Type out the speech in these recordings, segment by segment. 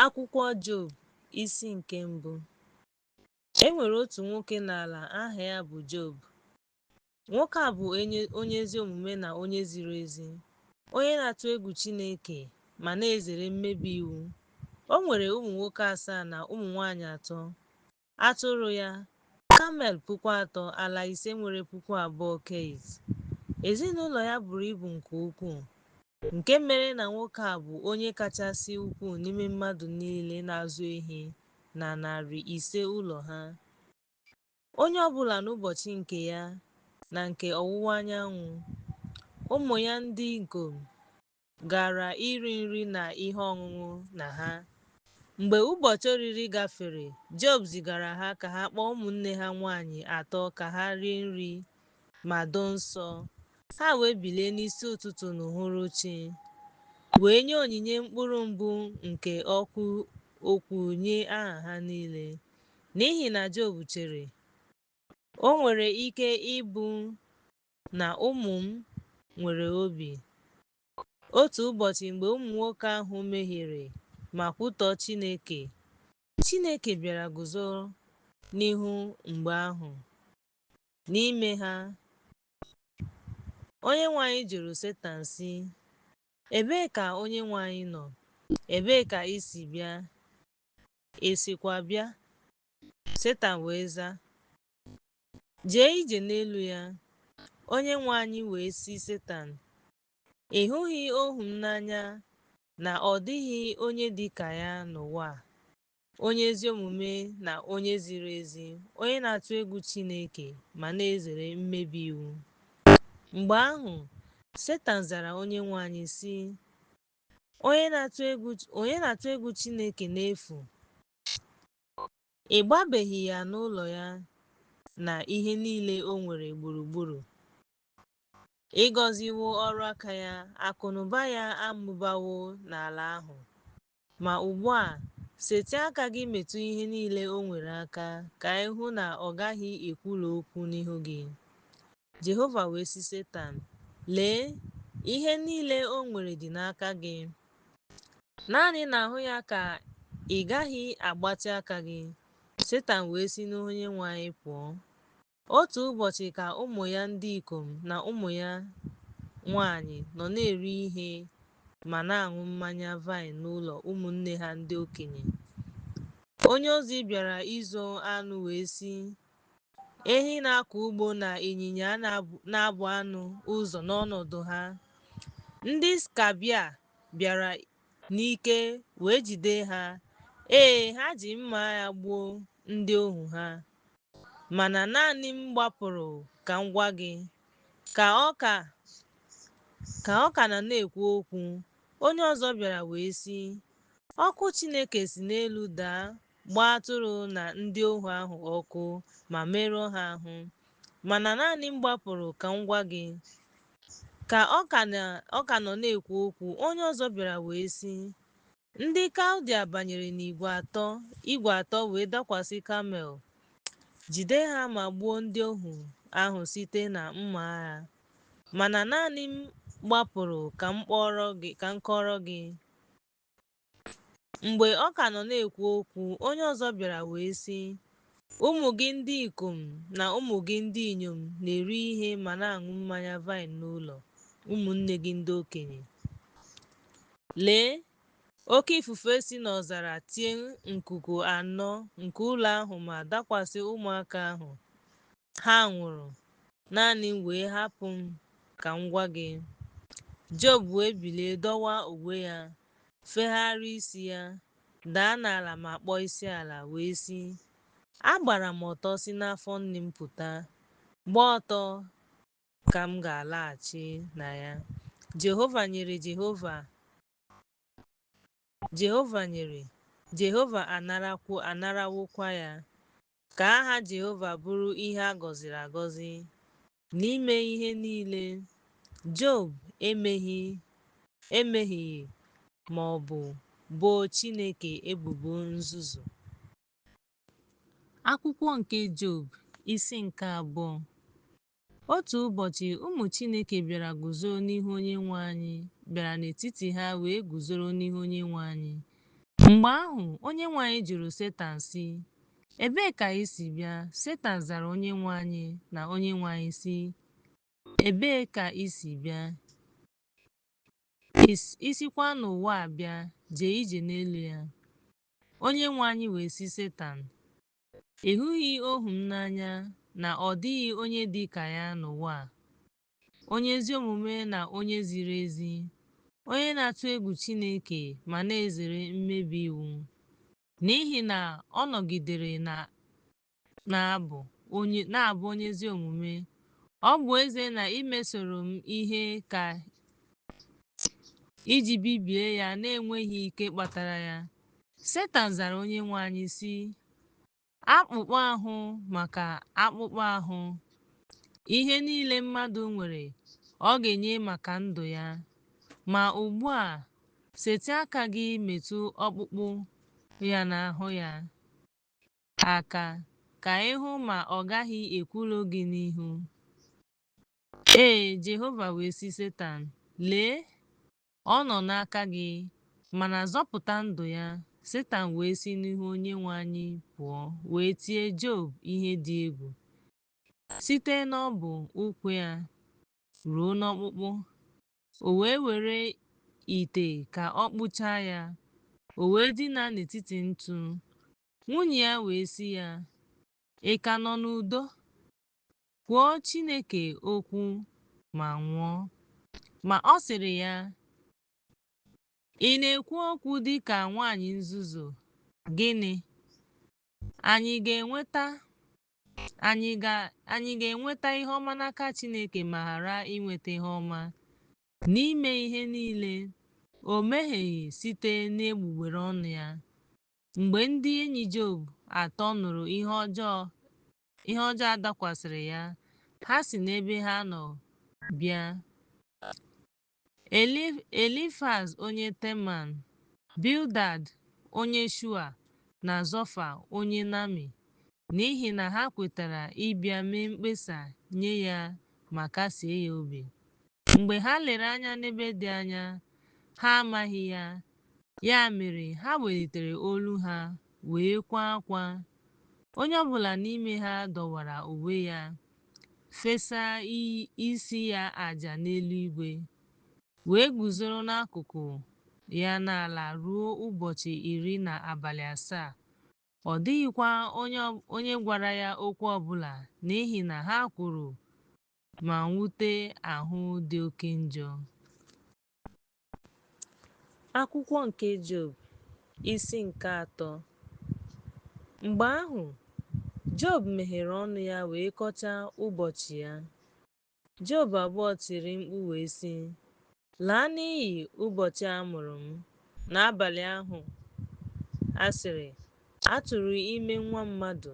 Akwụkwọ Job, isi nke mbụ. E nwere otu nwoke n'ala aha ya bụ Job. Nwoke a bụ onye ezi omume na onye ziri ezi, onye na-atụ egwu Chineke ma na-ezere mmebi iwu. O nwere ụmụ nwoke asaa na ụmụ nwaanyị atọ. Atụrụ ya, kamel 3,000, ala ise nwere 2,000 keit. Ezinụlọ ya buru ibu nke ukwuu, nke mere na nwoke a bụ onye kachasị ukwuu n'ime mmadụ niile na-azụ ehi na 500 ụlọ ha. Onye ọ bụla n'ụbọchị nke ya na nke ọwụwa anyanwụ, ụmụ ya ndị ikom gara iri nri na ihe ọṅụṅụ na ha. Mgbe ụbọchị oriri gafere, Job zigara ha ka ha kpọọ ụmụnne ha nwaanyị atọ ka ha rie nri ma doo nsọ. Ha wee bilie n'isi ụtụtụ n'uhuruchi, wee nye onyinye mkpụrụ mbụ nke ọkụ okwu nye aha ha niile. N'ihi na Job chere, O nwere ike ịbụ na ụmụ m nwere obi. Otu ụbọchị mgbe ụmụ nwoke ahụ mehiere ma kwutọọ Chineke, Chineke bịara guzo n'ihu mgbe ahụ. N'ime ha, Onyenwe anyị jụrụ Setan sị, Ebee ka Onyenwe anyị nọ? Ebee ka i si bịa? Ị sikwa bịa? Setan wee zaa, Jee ije n'elu ya. Onyenwe anyị wee sị Setan, Ị hụghị ohu m n'anya na ọ dịghị onye dị ka ya n'ụwa a, onye ezi omume na onye ziri ezi, onye na-atụ egwu Chineke ma na-ezere mmebi iwu. Mgbe ahụ, Setan zara Onyenwe anyị sị, Onye na-atụ egwu Chineke n'efu? Ị gbabeghị ya na ụlọ ya na ihe niile o nwere gburugburu? Ị gọziwo ọrụ aka ya, akụnụba ya amụbawo n'ala ahụ. Ma ugbu a, setịa aka gị metụ ihe niile o nwere aka, ka ị hụ na ọ gaghị ekwulu okwu n'ihu gị. Jehova wee sị Setan, Lee, ihe niile o nwere dị n'aka gị. Naanị n'ahụ ya ka ị gaghị agbatị aka gị. Setan wee si n'ihu Onyenwe anyị pụọ. Otu ụbọchị ka ụmụ ya ndị ikom na ụmụ ya nwaanyị nọ na-eri ihe ma na-aṅụ mmanya vaịn n'ụlọ ụmụnne ha ndị okenye, onye ozi bịara ịzụ anụ wee sị, Ehi na-akọ ugbo na ịnyịnya na-abụ anụ ụzọ n'ọnọdụ ha. Ndị Sabịa bịara n'ike wee jide ha, ee, ha ji mma agha gbuo ndị ohu ha. Mana naanị m gbapụrụ ka m gwa gị. Ka ọ ka nọ na-ekwu okwu, onye ọzọ bịara wee sị, Ọkụ Chineke si n'elu daa gbaa atụrụ na ndị ohu ahụ ọkụ ma merụọ ha ahụ. Mana naanị m gbapụrụ ka m gwa gị. Ka ọ ka nọ na-ekwu okwu, onye ọzọ bịara wee sị, Ndị Kaldia banyere n'igwe atọ wee dakwasị kamel, jide ha ma gbuo ndị ohu ahụ site na mma agha. Mana naanị m gbapụrụ ka m kọọrọ gị. Mgbe ọ ka nọ na-ekwu okwu, onye ọzọ bịara wee sị, Ụmụ gị ndị ikom na ụmụ gị ndị inyom na-eri ihe ma na-aṅụ mmanya vaịn n'ụlọ ụmụnne gị ndị okenye. Lee, oke ifufe si n'ọzara tie nkuku anọ nke ụlọ ahụ ma dakwasị ụmụaka ahụ. Ha nwụrụ, naanị m wee hapụ m ka m gwa gị. Job wee bilie dọwaa uwe ya, fegharịa isi ya, daa n'ala ma kpọọ isiala, wee sị, Agbara m ọtọ si n'afọ nne m pụta, gba ọtọ ka m ga-alaghachi na ya. Jehova nyere, Jehova nyere, Jehova anarawokwa ya. Ka aha Jehova bụrụ ihe a gọziri agọzi. N'ime ihe niile, Job emehieghị ma ọ bụ boo Chineke ebubo nzuzu. Akwụkwọ nke Job, isi nke abụọ. Otu ụbọchị ụmụ Chineke bịara guzoro n'ihu Onyenwe anyị bịara n'etiti ha wee guzoro n'ihu Onyenwe anyị. Mgbe ahụ, Onyenwe anyị jụrụ Setan sị, Ebee ka i si bịa? Setan zara Onyenwe anyị na Onyenwe anyị sị, Ebee ka i si bịa? I sikwa n'ụwa a bịa, jee ije n'elu ya. Onyenwe anyị wee sị Setan, Ị hụghị ohu m n'anya, na ọ dịghị onye dị ka ya n'ụwa a, onye ezi omume na onye ziri ezi, onye na-atụ egwu Chineke ma na-ezere mmebi iwu? N'ihi na ọ nọgidere na-abụ onye ezi omume, ọ bụ ezie na i mesoro m ihe ka iji bibie ya na-enweghị ike kpatara ya. Setan zara Onyenwe anyị sị, Akpụkpọ ahụ maka akpụkpọ ahụ, ihe niile mmadụ nwere ọ ga-enye maka ndụ ya. Ma ugbu a, setị aka gị metụ ọkpụkpụ ya na ahụ ya aka, ka ị hụ ma ọ gaghị ekwulu gị n'ihu. Ee, Jehova wee sị Setan, Lee, ọ nọ n'aka gị, mana zọpụta ndụ ya. Setan wee si n'ihu Onyenwe anyị pụọ wee tie Job ihe dị egwu, site n'ọbụ ụkwụ ya ruo n'ọkpụkpụ. O wee were ite ka ọ kpụchaa ya, o wee dina n'etiti ntụ. Nwunye ya wee sị ya, Ị ka nọ n'udo? Kwuo Chineke okwu ma nwụọ. Ma ọ sịrị ya, Ị na-ekwu okwu dị ka nwaanyị nzuzu. Gịnị? Anyị ga-enweta ihe ọma n'aka Chineke ma ghara inweta ihe ọma? N'ime ihe niile, o mehieghị site n'egbugbere ọnụ ya. Mgbe ndị enyi Job atọ nụrụ ihe ọjọọ a dakwasịrị ya, ha si n'ebe ha nọ bịa. Elifaz onye Teman, Bildad onye Shua na Zofa onye Naama, n'ihi na ha kwetara ịbịa mee mkpesa nye ya ma kasie ya obi. Mgbe ha lere anya n'ebe dị anya, ha amaghị ya. Ya mere ha welitere olu ha wee kwaa akwa. Onye ọbụla n'ime ha dọwara uwe ya, fesa isi ya aja n'elu igwe, wee guzoro n'akụkụ ya n'ala ruo ụbọchị iri na abalị asaa. Ọ dịghịkwa onye gwara ya okwu ọbụla n'ihi na ha kwuru ma mwute ahụ dị oke njọ. Akwụkwọ nke Job, isi nke atọ. Mgbe ahụ, Job meghere ọnụ ya wee kọchaa ụbọchị ya. Job abụọ tiri mkpu wee sị, Laa n'iyi ụbọchị a mụrụ m, n'abalị ahụ a sịrị, A tụrụ ime nwa mmadụ,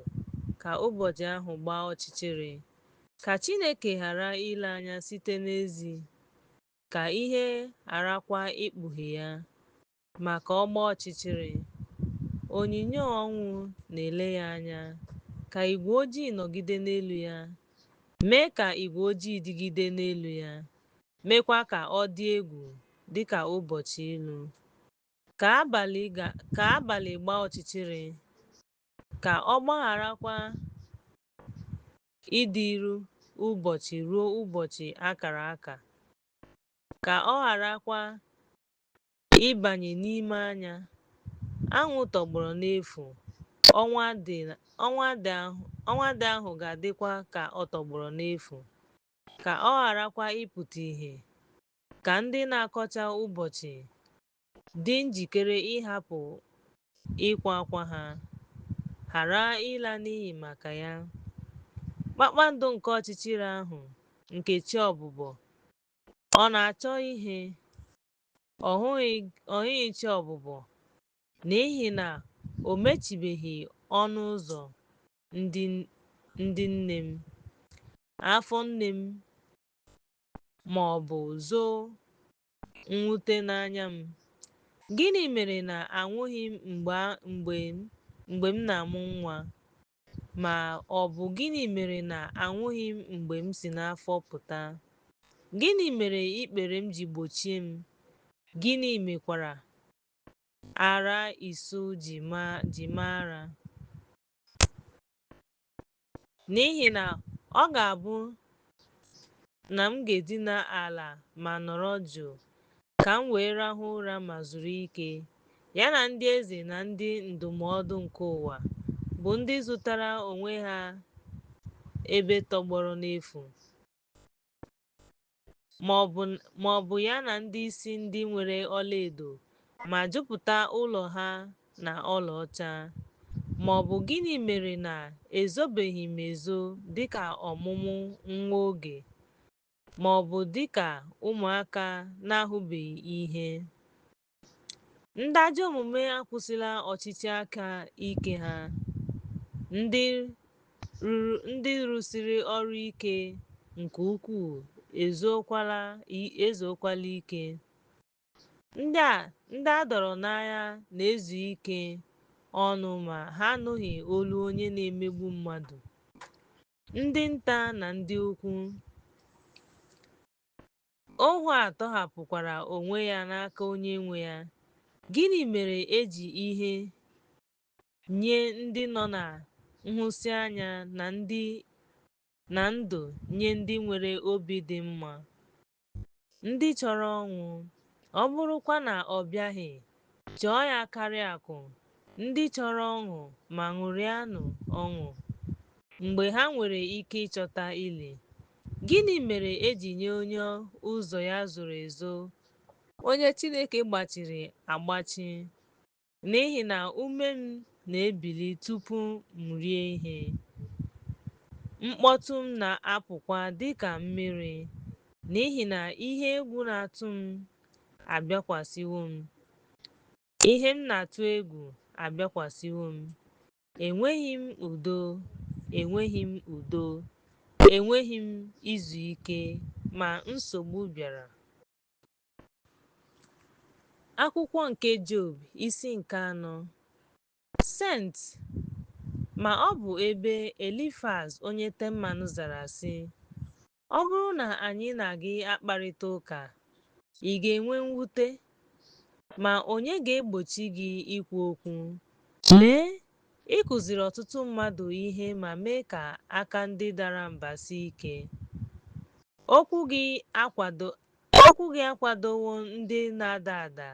ka ụbọchị ahụ gbaa ọchịchịrị. Ka Chineke ghara ile anya site n'ezi, ka ihe gharakwa ikpughe ya, ma ka ọ gbaa ọchịchịrị. Onyinyo ọnwụ na-ele ya anya, ka igwe ojii nọgide n'elu ya. Mee ka igwe ojii dịgide n'elu ya, meekwa ka ọ dị egwu dị ka ụbọchị ilu. Ka abalị gbaa ọchịchịrị, ka ọ gbagharakwa ịdịru ụbọchị ruo ụbọchị a kara aka, ka ọ gharakwa ịbanye n'ime anya. Anwụ tọgbọrọ n'efu, ọnwa dị ahụ ga-adịkwa ka ọ tọgbọrọ n'efu, ka ọ gharakwa ịpụta ìhè, ka ndị na-akọcha ụbọchị dị njikere ịhapụ ịkwa akwa ha, ghara ịla n'iyi maka ya. Kpakpando nke ọchịchịrị ahụ nke chi ọbụbọ, ọ na-achọ ihe? Ọ hụghị chi ọbụbọ, n'ihi na o mechibeghị ọnụ ụzọ ndị nne m, afọ nne m, ma ọ bụ zoo mwute n'anya m. Gịnị mere na anwụghị m mgbe m na-amụ nwa, ma ọ bụ gịnị mere na anwụghị m mgbe m si n'afọ pụta? Gịnị mere ikpere m ji gbochie m, gịnị mekwara Ara ịsụ ji mara. N'ihi na ọ ga-abụ na m ga-edina ala ma nọrọ jụụ, ka m wee rahụ ụra ma zuru ike, ya na ndị eze na ndị ndụmọdụ nke ụwa, bụ ndị zụtara onwe ha ebe tọgbọrọ n'efu, ma ọ bụ ya na ndị isi ndị nwere ọlaedo ma jupụta ụlọ ha na ọlaọcha. Ma ọ bụ gịnị mere na ezobeghị m ezo dịka ọmụmụ nwa oge, ma ọ bụ dịka ụmụaka na-ahụbeghị ihe? Ndị ajọ omume akwụsịla ọchịchị aka ike ha, ndị rụsiri ọrụ ike nke ukwuu ezuokwala ike. Ndị a dọọrọ n'agha na-ezu ike ọnụ ma ha anụghị olu onye na-emegbu mmadụ, ndị nta na ndị ukwu. Ohu a tọhapụkwara onwe ya n'aka onye nwe ya. Gịnị mere e ji ihe nye ndị nọ na nhụsianya na ndụ nye ndị nwere obi dị mma, ndị chọrọ ọnwụ, ọ bụrụkwa na ọ bịaghị, chọọ ya karịa akụ, ndị chọrọ ọṅụ ma ṅụrịanụ ọṅụ mgbe ha nwere ike ịchọta ili? Gịnị mere e ji nye onye ụzọ ya zoro ezo, onye Chineke gbachiri agbachi? N'ihi na ume m na-ebili tupu m rie ihe, mkpọtụ m na-apụkwa dị ka mmiri, n'ihi na ihe egwu na-atụ m abịakwasịwo m, ihe m na-atụ egwu abịakwasịwo m. Enweghị m udo, enweghị m udo, enweghị m izu ike, ma nsogbu bịara. Akwụkwọ nke Job, isi nke anọ. Sent Ma ọ bụ ebe Elifaz onye Teman zara sị, Ọ bụrụ na anyị na gị akparịta ụka, ị ga-enwe mwute? Ma onye ga-egbochi gị ikwu okwu? Lee, ị kụziri ọtụtụ mmadụ ihe ma mee ka aka ndị dara mba sie ike. Okwu gị akwadowo ndị na-ada ada,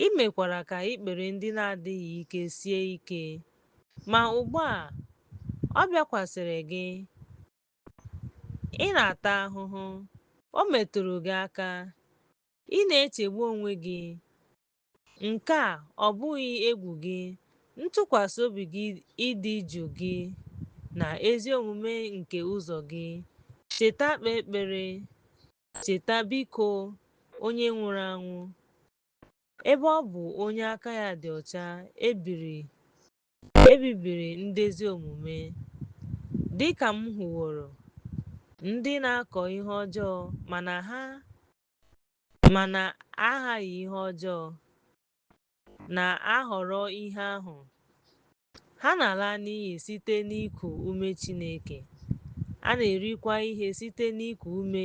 i mekwara ka ikpere ndị na-adịghị ike sie ike. Ma ugbu a ọ bịakwasịrị gị, ị na-ata ahụhụ, o metụrụ gị aka, ị na-echegbu onwe gị. Nke a ọ bụghị egwu gị, ntụkwasị obi gị, ịdị jụụ gị, na ezi omume nke ụzọ gị? Cheta kpee ekpere, cheta biko onye nwụrụ anwụ, ebe ọ bụ onye aka ya dị ọcha e bibiri ndị ezi omume. Dị ka m hụworo, ndị na-akọ ihe ọjọọ ma na-aghaghị ihe ọjọọ, na-aghọrọ ihe ahụ. Ha na-ala n'iyi site n'iku ume Chineke, a na-erikwa ihe site n'iku ume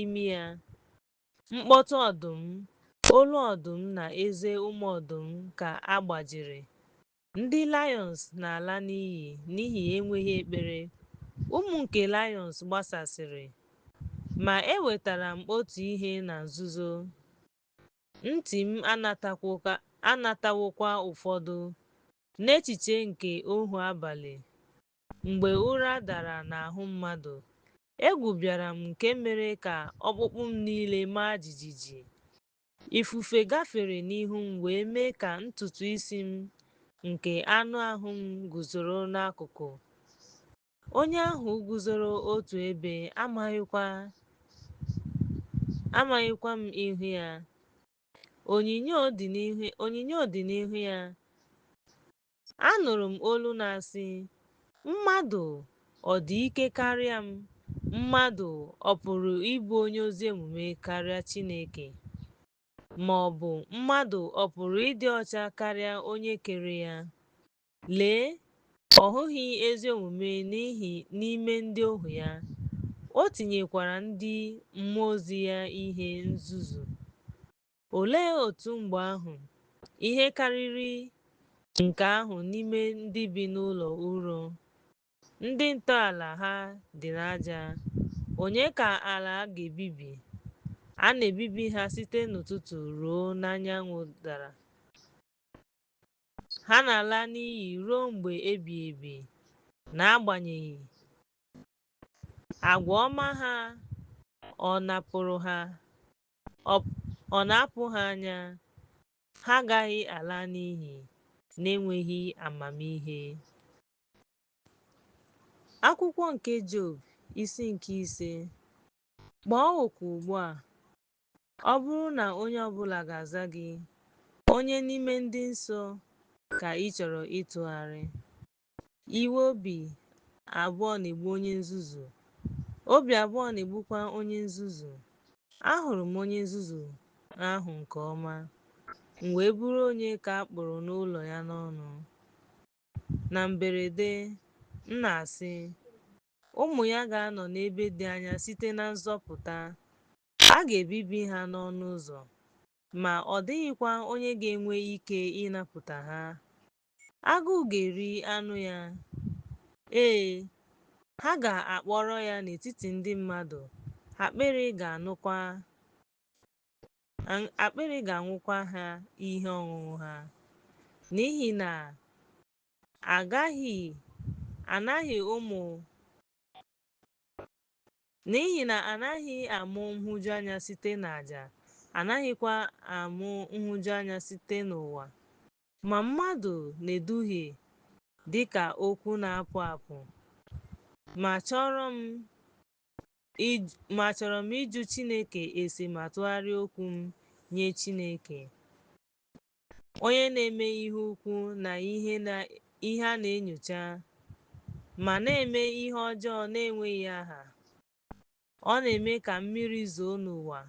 imi ya. Mkpọtụ ọdụm, olu ọdụm na eze ụmụ ọdụm ka a gbajiri. Ndị lions na-ala n'iyi n'ihi enweghị ekpere, ụmụ nke lions gbasasịrị. Ma enwetara m otu ihe na nzuzo, ntị m anatawokwa ụfọdụ, n'echiche nke ohu abalị, mgbe ụra dara n'ahụ mmadụ, egwu bịara m nke mere ka ọkpụkpụ m niile maa jijiji. Ifufe gafere n'ihu m wee mee ka ntutu isi m nke anụ ahụ m guzoro n'akụkụ. Onye ahụ guzoro otu ebe, amaghịkwa m ihu ya. Onyinyo dị n'ihu ya. Anụrụ m olu na-asị, Mmadụ ọ dị ike karịa m? Mmadụ ọ pụrụ ịbụ onye ezi omume karịa Chineke? Ma ọ bụ mmadụ ọ pụrụ ịdị ọcha karịa onye kere ya? Lee, ọ hụghị ezi omume n'ime ndị ohu ya, o tinyekwara ndị mmụọ ozi ya ihe nzuzu. Olee otú mgbe ahụ, Ihe karịrị nke ahụ n'ime ndị bi n'ụlọ ụrọ, ndị ntọala ha dị n'aja, onye ka ala ga-ebibi? A na-ebibi ha site n'ụtụtụ ruo n'anyanwụ dara. Ha na-ala n'iyi ruo mgbe ebighị ebi, n'agbanyeghị agwa ọma ha ọ na-apụ ha anya, ha agaghị ala n'iyi n'enweghị amamihe. Akwụkwọ nke Job, isi nke 5. Kpọọ oku ugbu a, ọ bụrụ na onye ọbụla ga-aza gị, onye n'ime ndị nsọ ka ị chọrọ ịtụgharị? Iwe obi abụọ na-egbu onye nzuzu, obi abụọ na-egbukwa onye nzuzu. Ahụrụ m onye nzuzu ahụ nke ọma, m wee bụrụ onye ka a kpụrụ n'ụlọ ya n'ọnụ. Na mberede, m na-asị, Ụmụ ya ga-anọ n'ebe dị anya site na nzọpụta, a ga-ebibi ha n'ọnụ ụzọ, ma ọ dịghịkwa onye ga-enwe ike ịnapụta ha. Agụụ ga-eri anụ ya, ee, ha ga-akpọrọ ya n'etiti ndị mmadụ, akpịrị ga-aṅụkwa ha ihe ọṅụṅụ ha, n'ihi na anaghị amụ nhụjuanya site n'aja, anaghịkwa amụ nhụjuanya site n'ụwa. Ma mmadụ na-eduhie dị ka okwu na-apụ apụ. Ma achọrọ m ịjụ Chineke ase ma tụgharịa okwu m nye Chineke, onye na-eme ihe ukwu na ihe a na-enyocha, ma na-eme ihe ọjọọ na-enweghị aha. Ọ na-eme ka mmiri zoo n'ụwa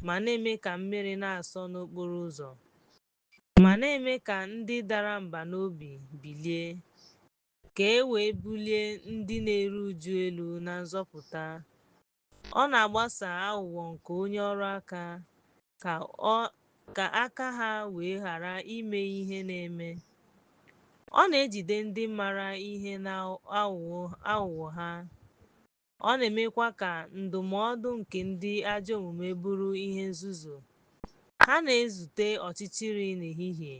ma na-eme ka mmiri na-asọ n'okporo ụzọ, ma na-eme ka ndị dara mba n'obi bilie, ka e wee bulie ndị na-eru uju elu na nzọpụta. Ọ na-agbasa aghụghọ nke onye ọrụ aka, ka aka ha wee ghara ime ihe na-eme. Ọ na-ejide ndị maara ihe n'aghụghọ ha, ọ na-emekwa ka ndụmọdụ nke ndị ajọ omume bụrụ ihe nzuzu. Ha na-ezute ọchịchịrị n'ehihie,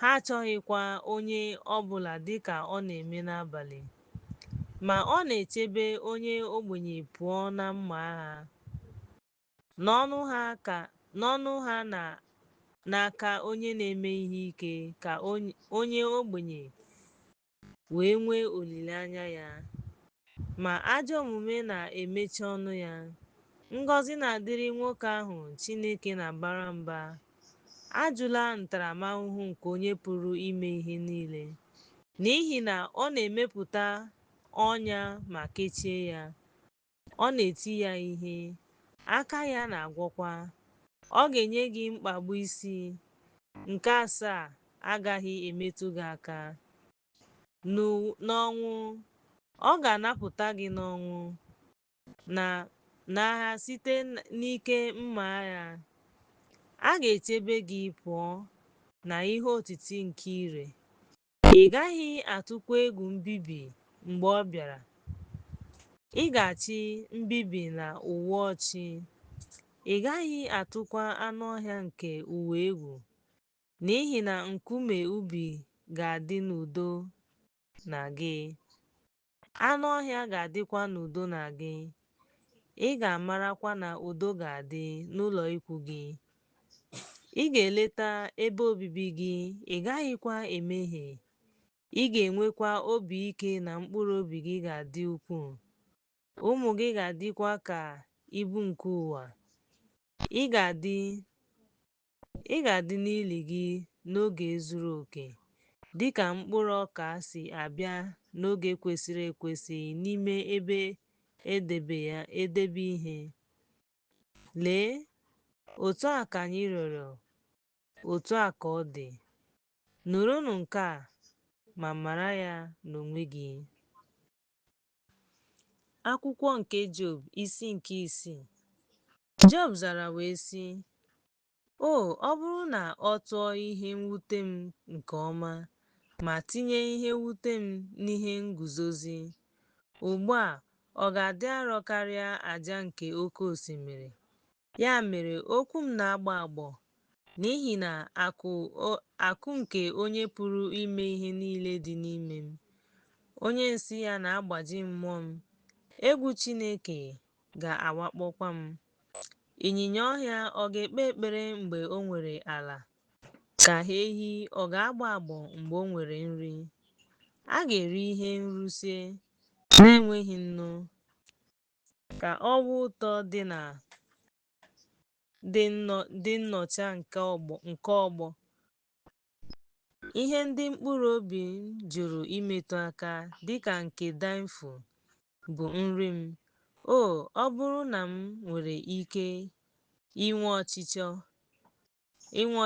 ha achọghịkwa onye ọ bụla dị ka ọ na-eme n'abalị. Ma ọ na-echebe onye ogbenye pụọ na mma agha, n'ọnụ ha na n'aka onye na-eme ihe ike, ka onye ogbenye wee nwee olileanya ya. Ma ajọ omume na-emechi ọnụ ya. Ngọzi na-adịrị nwoke ahụ Chineke na-abara mba. Ajụla ntaramahụhụ nke Onye pụrụ ime ihe niile, n'ihi na ọ na-emepụta ọnya ma kechie ya. Ọ na-eti ya ihe, aka ya na-agwọkwa. Ọ ga-enye gị mkpagbu isii, nke asaa agaghị emetụ gị aka. N'ọnwụ, ọ ga-anapụta gị n'ọnwụ, na n'agha site n'ike mma agha. A ga-echebe gị pụọ na ihe otiti nke ire. Ị gaghị atụkwa egwu mbibi mgbe ọ bịara. Ị ga-achị mbibi na ụwa ọchị. Ị gaghị atụkwa anụ ọhịa nke ụwa egwu, n'ihi na nkume ubi ga-adị n'udo na gị, anụ ọhịa ga-adịkwa n'udo na gị. Ị ga-amarakwa na udo ga-adị n'ụlọ ikwu gị. Ị ga-eleta ebe obibi gị, ị gaghịkwa emehie. Ị ga-enwekwa obi ike na mkpụrụ obi gị ga-adị ukwuu. Ụmụ gị ga-adịkwa ka ibu nke ụwa. Ị ga-adị n'ili gị n'oge zuru oke, dị ka mkpụrụ ọka si abịa n'oge kwesịrị ekwesị n'ime ebe edebe ihe. Lee, otu a ka anyị rịọrọ, otu a ka ọ dị. Nụrụnụ nke a ma mara ya n'onwe gị. Akwụkwọ nke Job, isi nke 6. Job zara wee sị, O, ọ bụrụ na ọ tụọ ihe mwute m nke ọma, ma tinye ihe mwute m n'ihe nguzozi! Ugbu a ọ ga-adị arọ karịa aja nke oke osimiri. Ya mere okwu m na-agbọ agbọ, n'ihi na akụ nke Onye pụrụ ime ihe niile dị n'ime m. Onye nsi ya na-agbaji mmụọ m, egwu Chineke ga-awakpokwa m. Ịnyịnya ọhịa ọ ga-ekpe ekpere mgbe o nwere ala, ka ehi ọ ga-agbọ agbọ mgbe o nwere nri? A ga-eri ihe nrusie na-enweghị nnu, ka ọwa ụtọ dị nnọcha nke ọgbọ. Ihe ndị mkpụrụ obi m jụrụ imetụ aka, dịka nke dainfụ, bụ nri m. O, ọ bụrụ na m nwere ike inwe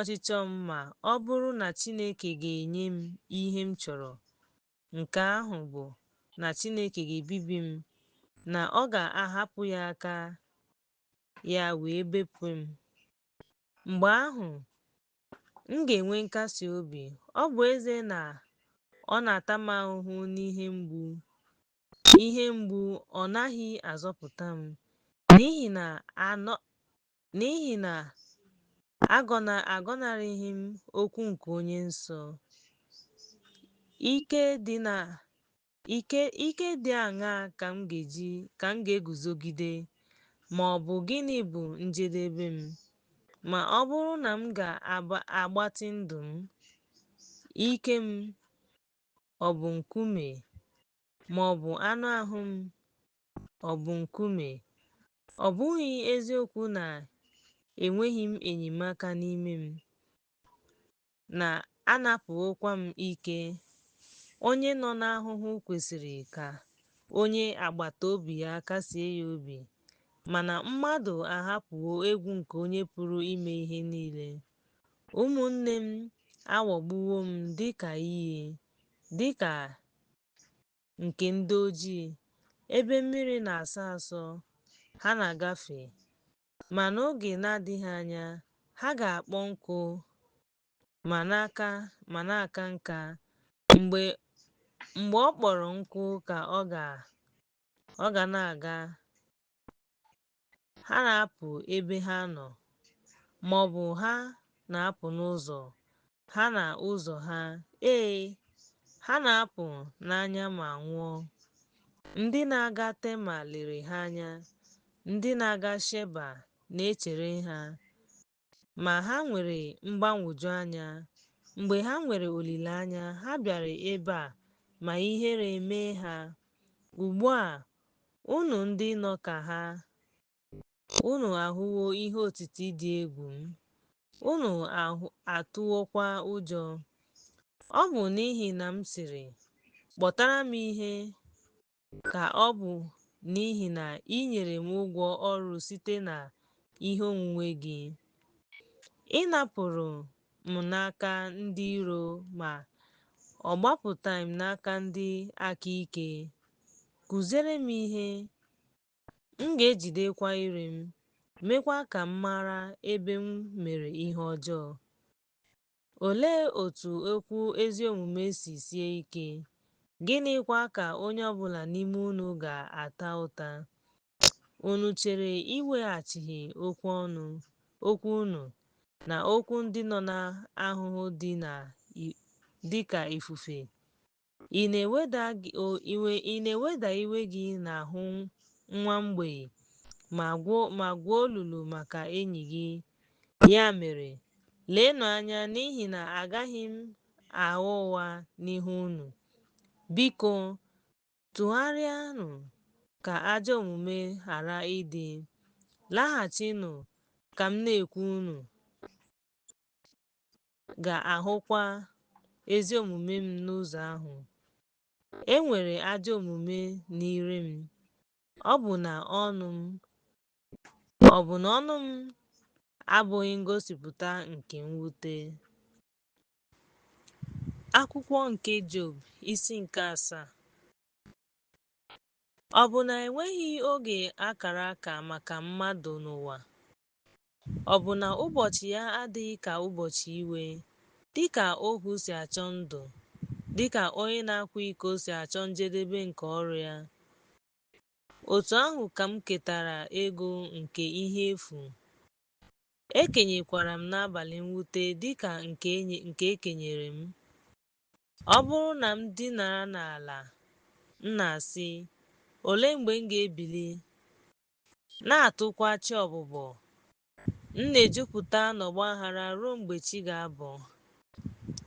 ọchịchọ m ma ọ bụrụ na Chineke ga-enye m ihe m chọrọ, nke ahụ bụ, na Chineke ga-ebibi m, na ọ ga-ahapụ ya aka ya wee bepụ m. Mgbe ahụ, m ga-enwe nkasi obi, ọ bụ ezie na ọ na-ata m ahụhụ n'ihe mgbu, ihe mgbu ọ naghị azọpụta m, n'ihi na agọnarịghị m okwu nke Onye Nsọ. Ike dị aṅaa ka m ga-eguzogide, ma ọ bụ gịnị bụ njedebe m, ma ọ bụrụ na m ga-agbatị ndụ m? Ike m ọ bụ nkume, ma ọ bụ anụ ahụ m ọ bụ nkume? Ọ bụghị eziokwu na enweghị m enyemaka n'ime m, na anapụwokwa m ike? Onye nọ n'ahụhụ kwesịrị ka onye agbata obi ya kasie ya obi, mana mmadụ ahapụwo egwu nke Onye pụrụ ime ihe niile. Ụmụnne m aghọgbuwo m dịka iyi, dịka nke ndị ojii, ebe mmiri na-asọ asọ ha na-agafe, ma n'oge na-adịghị anya ha ga-akpọ nkụ ma na-aka nka, mgbe ọ kpọrọ nkụ ka ọ ga na-aga, ha na-apụ ebe ha nọ, ma ọ bụ ha na-apụ n'ụzọ ha na ụzọ ha, ee, ha na-apụ n'anya ma nwụọ. Ndị na-aga Tema lere ha anya, ndị na-aga Sheba na-echere ha, ma ha nwere mgbagwoju anya. Mgbe ha nwere olileanya, ha bịara ebe a ma ihere mee ha. Ugbu a, unu ndị nọ ka ha, unu ahụwo ihe otiti dị egwu m, unu atụwokwa ụjọ. Ọ bụ n'ihi na m sịrị, Kpọtara m ihe, ka ọ bụ n'ihi na ị nyere m ụgwọ ọrụ site na ihe onwunwe gị? Ị napụrụ m n'aka ndị iro ma ọ gbapụtaghị m n'aka ndị aka ike. Kụziere m ihe, m ga-ejidekwa ire m, meekwa ka m mara ebe m mere ihe ọjọọ. Olee otú okwu ezi omume si sie ike, gịnịkwa ka onye ọ bụla n'ime unu ga-ata ụta? Unu chere iweghachi okwu unu, na okwu ndị nọ n'ahụhụ dị ka ifufe? Ị na-eweda iwe gị n'ahụ nwa mgbei, ma gwuo olulu maka enyi gị. Ya mere, leenụ anya, n'ihi na agaghị m agha ụgha n'ihu unu. Biko, tụgharịanụ ka ajọ omume ghara ịdị, laghachinụ ka m na-ekwu unu ga-ahụkwa ezi omume m n'ụzọ ahụ. E nwere ajọ omume n'ire m, ọ bụ na ọnụ m abụghị ngosipụta nke mwute. Akwụkwọ nke Job, isi nke asaa. Ọ bụ na enweghị oge a kara aka maka mmadụ n'ụwa? Ọ bụ na ụbọchị ya adịghị ka ụbọchị iwe, dị ka ohu si achọ ndụ, dị ka onye na-akwa iko si achọ njedebe nke ọrụ ya? Otu ahụ ka m ketara ego nke ihe efu, e kenyekwara m n'abalị mwute dị ka nke e kenyere m. Ọ bụrụ na m dinara n'ala, m na-asị, Olee mgbe m ga-ebili? Na-atụkwa chi ọbụbọ. M na-ejupụta n'ọgbaghara ruo mgbe chi ga-abọ.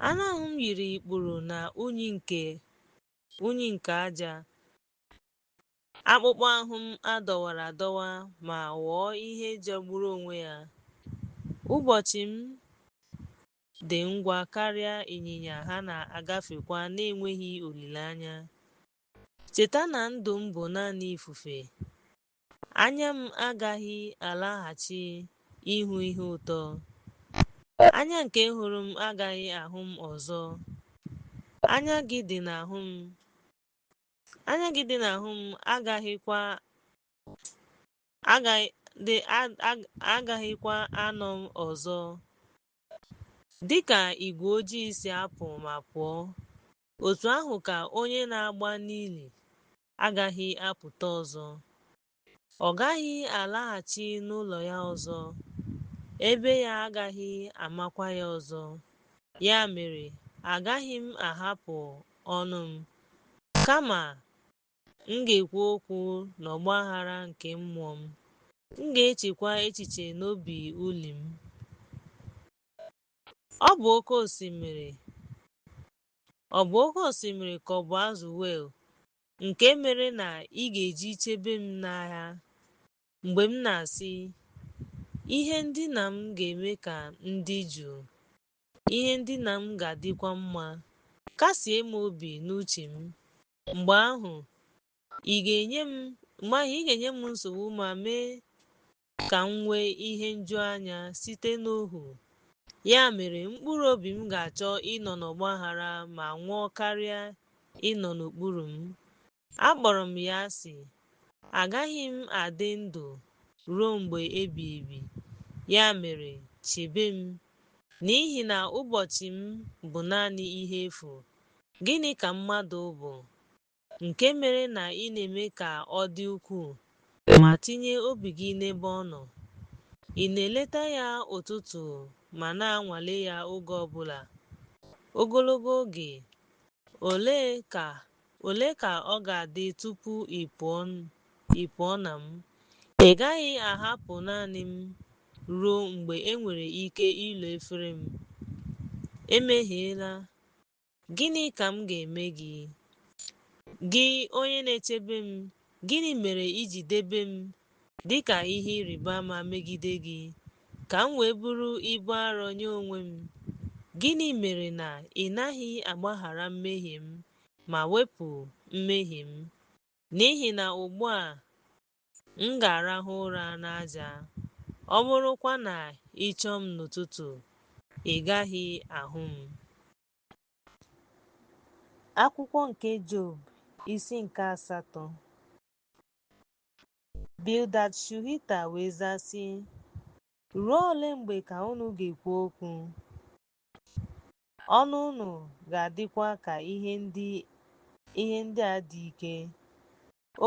Anụ ahụ m yiri ikpuru na unyi nke aja. Akpụkpọ ahụ m adọwara adọwa ma ghọọ ihe jọgburu onwe ya. Ụbọchị m dị ngwa karịa ịnyịnya ha na-agafekwa n'enweghị olileanya. Cheta na ndụ m bụ naanị ifufe. Anya m agaghị alaghachi ịhụ ihe ụtọ. Anya nke hụrụ m agaghị ahụ m ọzọ. Anya gị dị n'ahụ m. Anya gị dị n'ahụ m agaghịkwa anọ m ọzọ. Dị ka igwe ojii si apụ ma pụọ, otu ahụ ka onye na-agba n'ili agaghị apụta ọzọ. Ọ gaghị alaghachi n'ụlọ ya ọzọ, ebe ya agaghị amakwa ya ọzọ. Ya mere, agaghị m ahapụ ọnụ m, kama m ga-ekwu okwu n'ọgbaghara nke mmụọ m, m ga-echekwa echiche n'obi uli m. Ọ bụ oke osimiri ka ọ bụ azụ whale, nke mere na ị ga-eji chebe m n'agha, mgbe m na-asị, Ihe ndina m ga-eme ka m dị jụụ, ihe ndina m ga-adịkwa mma, kasie m obi n'uche m. Mgbe ahụ, ị ga-enye m nsogbu ma mee ka m nwee ihe njuanya site n'ohu. Ya mere, mkpụrụ obi m ga-achọ ịnọ n'ọgbaghara ma nwụọ karịa ịnọ n'okpuru m. Akpọrọ m ya asị, agaghị m adị ndụ ruo mgbe ebighị ebi. Ya mere, chebe m, n'ihi na ụbọchị m bụ naanị ihe efu. Gịnị ka mmadụ bụ, nke mere na ị na-eme ka ọ dị ukwuu ma tinye obi gị n'ebe ọ nọ? Ị na-eleta ya ụtụtụ ma na-anwale ya oge ọ bụla. Ogologo oge ole ka ọ ga-adị tupu ị pụọ na m? Ị gaghị ahapụ naanị m ruo mgbe enwere ike ilo efere m. Emehiela. Gịnị ka m ga-eme gị? Gị onye na-echebe m, gịnị mere i ji debe m dị ka ihe ịrịba ama megide gị, ka m wee bụrụ ibu arọ nye onwe m? Gịnị mere na ị naghị agbaghara mmehie m ma wepụ mmehie m? N'ihi na ugbu a m ga-arahụ ụra n'aja, ọ bụrụkwa na ị chọọ m n'ụtụtụ, ị gaghị ahụ m. Akwụkwọ nke Job, isi nke asatọ. Bildad Shuhita wee zaa sị, Ruo ole mgbe ka unu ga-ekwu okwu? Ọnụ unu ga-adịkwa ka ihe ndị a dị ike,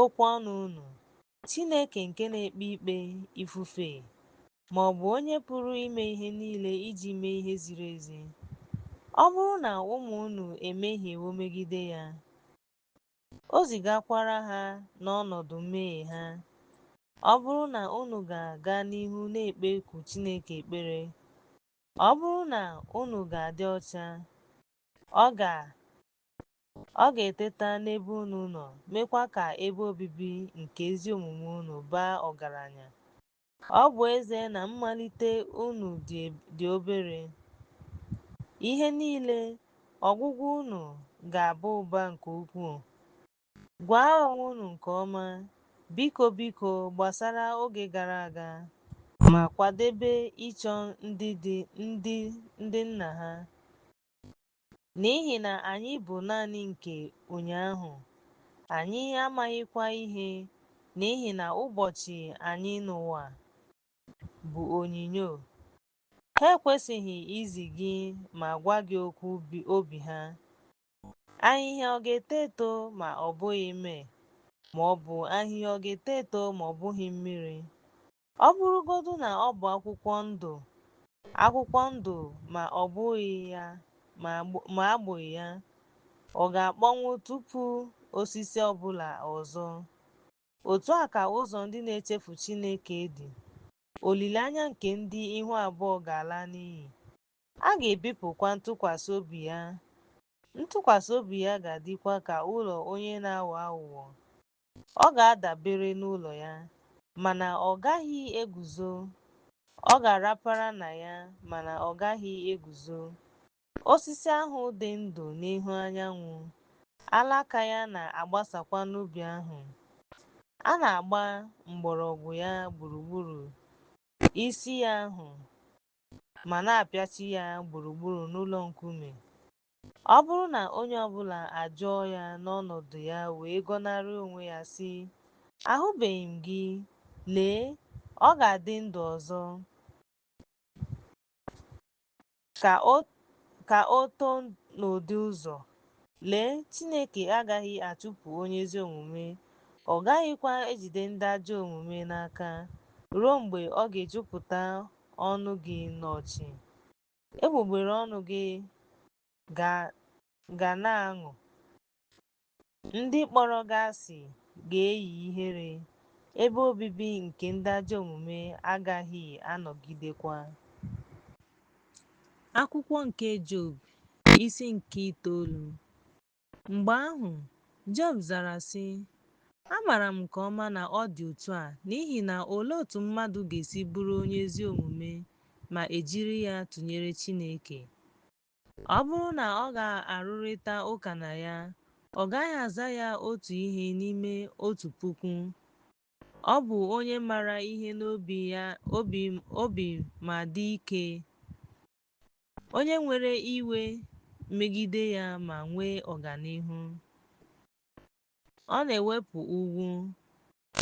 okwu ọnụ unu. Chineke nke na-ekpe ikpe ifufe, ma ọ bụ onye pụrụ ime ihe niile iji mee ihe ziri ezi. Ọ bụrụ na ụmụ unu emehiewo megide ya, o zigakwara ha n'ọnọdụ mmehie ha. Ọ bụrụ na unu ga-aga n'ihu na-ekpeku Chineke ekpere, ọ bụrụ na unu ga-adị ọcha, ọ ga-eteta n'ebe unu nọ, meekwa ka ebe obibi nke ezi omume unu baa ọgaranya. Ọ bụ ezie na mmalite unu dị obere, ihe niile, ọgwụgwụ unu ga-aba ụba nke ukwuu. Gwa onwe unu nke ọma, biko biko gbasara oge gara aga, ma kwadebe ịchọ ndị nna ha. N'ihi na anyị bụ naanị nke ụnyaahụ, anyị amaghịkwa ihe, n'ihi na ụbọchị anyị n'ụwa bụ onyinyo. Ha ekwesịghị izi gị ma gwa gị okwu obi ha. Ahịhịa ọ ga-eto eto ma ọ bụghị myrrh, ma ọ bụ ahịhịa ọ ga-eto eto ma ọ bụghị mmiri? Ọ bụrụgodu na ọ bụ akwụkwọ ndụ akwụkwọ ndụ ma ọ bụghị ya ma agbụghị ya, ọ ga-akpọnwụ tupu osisi ọ bụla ọzọ. Otu a ka ụzọ ndị na-echefu Chineke dị. Olileanya nke ndị ihu abụọ ga-ala n'iyi. A ga-ebipụkwa ntụkwasị obi ya. Ntụkwasị obi ya ga-adịkwa ka ụlọ onye na-aghọ aghụghọ. Ọ ga-adabere n'ụlọ ya, mana ọ gaghị eguzo. Ọ ga-arapara na ya, mana ọ gaghị eguzo. Osisi ahụ dị ndụ n'ihu anyanwụ, alaka ya na-agbasakwa n'ubi ahụ. A na-agba mgbọrọgwụ ya gburugburu isi iyi ahụ ma na-apịachi ya gburugburu n'ụlọ nkume. Ọ bụrụ na onye ọ bụla ajụọ ya n'ọnọdụ ya wee gọnarị onwe ya sị, Ahụbeghị m gị, lee, ọ ga-adị ndụ ọzọ, ka o too n'ụdị ụzọ. Lee, Chineke agaghị achụpụ onye ezi omume, ọ gaghịkwa ejide ndị ajọ omume n'aka, ruo mgbe ọ ga-ejupụta ọnụ gị n'ọchị, egbugbere ọnụ gị ga na-aṅụ. Ndị kpọrọ gị asị ga-eyi ihere, ebe obibi nke ndị ajọ omume agaghị anọgidekwa. Akwụkwọ nke Job, isi nke itoolu. Mgbe ahụ, Job zara sị, Amaara m nke ọma na ọ dị otu a, n'ihi na olee otu mmadụ ga-esi bụrụ onye ezi omume ma e jiri ya tụnyere Chineke? Ọ bụrụ na ọ ga-arụrịta ụka na ya, ọ gaghị aza ya otu ihe n'ime 1,000. Ọ bụ onye maara ihe n'obi ma dị ike, onye were iwe megide ya ma nwee ọganihu. Ọ na-ewepụ ugwu,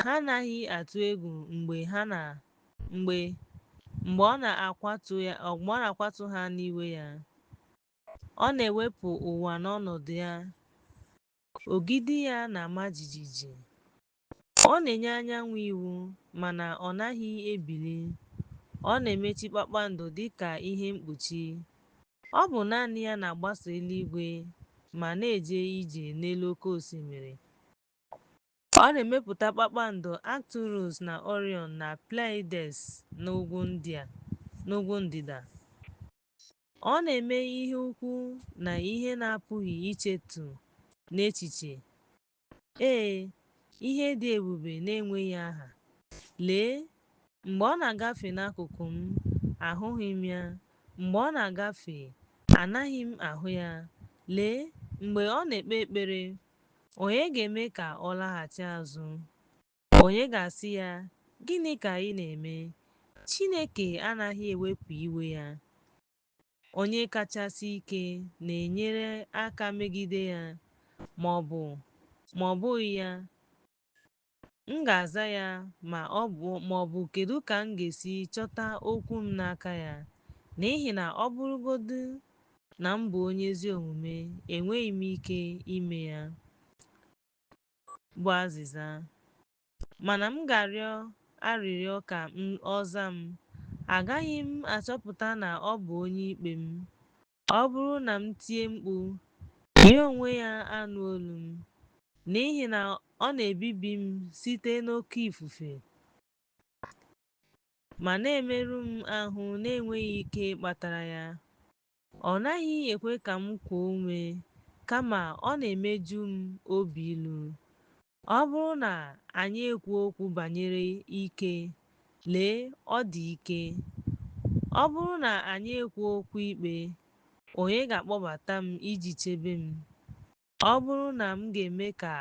ha anaghị atụ egwu mgbe ọ na-akwatu ha n'iwe ya. Ọ na-ewepụ ụwa n'ọnọdụ ya, ogidi ya na-ama jijiji. Ọ na-enye anyanwụ iwu, mana ọ naghị ebili. Ọ na-emechi kpakpando dị ka ihe mkpuchi. Ọ bụ naanị ya na-agbasa eluigwe ma na-eje ije n'elu oke osimiri. Ọ na-emepụta kpakpando Arcturus na Orion na Pleiades n'ugwu ndịda. Ọ na-eme ihe ukwu na ihe na-apụghị ichetụ n'echiche, ee, ihe dị ebube na-enweghị aha. Lee, mgbe ọ na-agafe n'akụkụ m, ahụghị m ya; mgbe ọ na-agafe, anaghị m ahụ ya. Lee, mgbe ọ na-ekpe ekpere, onye ga-eme ka ọ laghachi azụ? Onye ga-asị ya, Gịnị ka ị na-eme? Chineke anaghị ewepụ iwe ya. Onye kachasị ike na-enyere aka megide ya, ma ọ bụghị ya, m ga-aza ya ma ọ bụ kedu ka m ga-esi chọta okwu m n'aka ya? N'ihi na ọ bụrụgodị na m bụ onye ezi omume, enweghị m ike ime ya, bụ azịza. Mana m ga-arịọ arịrịọ ka ọ zaa m, agaghị m achọpụta na ọ bụ onye ikpe m. Ọ bụrụ na m tie mkpu, ya onwe ya anụ olu m, n'ihi na ọ na-ebibi m site n'oke ifufe, ma na-emerụ m ahụ n'enweghị ike kpatara ya. Ọ naghị ekwe ka m kuo ume, kama ọ na-emeju m obi ilu. Ọ bụrụ na anyị ekwuo okwu banyere ike, lee, ọ dị ike. Ọ bụrụ na anyị ekwuo okwu ikpe, onye ga-akpọbata m iji chebe m? Ọ bụrụ na m ga-eme ka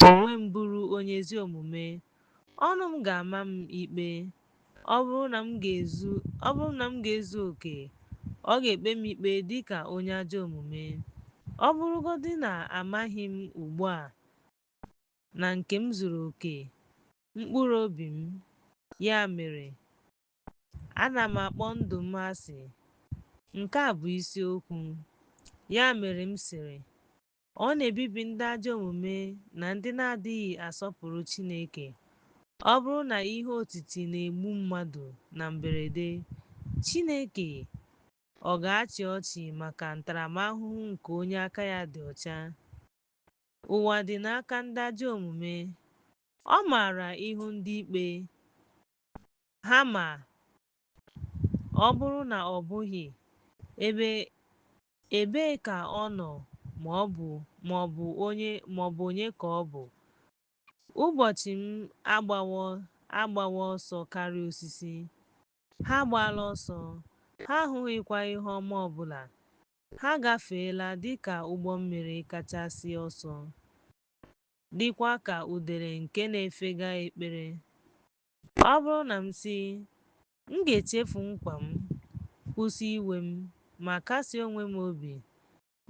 onwe m bụrụ onye ezi omume, ọnụ m ga-ama m ikpe. Ọ bụrụ na m ga-ezu oke, ọ ga-ekpe m ikpe dị ka onye ajọ omume. Ọ bụrụgodị na amaghị m ugbu a na nke m zuru oke, mkpụrụ obi m, ya mere, Ana m akpọ ndụ m asị. Nke a bụ isiokwu. Ya mere m sịrị, Ọ na-ebibi ndị ajọ omume na ndị na-adịghị asọpụrụ Chineke. Ọ bụrụ na ihe otiti na-egbu mmadụ na mberede, Chineke ọ̀ ga-achị ọchị maka ntaramahụhụ nke onye aka ya dị ọcha? Ụwa dị n'aka ndị ajọ omume. Ọ maara ihu ndị ikpe ha ma ọ bụrụ na ọ bụghị, ebee ka ọ nọ ma ọ bụ onye ka ọ bụ? Ụbọchị m agbawo ọsọ karịa osisi. Ha agbaala ọsọ, ha ahụghịkwa ihe ọma ọ bụla. Ha agafeela dịka ụgbọ mmiri kachasị ọsọ, dịkwa ka udele nke na-efega ekpere. Ọ bụrụ na m sị, M ga-echefu nkwa m, kwụsị iwe m, ma kasie onwe m obi,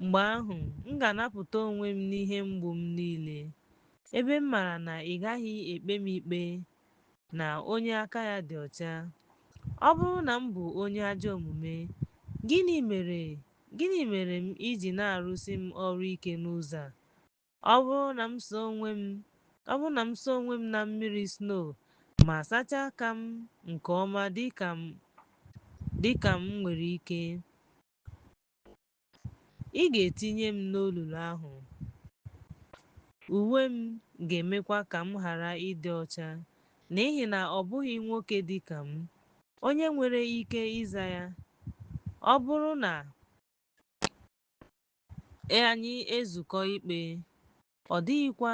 mgbe ahụ m ga-anapụta onwe m n'ihe mgbu m niile, ebe m maara na ị gaghị ekpe m ikpe na onye aka ya dị ọcha. Ọ bụrụ na m bụ onye ajọ omume, gịnị mere m i ji na-arụsi m ọrụ ike n'ụzọ a? Ọ bụrụ na m saa onwe m na mmiri snow ma sachaa aka m nke ọma dị ka m nwere ike, ị ga-etinye m n'olulu ahụ, uwe m ga-emekwa ka m ghara ịdị ọcha, n'ihi na ọ bụghị nwoke dị ka m, onye nwere ike ịza ya. Ọ bụrụ na anyị ezukọ ikpe, ọ dịghịkwa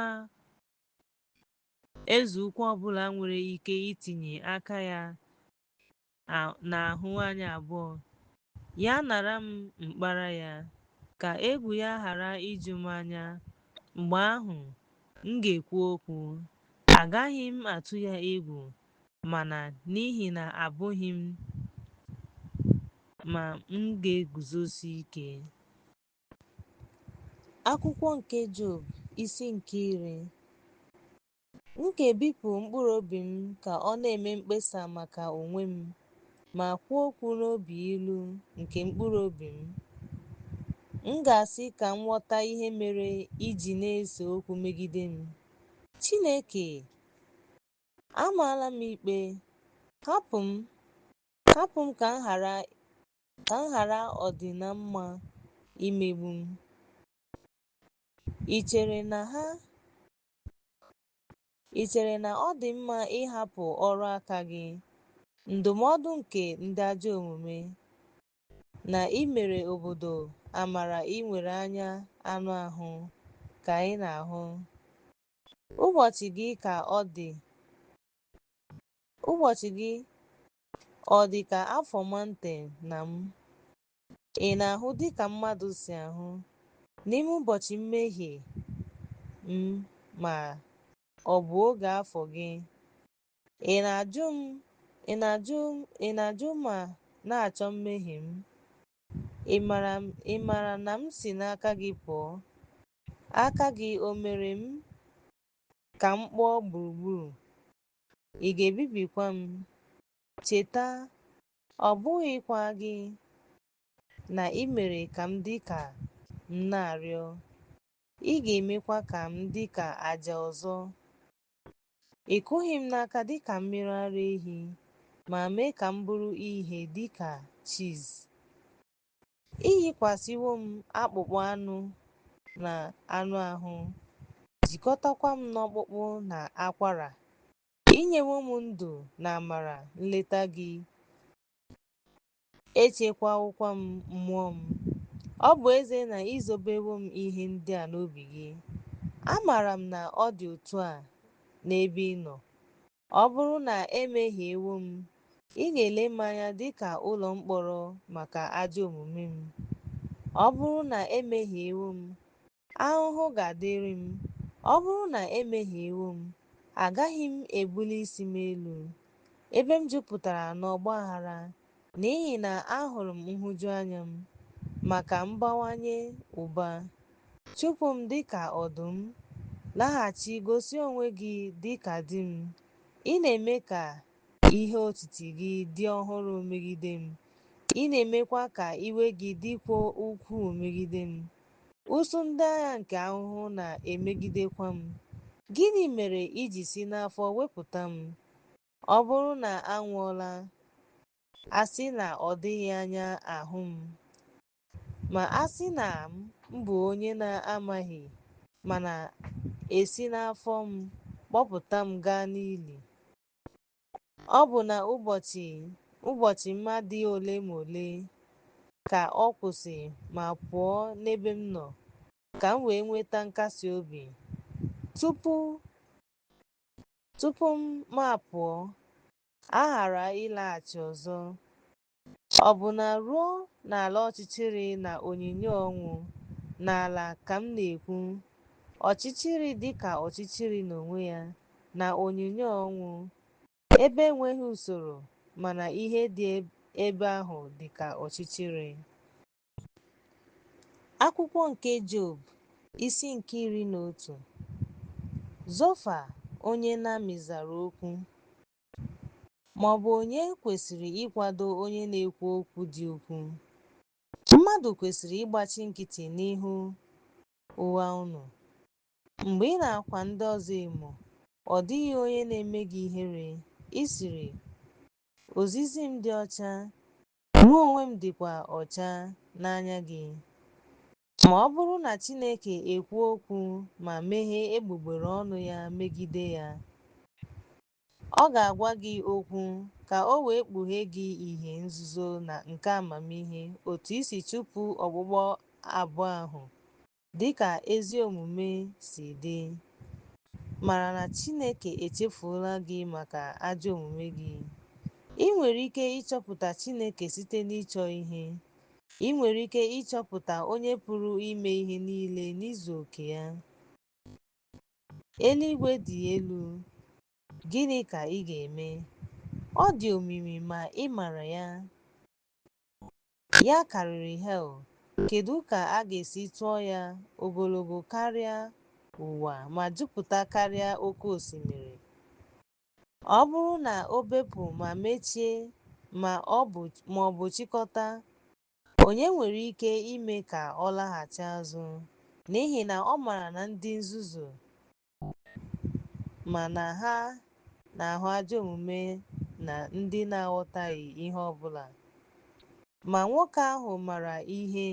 eze ukwu ọbụla nwere ike itinye aka ya n'ahụ anyị abụọ. Ya nara m mkpara ya, ka egwu ya ghara iju m anya. Mgbe ahụ, m ga-ekwu okwu, agaghị m atụ ya egwu, mana n'ihi na abụghị m, ma m ga-eguzosi ike. Akwụkwọ nke Job, isi nke 10. M ga-ebipụ mkpụrụ obi m ka ọ na-eme mkpesa maka onwe m, ma kwuo okwu n'obi ilu nke mkpụrụ obi m. M ga-asị ka m ghọta ihe mere i ji na-ese okwu megide m. Chineke, amaala m ikpe, hapụ m ka m ghara ọdịnamma imegbu m. Ị chere na ọ dị mma ịhapụ ọrụ aka gị, ndụmọdụ nke ndị ajọ omume, na ị mere obodo amara i nwere anya anụ ahụ ka ị na-ahụ? Ụbọchị gị ọ dị ka afọ mountain na m? Ị na-ahụ dịka mmadụ si ahụ n'ime ụbọchị mmehie m ma ọ bụ oge afọ gị? Ị na-ajụ ma na-achọ mmehie m? Ị maara na m si n'aka gị pụọ? Aka gị o mere m ka m kpọọ gburugburu? Ị ga-ebibikwa m? Cheta, ọ bụghịkwa gị, na ị mere ka m dị ka m na-arịọ, ị ga-emekwa ka m dị ka aja ọzọ. Ị kụghị m n'aka dịka mmiri ara ehi, ma mee ka m bụrụ ihe dịka chiiz. Ị yikwasịwo m akpụkpọ anụ na anụ ahụ, jikọtakwa m n'ọkpụkpụ na akwara. I nyewo m ndụ na amara nleta gị, echekwawokwa m mmụọ m. Ọ bụ ezie na i zobewo m ihe ndị a n'obi gị, amaara m na ọ dị otu a n'ebe ị nọ. Ọ bụrụ na emehiewo m, ị ga-ele m anya dịka ụlọ mkpọrọ maka ajọ omume m. Ọ bụrụ na emehiewo m, ahụhụ ga-adịrị m. Ọ bụrụ na emehiewo m, agaghị m ebuli isi m elu, ebe m jupụtara n'ọgba aghara, n'ihi na ahụrụ m nhụjuanya m maka mbawanye ụba. Chụpụ m dịka ọdụm, laghachi gosi onwe gị dịka di m. Ị na-eme ka ihe otiti gị dị ọhụrụ megide m, ị na-emekwa ka iwe gị dịkwuo ukwuu megide m. Usuu ndị agha nke ahụhụ na-emegidekwa m. Gịnị mere i ji si n'afọ wepụta m? Ọ bụrụ na anwụọla, a sị na ọ dịghị anya ahụ m. Ma a sị na m bụ onye na-amaghị, mana esi n'afọ m kpọpụta m gaa n'ili. Ọ bụ na ụbọchị m adịghị ole ma ole, ka ọ kwụsị ma pụọ n'ebe m nọ, ka m wee nweta nkasi obi, tupu m apụọ, a ghara ịlaghachi ọzọ, ọbụna ruo n'ala ọchịchịrị na onyinyo ọnwụ, n'ala, ka m na-ekwu, ọchịchịrị dị ka ọchịchịrị n'onwe ya, na onyinyo ọnwụ, ebe enweghị usoro, mana ihe dị ebe ahụ dị ka ọchịchịrị. Akwụkwọ nke Job, isi nke 11. Zofa onye Naamị zara okwu. Ma ọ bụ onye kwesịrị ịkwado onye na-ekwu okwu dị ukwuu? Mmadụ kwesịrị ịgbachi nkịtị n'ihu ụgha unu. Mgbe ị na-akwa ndị ọzọ emo, ọ dịghị onye na-eme gị ihere. Ị sịrị, Ozizi m dị ọcha, mụ onwe m dịkwa ọcha n'anya gị. Ma ọ bụrụ na Chineke ekwuo okwu ma meghee egbugbere ọnụ ya megide ya, ọ ga-agwa gị okwu, ka o wee kpughee gị ihe nzuzo na nke amamihe otu isi chụpụ okpukpu abụọ ahụ, dịka ezi omume si dị. Mara na Chineke echefuola gị maka ajọ omume gị. Ị nwere ike ịchọpụta Chineke site n'ịchọ ihe? Ị nwere ike ịchọpụta Onye pụrụ ime ihe niile n'izu oke ya? Eluigwe dị elu, gịnị ka ị ga-eme? Ọ dị omimi ma ị maara ya. Ya karịrị hel, kedu ka a ga-esi tụọ ya ogologo karịa ụwa ma jupụta karịa oke osimiri? Ọ bụrụ na o bepụ ma mechie ma ọ bụ chịkọta, onye nwere ike ime ka ọ laghachi azụ? N'ihi na ọ maara na ndị nzuzu, ma na ha na-ahụ ajọ omume na ndị na-aghọtaghị ihe ọ bụla. Ma nwoke ahụ maara ihe,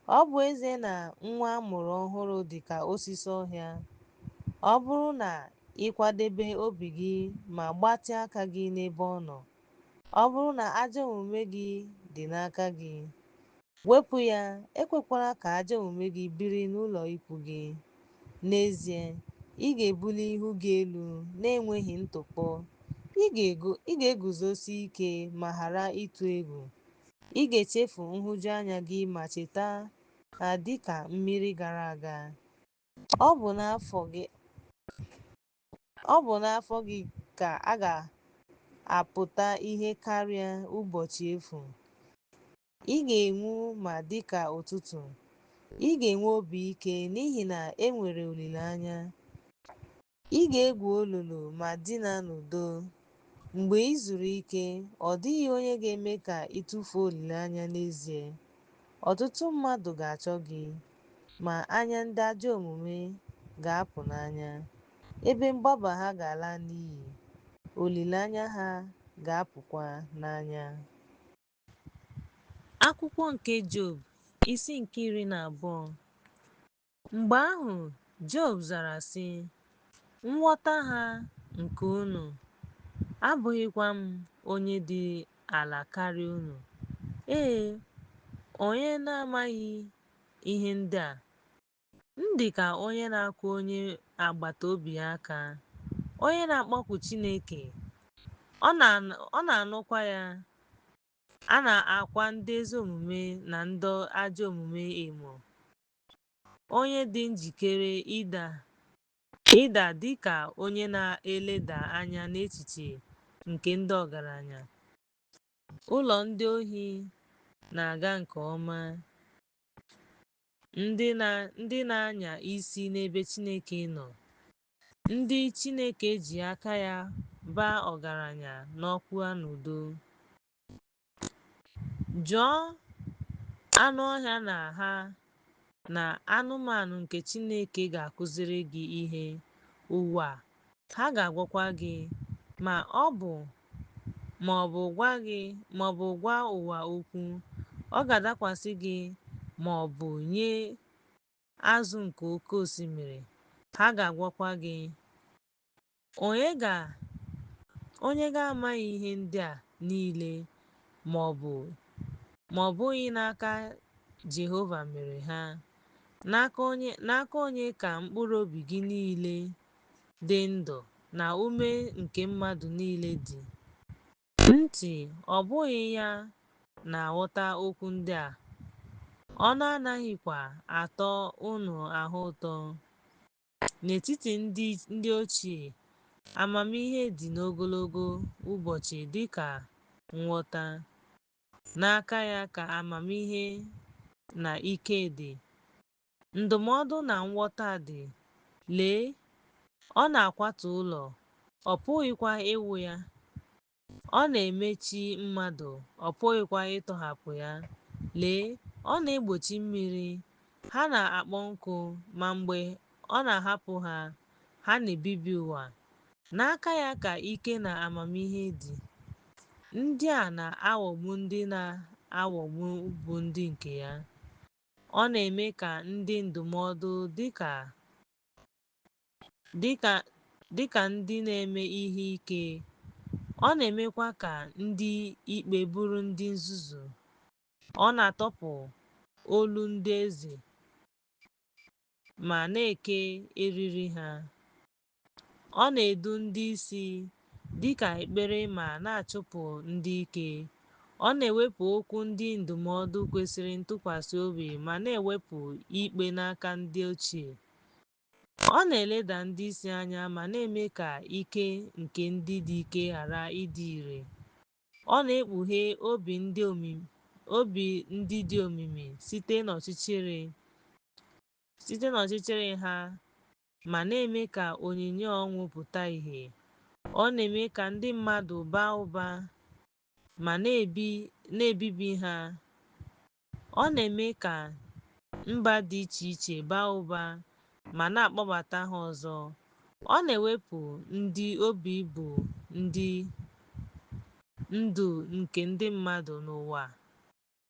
ọ bụ ezie na nwa a mụrụ ọhụrụ dị ka osisi ọhịa, ọ bụrụ na ị kwadebe obi gị ma gbatịa aka gị n'ebe ọ nọ, ọ bụrụ na ajọ omume gị dị n'aka gị, wepụ ya, ekwekwala ka ajọ omume gị biri n'ụlọ ikwu gị. N'ezie, ị ga-ebuli ihu gị elu n'enweghị ntụpọ, ị ga-eguzosi ike ma ghara ịtụ egwu. Ị ga-echefu nhụjuanya gị ma cheta ha dị ka mmiri gara aga. Ọ bụ n'afọ gị ka a ga-apụta ìhè karịa ụbọchị efu. Ị ga-enwu ma dị ka ụtụtụ. Ị ga-enwe obi ike n'ihi na e nwere olileanya. Ị ga-egwu olulu ma dina n'udo. Mgbe ị zuru ike, ọ dịghị onye ga-eme ka ị tụfuo olileanya n'ezie. Ọtụtụ mmadụ ga-achọ gị, ma anya ndị ajọ omume ga-apụ n'anya. Ebe mgbaba ha ga-ala n'iyi, olileanya ha ga-apụkwa n'anya. Akwụkwọ nke Job, isi nke 12. Mgbe ahụ Job zara sị, Nghọta ha nke unu, abụghịkwa m onye dị ala karịa unu. Ee, onye na-amaghị ihe ndị a? M dị ka onye na-akụ onye agbata obi ya aka, onye na-akpọku Chineke, ọ na-anụkwa ya. A na-akwa ndị ezi omume na ndị ajọ omume emo, onye dị njikere ịda dị ka onye na-eleda anya n'echiche nke ndị ọgaranya. Ụlọ ndị ohi na-aga nke ọma, ndị na-anya isi n'ebe Chineke nọ. Ndị Chineke ji aka ya baa ọgaranya nọkwa n'udo. Jụọ anụ ọhịa na ha na anụmanụ nke Chineke ga-akụziri gị ihe, ụwa, ha ga-agwakwa gị, ma ọ bụ gwa ụwa okwu, ọ ga-adakwasị gị, ma ọ bụ nye azụ nke oke osimiri, ha ga-agwakwa gị. Onye ga-amaghị ihe ndị a niile, ma ọ bụghị n'aka Jehova mere ha? N'aka onye ka mkpụrụ obi gị niile dị ndụ na ume nke mmadụ niile dị? Ntị, ọ bụghị ya na-aghọta okwu ndị a, ọnụ anaghịkwa atọ unu ahụ ụtọ. N'etiti ndị ochie, amamihe dị n'ogologo ụbọchị dị ka nghọta. N'aka ya ka amamihe na ike dị, ndụmọdụ na nghọta dị. Lee, ọ na-akwatu ụlọ, ọ pụghịkwa iwu ya. Ọ na-emechi mmadụ, ọ pụghịkwa ịtọhapụ ya. Lee, ọ na-egbochi mmiri, ha na-akpọ nkụ, ma mgbe ọ na-ahapụ ha, ha na-ebibi ụwa. N'aka ya ka ike na amamihe dị. Ndị a na-aghọgbu ndị na-aghọgbu bụ ndị nke ya. Ọ na-eme ka ndị ndụmọdụ dị ka ndị na-eme ihe ike, ọ na-emekwa ka ndị ikpe bụrụ ndị nzuzu. Ọ na-atọpụ olu ndị eze ma na-eke eriri ha. Ọ na-edu ndị isi dịka ekpere ma na-achụpụ ndị ike. Ọ na-ewepụ okwu ndị ndụmọdụ kwesịrị ntụkwasị obi ma na-ewepụ ikpe n'aka ndị ochie. Ọ na-eleda ndị isi anya ma na-eme ka ike nke ndị dị ike ghara ịdị ire. Ọ na-ekpughe obi ndị dị omimi site n'ọchịchịrị ha ma na-eme ka onyinyo ọnwụ pụta ìhè. Ọ na-eme ka ndị mmadụ baa ụba ma na-ebibi ha. Ọ na-eme ka mba dị iche iche baa ụba ma na-akpọbata ha ọzọ. Ọ na-ewepụ ndị obi bụ ndị ndu nke ndị mmadụ n'ụwa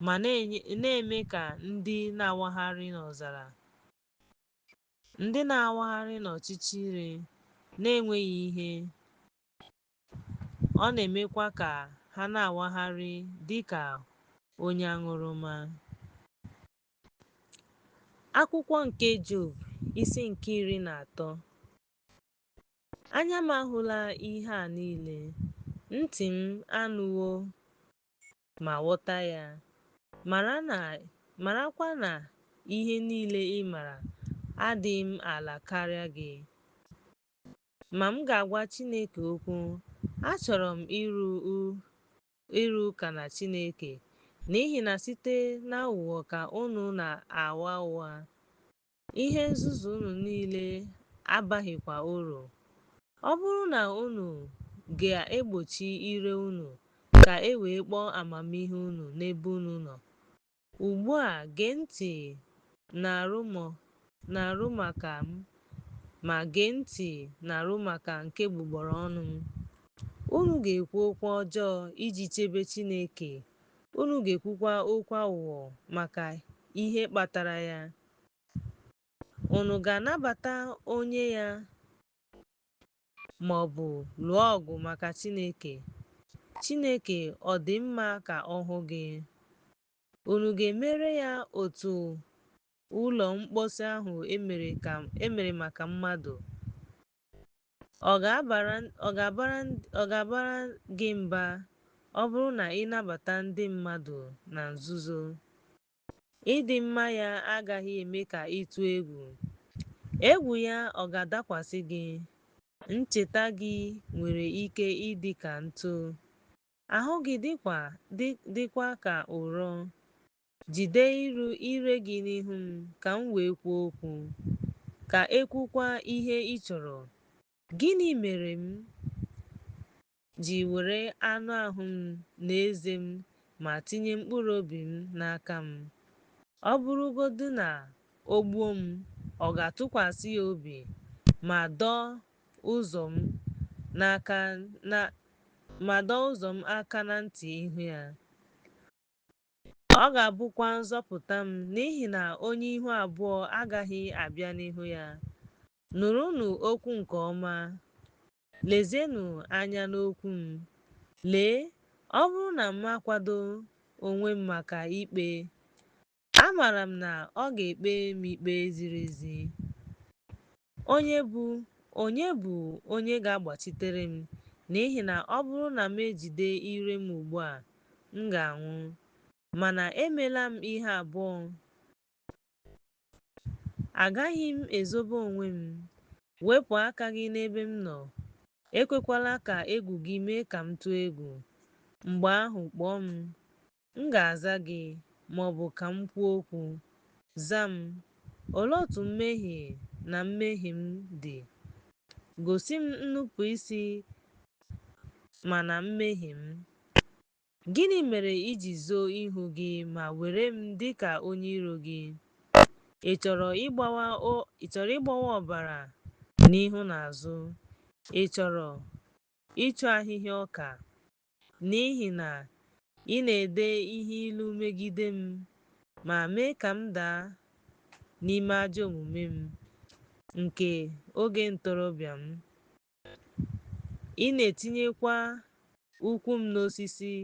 ma na-eme ka ndị na-awagharị n'ọzara, ndị na-awagharị n'ọchịchịrị na-enweghị ihe. Ọ na-emekwa ka ha na-awagharị dị ka onye aṅụrụma. Akwụkwọ nke Job, isi nke 13. Anya m ahụla ihe a niile, ntị m anụwo ma ghọta ya. Marakwa na ihe niile ị maara, adịghị m ala karịa gị. Ma m ga-agwa Chineke okwu, achọrọ m ịrụ ụka na Chineke, n'ihi na site n'aghụghọ ka unu na-agha ụgha, ihe nzuzu unu niile abaghịkwa uru. Ọ bụrụ na unu ga-egbochi ire unu ka e wee kpọọ amamihe unu n'ebe unu nọ. Ugbu a gee ntị n'arụmụka m, ma gee ntị n'arụmụka nke egbugbere ọnụ m. Unu ga-ekwu okwu ọjọọ iji chebe Chineke, unu ga-ekwukwa okwu aghụghọ maka ihe kpatara ya. Unu ga-anabata onye ya ma ọ bụ lụọ ọgụ maka Chineke? Chineke ọ dị mma ka ọ hụ gị? Unu ga-emere ya otu ụlọ mposi ahụ e mere maka mmadụ? Ọ ga-abara gị mba ọ bụrụ na ị nabata ndị mmadụ na nzuzo? Ịdị mma ya agaghị eme ka ị tụọ egwu. Egwu ya ọ ga-adakwasị gị? Ncheta gị nwere ike ịdị ka ntụ, ahụ gị dịkwa ka ụrọ. Jide ire gị n'ihu m ka m wee kwuo okwu, ka e kwuokwa ihe ị chọrọ. Gịnị mere m ji were anụ ahụ m na eze m ma tinye mkpụrụ obi m n'aka m? Ọ bụrụgodị na o gbuo m, ọ ga-atụkwasị ya obi ma dọọ ụzọ m aka na ntị ihu ya. Ọ ga-abụkwa nzọpụta m, n'ihi na onye ihu abụọ agaghị abịa n'ihu ya. Nụrụnụ okwu nke ọma, lezienụ anya n'okwu m. Lee, ọ bụrụ na m akwado onwe m maka ikpe, amaara m na ọ ga-ekpe m ikpe ziri ezi. Onye bụ onye ga-agbachitere m? N'ihi na ọ bụrụ na m ejide ire m ugbu a, m ga-anwụ. Mana emela m ihe abụọ: Agaghị m ezobe onwe m. Wepụ aka gị n'ebe m nọ, ekwekwala ka egwu gị mee ka m tụọ egwu. Mgbe ahụ kpọọ m, m ga-aza gị, ma ọ bụ ka m kwuo okwu, za m. Olee otú mmehie na mmehie m dị? Gosi m nnupụisi ma na mmehie m. Gịnị mere i ji zoo ihu gị ma were m dị ka onye iro gị? Ị chọrọ ịgbawa ọbara n'ihu na azụ? Ị chọrọ ịchụ ahịhịa ọka? N'ihi na ị na-ede ihe ilu megide m ma mee ka m daa n'ime ajọ omume m nke oge ntorobịa m. Ị na-etinyekwa ụkwụ m n'osisi,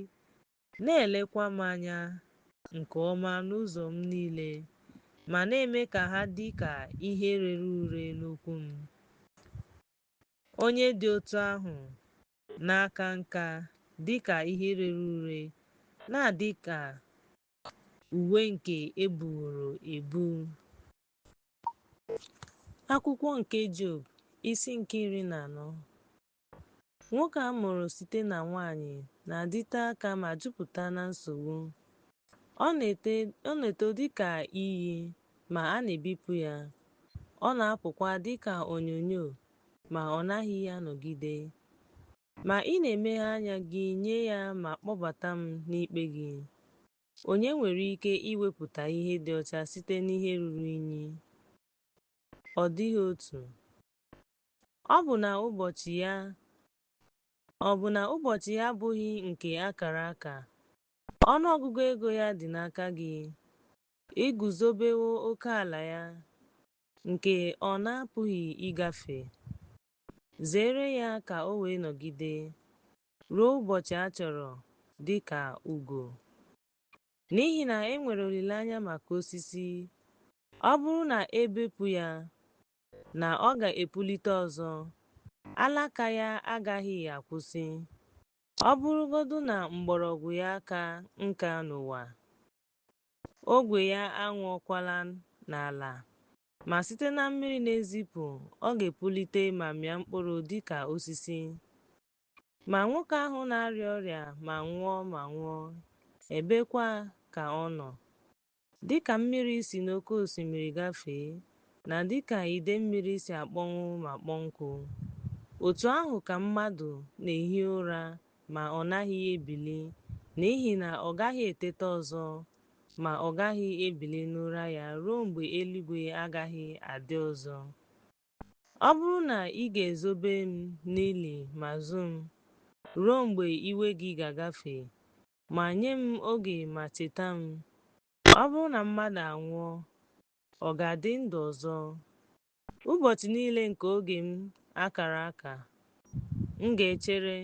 na-elekwa m anya nke ọma n'ụzọ m niile, ma na-eme ka ha dị ka ihe rere ure n'ụkwụ m. Onye dị otu ahụ na-aka nka dị ka ihe rere ure, na-adị ka uwe nke ebuworo ebu. Akwụkwọ nke Job, isi nke 14. Nwoke a mụrụ site na nwanyị na-adịte aka ma jupụta na nsogbu. Ọ na-eto dịka iyi, ma a na-ebipụ ya; ọ na-apụkwa dịka onyinyo, ma ọ naghị anọgide. Ma ị na-emeghe anya gị nye ya ma kpọbata m n'ikpe gị. Onye nwere ike iwepụta ihe dị ọcha site n'ihe ruru unyi? Ọ dịghị otu. Ọ bụ na ụbọchị ya abụghị nke a kara aka? Ọnụọgụgụ ego ya dị n'aka gị. Ị guzobewo oke ala ya, nke ọ na-apụghị ịgafe. Zere ya ka o wee nọgide ruo ụbọchị a chọrọ, dị ka ugo. N'ihi na e nwere olileanya maka osisi, ọ bụrụ na e bepụ ya, na ọ ga-epulite ọzọ, alaka ya agaghị akwụsị. Ọ bụrụgodị na mgbọrọgwụ ya aka nka n'ụwa, ogwe ya anwụọkwala n'ala, ma site na mmiri na-ezipụ, ọ ga-epulite ma mịa mkpụrụ dị ka osisi. Ma nwoke ahụ na-arịa ọrịa ma nwụọ ma nwụọ, ebekwa ka ọ nọ? Dịka mmiri si n'oké osimiri gafee, na dịka idee mmiri si akpọnwụ ma kpọọ nkụ, otu ahụ ka mmadụ na-ehi ụra ma ọ naghị ebili, n'ihi na ọ gaghị eteta ọzọ, ma ọ gaghị ebili n'ụra ya ruo mgbe eluigwe agaghị adị ọzọ. Ọ bụrụ na ị ga-ezobe m n'ili ma zoo m, ruo mgbe iwe gị ga-agafe, ma nye m oge ma cheta m. Ọ bụrụ na mmadụ anwụọ, ọ ga-adị ndụ ọzọ? Ụbọchị niile nke oge m akara aka, m ga-echere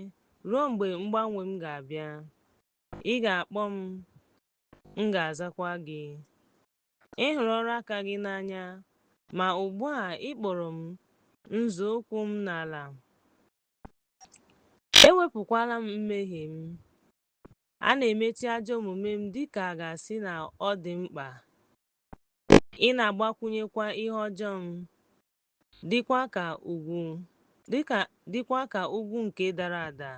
ruo mgbe mgbanwe m ga-abịa. Ị ga-akpọ m, m ga-azakwa gị. Ị hụrụ ọrụ aka gị n'anya, ma ugbu a ị kpọrọ m nzọụkwụ m n'ala. Ewepụkwala m mmehie m. A na-emechi ajọ omume m dịka a ga-asị na ọ dị mkpa. Ị na-agbakwunyekwa ihe ọjọọ m, dịkwa ka ugwu nke dara ada,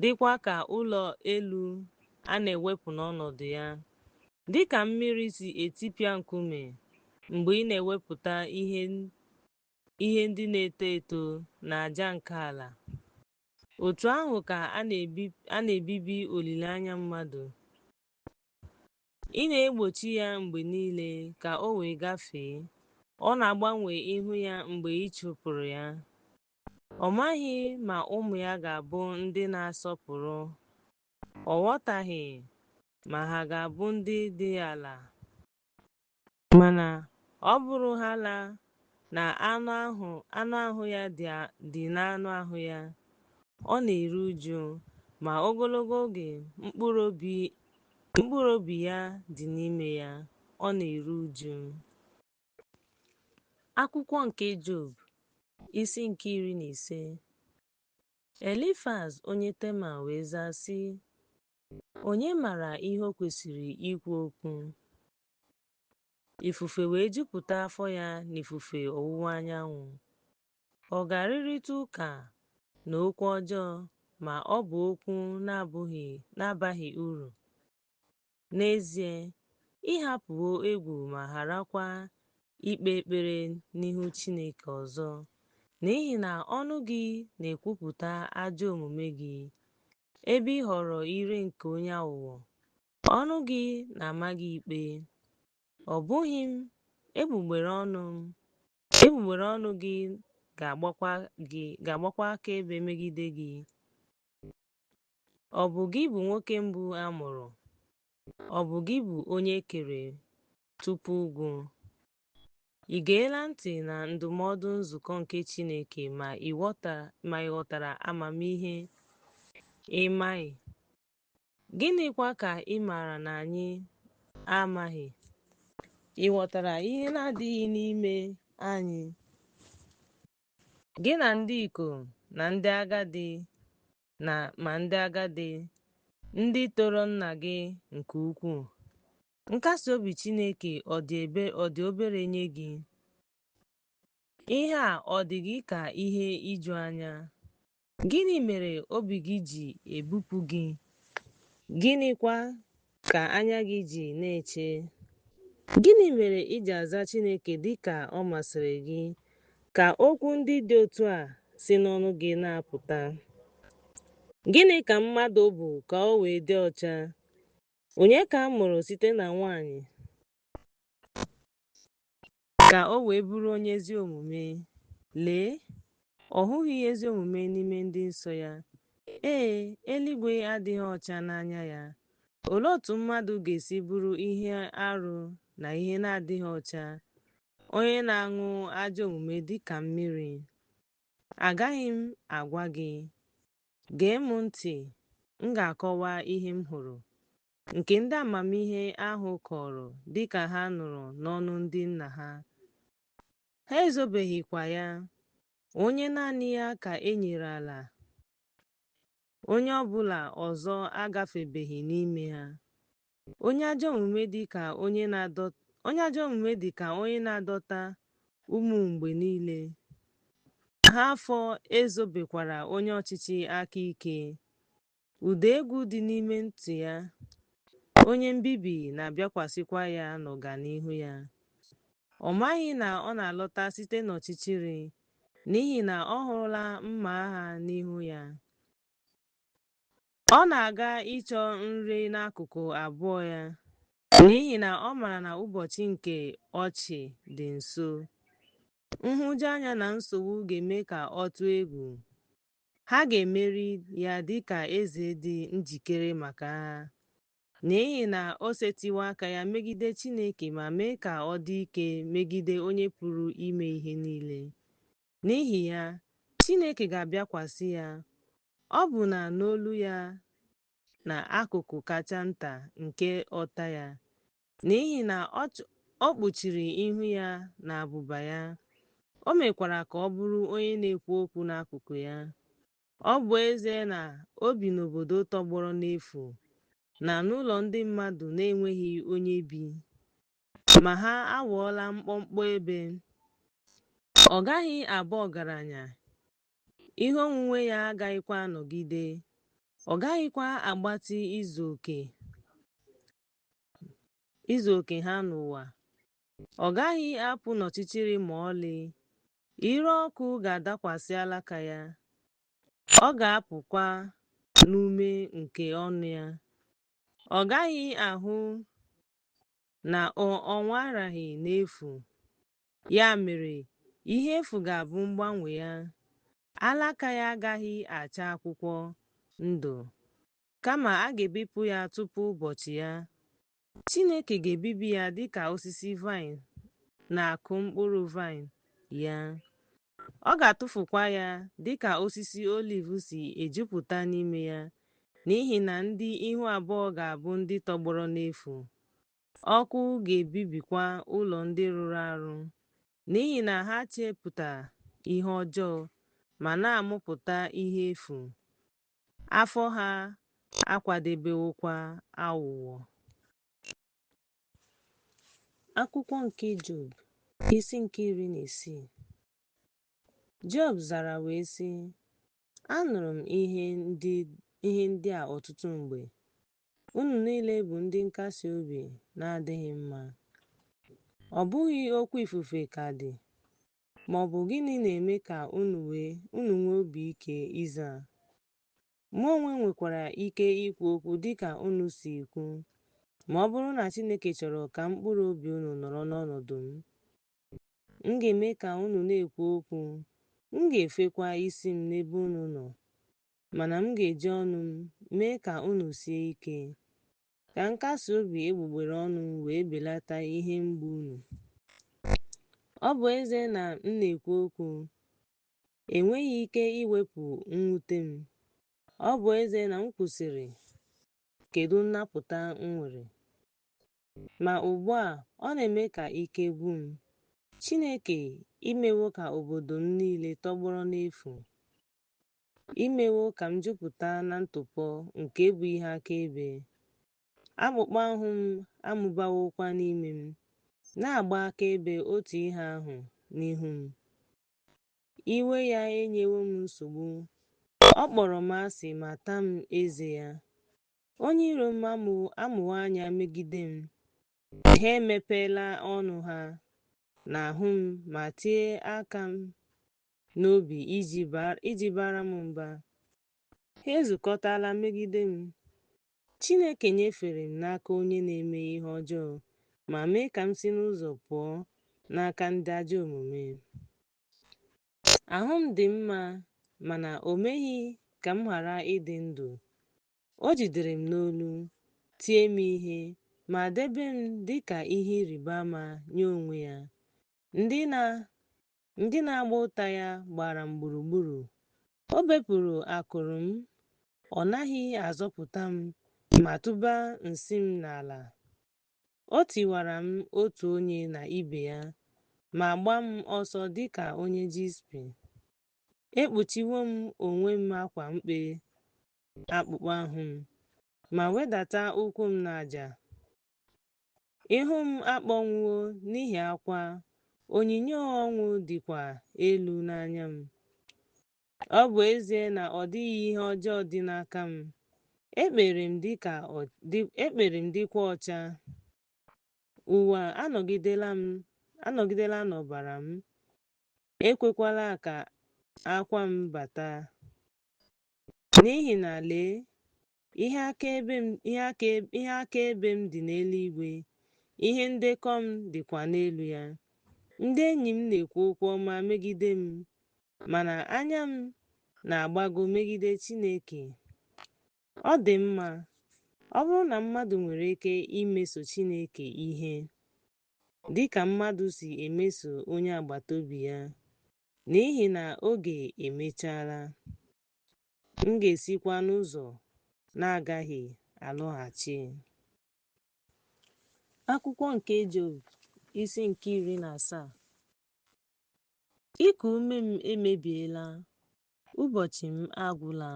dịkwa ka ụlọ elu a na-ewepụ n'ọnọdụ ya, dịka mmiri si etipịa nkume mgbe ị na-ewepụta ihe ihe ndị na-eto eto na aja nke ala, otu ahụ ka a na-ebibi olileanya mmadụ. Ị na-egbochi ya mgbe niile ka o wee gafee, ọ na-agbanwe ihu ya mgbe ị chụpụrụ ya. Ọ maghị ma ụmụ ya ga-abụ ndị na-asọpụrụ, ọ ghọtaghị ma ha ga-abụ ndị dị ala. Mana ọ bụrụhaala na anụ ahụ ya dị n'anụ ahụ ya, ọ na-eru ụjụ, ma ogologo oge mkpụrụ obi ya dị n'ime ya, ọ na-eru ụjụ. Akwụkwọ nke Job, isi nke 15. Elifaz onye Teman wee zaa sị, Onye maara ihe o kwesịrị ikwu okwu? Ifufe wee jupụta afọ ya n'ifufe ọwụwa anyanwụ. Ọ ga-arụrịta ụka na okwu ọjọọ ma ọ bụ okwu na-abaghị uru? N'ezie, ị hapụwo egwu ma gharakwa ikpe ekpere n'ihu Chineke ọzọ, n'ihi na ọnụ gị na-ekwupụta ajọ omume gị, ebe ị ghọrọ ire nke onye aghụghọ, ọnụ gị na-ama gị ikpe. Ọ bụghị m, egbugbere ọnụ gị ga-agbakwa akaebe megide gị. Ọ bụ gị bụ nwoke mbụ a mụrụ? Ọ bụ gị bụ onye e kere tupu ugwu? Ị geela ntị na ndụmọdụ nzukọ nke Chineke ma ị ghọtara amamihe? Ị maghị. Gịnịkwa ka ị maara na anyị amaghị? Ị ghọtara ihe na-adịghị n'ime anyị? Gị na ndị ikom na ndị agadi ma ndị agadi, ndị toro nna gị nke ukwuu. Nkasi obi Chineke ọ dị obere nye gị? Ihe a ọ dị gị ka ihe ijuanya? Gịnị mere obi gị ji ebupụ gị? Gịnịkwa ka anya gị ji na-eche? Gịnị mere i ji aza Chineke dị ka ọ masịrị gị ka okwu ndị dị otu a si n'ọnụ gị na-apụta? Gịnị ka mmadụ bụ ka o wee dị ọcha? Onye ka a mụrụ site na nwanyị ka o wee bụrụ onye ezi omume? Lee, ọ hụghị ezi omume n'ime ndị nsọ ya. Ee, eluigwe adịghị ọcha n'anya ya. Olee otú mmadụ ga-esi bụrụ ihe arụ na ihe na-adịghị ọcha, onye na-aṅụ ajọ omume dị ka mmiri? Agaghị m agwa gị. Gee m ntị, m ga-akọwa ihe m hụrụ, nke ndị amamihe ahụ kọrọ dịka ha nụrụ n'ọnụ ndị nna ha. Ha ezobeghịkwa ya. Onye naanị ya ka e nyere ala, onye ọ bụla ọzọ agafebeghị n'ime ha. Onye ajọ omume dị ka onye na-adọta ụmụ mgbe niile. Ha afọ ezobekwara onye ọchịchị aka ike. Ụda egwu dị n'ime ntị ya, onye mbibi na-abịakwasịkwa ya n'ọganihu ya. Ọ maghị na ọ na-alọta site n'ọchịchịrị, n'ihi na ọ hụrụla mma agha n'ihu ya. Ọ na-aga ịchọ nri n'akụkụ abụọ ya, n'ihi na ọ maara na ụbọchị nke ọchị dị nso. Nhụjuanya na nsogbu ga-eme ka ọ tụọ egwu. Ha ga-emeri ya dị ka eze dị njikere maka agha, n'ihi na o setịwo aka ya megide Chineke ma mee ka ọ dị ike megide Onye pụrụ ime ihe niile. N'ihi ya, Chineke ga-abịakwasị ya, ọbụna n'olu ya na akụkụ kacha nta nke ọta ya, n'ihi na ọ kpuchiri ihu ya na abụba ya, o mekwara ka ọ bụrụ onye na-ekwu okwu n'akụkụ ya. Ọ bụ ezie na o bi n'obodo tọgbọrọ n'efu na n'ụlọ ndị mmadụ na-enweghị onye bi, ma ha aghọọla mkpọmkpọ ebe. Ọ gaghị abụ ọgaranya, ihe onwunwe ya agaghịkwa anọgide, ọ gaghịkwa agbatị izu oke ha n'ụwa. Ọ gaghị apụ n'ọchịchịrị ma ọlị. Ire ọkụ ga-adakwasị alaka ya, ọ ga-apụkwa n'ume nke ọnụ ya. Ọ gaghị ahụ na ọ nwaraghị n'efu. Ya mere, ihe efu ga-abụ mgbanwe ya. Alaka ya agaghị acha akwụkwọ ndụ, kama a ga-ebipụ ya tupu ụbọchị ya. Chineke ga-ebibi ya dịka osisi vaịn na-akụ mkpụrụ vaịn ya. Ọ ga-atụfukwa ya dịka osisi oliv si ejupụta n'ime ya, n'ihi na ndị ihu abụọ ga-abụ ndị tọgbọrọ n'efu. Ọkụ ga-ebibikwa ụlọ ndị rụrụ arụ, n'ihi na ha chepụta ihe ọjọọ ma na-amụpụta ihe efu. Afọ ha akwadebewokwa aghụghọ. Akwụkwọ nke Job, isi nke 16. Job zara wee sị, Anụrụ m ihe ndị a ọtụtụ mgbe. Unu niile bụ ndị nkasi obi na-adịghị mma. Ọ bụghị okwu ifufe ka dị, ma ọ bụ gịnị na-eme ka unu nwee obi ike ịza? Mụ onwe m nwekwara ike ikwu okwu dịka unu si kwu, ma ọ bụrụ na Chineke chọrọ ka mkpụrụ obi unu nọrọ n'ọnọdụ m. M ga-eme ka unu na-ekwu okwu, m ga-efekwa isi m n'ebe unu nọ, mana m ga-eji ọnụ m mee ka unu sie ike, ka nkasi obi egbugbere ọnụ m wee belata ihe mgbu unu. Ọ bụ ezie na m na-ekwu okwu, enweghị ike iwepụ mwute m. Ọ bụ ezie na m kwụsịrị, kedu nnapụta m nwere? Ma ugbu a ọ na-eme ka ike gwụ m. Chineke imewo ka obodo m niile tọgbọrọ n'efu. I mewo ka m jupụta na ntụpọ nke bụ ihe akaebe. Akpụkpọ ahụ m amụbawokwa n'ime m, na-agba akaebe otu ihe ahụ n'ihu m. Iwe ya enyewo m nsogbu. Ọ kpọrọ m asị ma taa m eze ya. Onye iro m amụwo anya megide m. Ha emepeela ọnụ ha n'ahụ m ma tie aka m n'obi iji bara m mba. Ha ezukọtala megide m. Chineke nyefere m n'aka onye na-eme ihe ọjọọ ma mee ka m si n'ụzọ pụọ n'aka ndị ajọ omume. Ahụ m dị mma, mana o meghị ka m ghara ịdị ndụ. O jidere m n'olu, tie m ihe, ma debe m dị ka ihe ịrịba ama nye onwe ya. Ndị na-agba ụta ya gbara m gburugburu. O bepụrụ akụrụ m, ọ naghị azọpụta m ma tụba nsị m n'ala. O tiwara m otu onye na ibe ya ma gbaa m ọsọ dị ka onye gypsy. Ekpuchiwo m onwe m akwa mkpe akpụkpọ ahụ m, ma wedata ụkwụ m n'aja. Ihu m akpọnwụwo n'ihi akwa, onyinyo ọnwụ dịkwa elu n'anya m. Ọ bụ ezie na ọ dịghị ihe ọjọọ dị n'aka m, ekpere m dịkwa ọcha. Ụwa anọgidela n'ọbara m, ekwekwala ka akwa m bata. N'ihi na lee, ihe akaebe m dị n'eluigwe, ihe ndekọ m dịkwa n'elu ya. Ndị enyi m na-ekwu okwu ọma megide m, mana anya m na-agbago megide Chineke. Ọ dị mma, ọ bụrụ na mmadụ nwere ike imeso Chineke ihe dị ka mmadụ si emeso onye agbata obi ya, n'ihi na oge emechaala, m ga-esikwa n'ụzọ na-agaghị alọghachi. Akwụkwọ nke Job, isi nke 17. Iku ume m emebiela, ụbọchị m agwụla,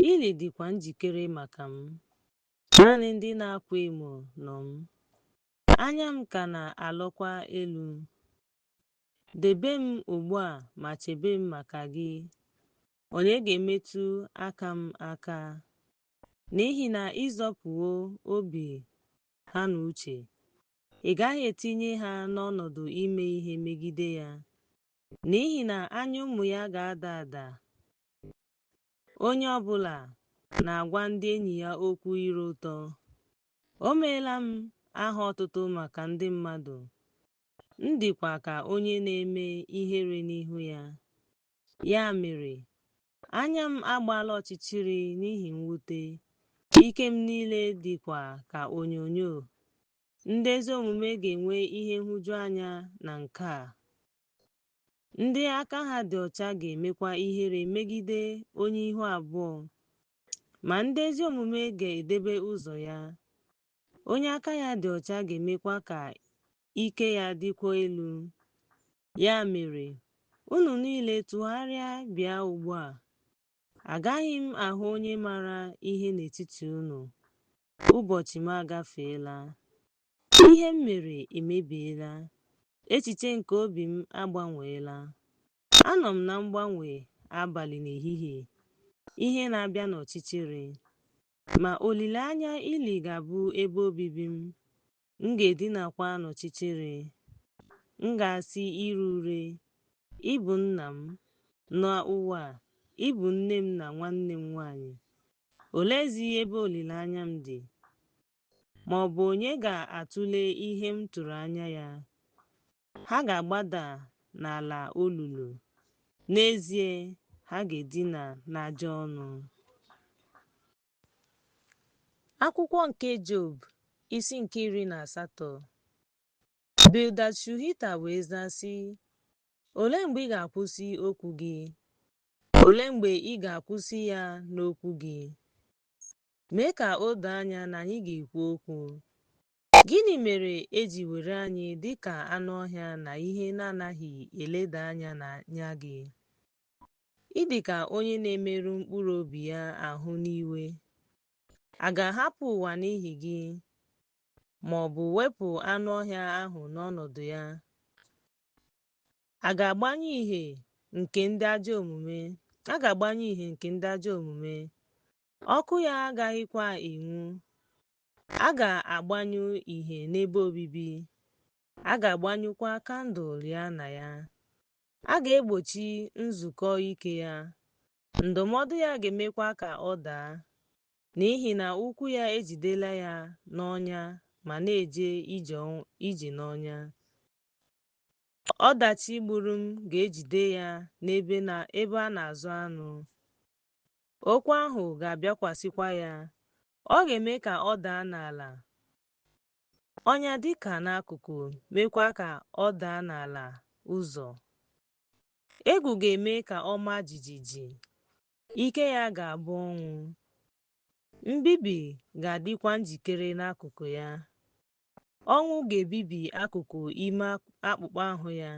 ili dịkwa njikere maka m. Naanị ndị na-akwa emo nọ m, anya m ka na-alọkwa elu. Debe m ugbu a ma chebe m maka gị. Onye ga-emetụ aka m aka? N'ihi na ị zọpụwo obi ha na uche, ị gaghị etinye ha n'ọnọdụ ime ihe megide ya. N'ihi na anya ụmụ ya ga-ada ada, onye ọ bụla na-agwa ndị enyi ya okwu ire ụtọ. O meela m aha otutu maka ndị mmadụ, m dịkwa ka onye na-eme ihere n'ihu ya. Ya mere, anya m agbaala ọchịchịrị n'ihi mwute, ike m niile dịkwa ka onyinyo. Ndị ezi omume ga-enwe ihe nhụjuanya na nke a. Ndị aka ha dị ọcha ga-emekwa ihere megide onye ihu abụọ. Ma ndị ezi omume ga-edebe ụzọ ya, onye aka ya dị ọcha ga-emekwa ka ike ya dịkwuo elu. Ya mere, unu niile tụgharịa bịa ugbu a. Agaghị m ahụ onye maara ihe n'etiti unu. Ụbọchị m agafeela. Ihe m mere emebiela. Echiche nke obi m agbanweela. Anọ m na mgbanwe abalị na ehihie, ihe na-abịa n'ọchịchịrị. Ma olileanya ili ga-abụ ebe obibi m, m ga-edinakwa n'ọchịchịrị. M ga-asị ire ure, Ị bụ nna m, n'ụwa, ị bụ nne m na nwanne m nwanyị. Oleezi ebe olileanya m dị? Ma ọ bụ onye ga-atụle ihe m tụrụ anya ya? Ha ga-agbada n'ala olulu; n'ezie, ha ga-edina n'aja ọnụ. Akwụkwọ nke Job, isi nke 18. Bildad Shuhita wee zaa, sị, Olee mgbe ị ga-akwụsị okwu gị? Olee mgbe ị ga-akwụsị ya n'okwu gị? Mee ka o doo anya na anyị ga-ekwu okwu. Gịnị mere e ji were anyị dị ka anụ ọhịa na ihe na-anaghị eleda anya n'anya gị? Ị dị ka onye na-emerụ mkpụrụ obi ya ahụ n'iwe. A ga-ahapụ ụwa n'ihi gị, ma ọ bụ wepụ anụ ọhịa ahụ n'ọnọdụ ya? A ga-agbanyụ ìhè nke ndị ajọ omume, a ga-agbanyụ ìhè nke ndị ajọ omume, ọkụ ya agaghịkwa enwu. A ga-agbanyụ ìhè n'ebe obibi, a ga-agbanyụkwa kandụl ya na ya. A ga-egbochi nzukọ ike ya, ndụmọdụ ya ga-emekwa ka ọ daa, n'ihi na ụkwụ ya ejidela ya n'ọnya ma na-eje ije n'ọnya. Ọdachi gburu m ga-ejide ya n'ebe a na-azụ anụ. Okwu ahụ ga-abịakwasịkwa ya. Ọ ga-eme ka ọ daa n'ala. Ọnya dịka n'akụkụ, meekwa ka ọ daa n'ala ụzọ. Egwu ga-eme ka ọ maa jijiji. Ike ya ga-abụ ọnwụ. Mbibi ga-adịkwa njikere n'akụkụ ya. Ọnwụ ga-ebibi akụkụ ime akpụkpọ ahụ ya.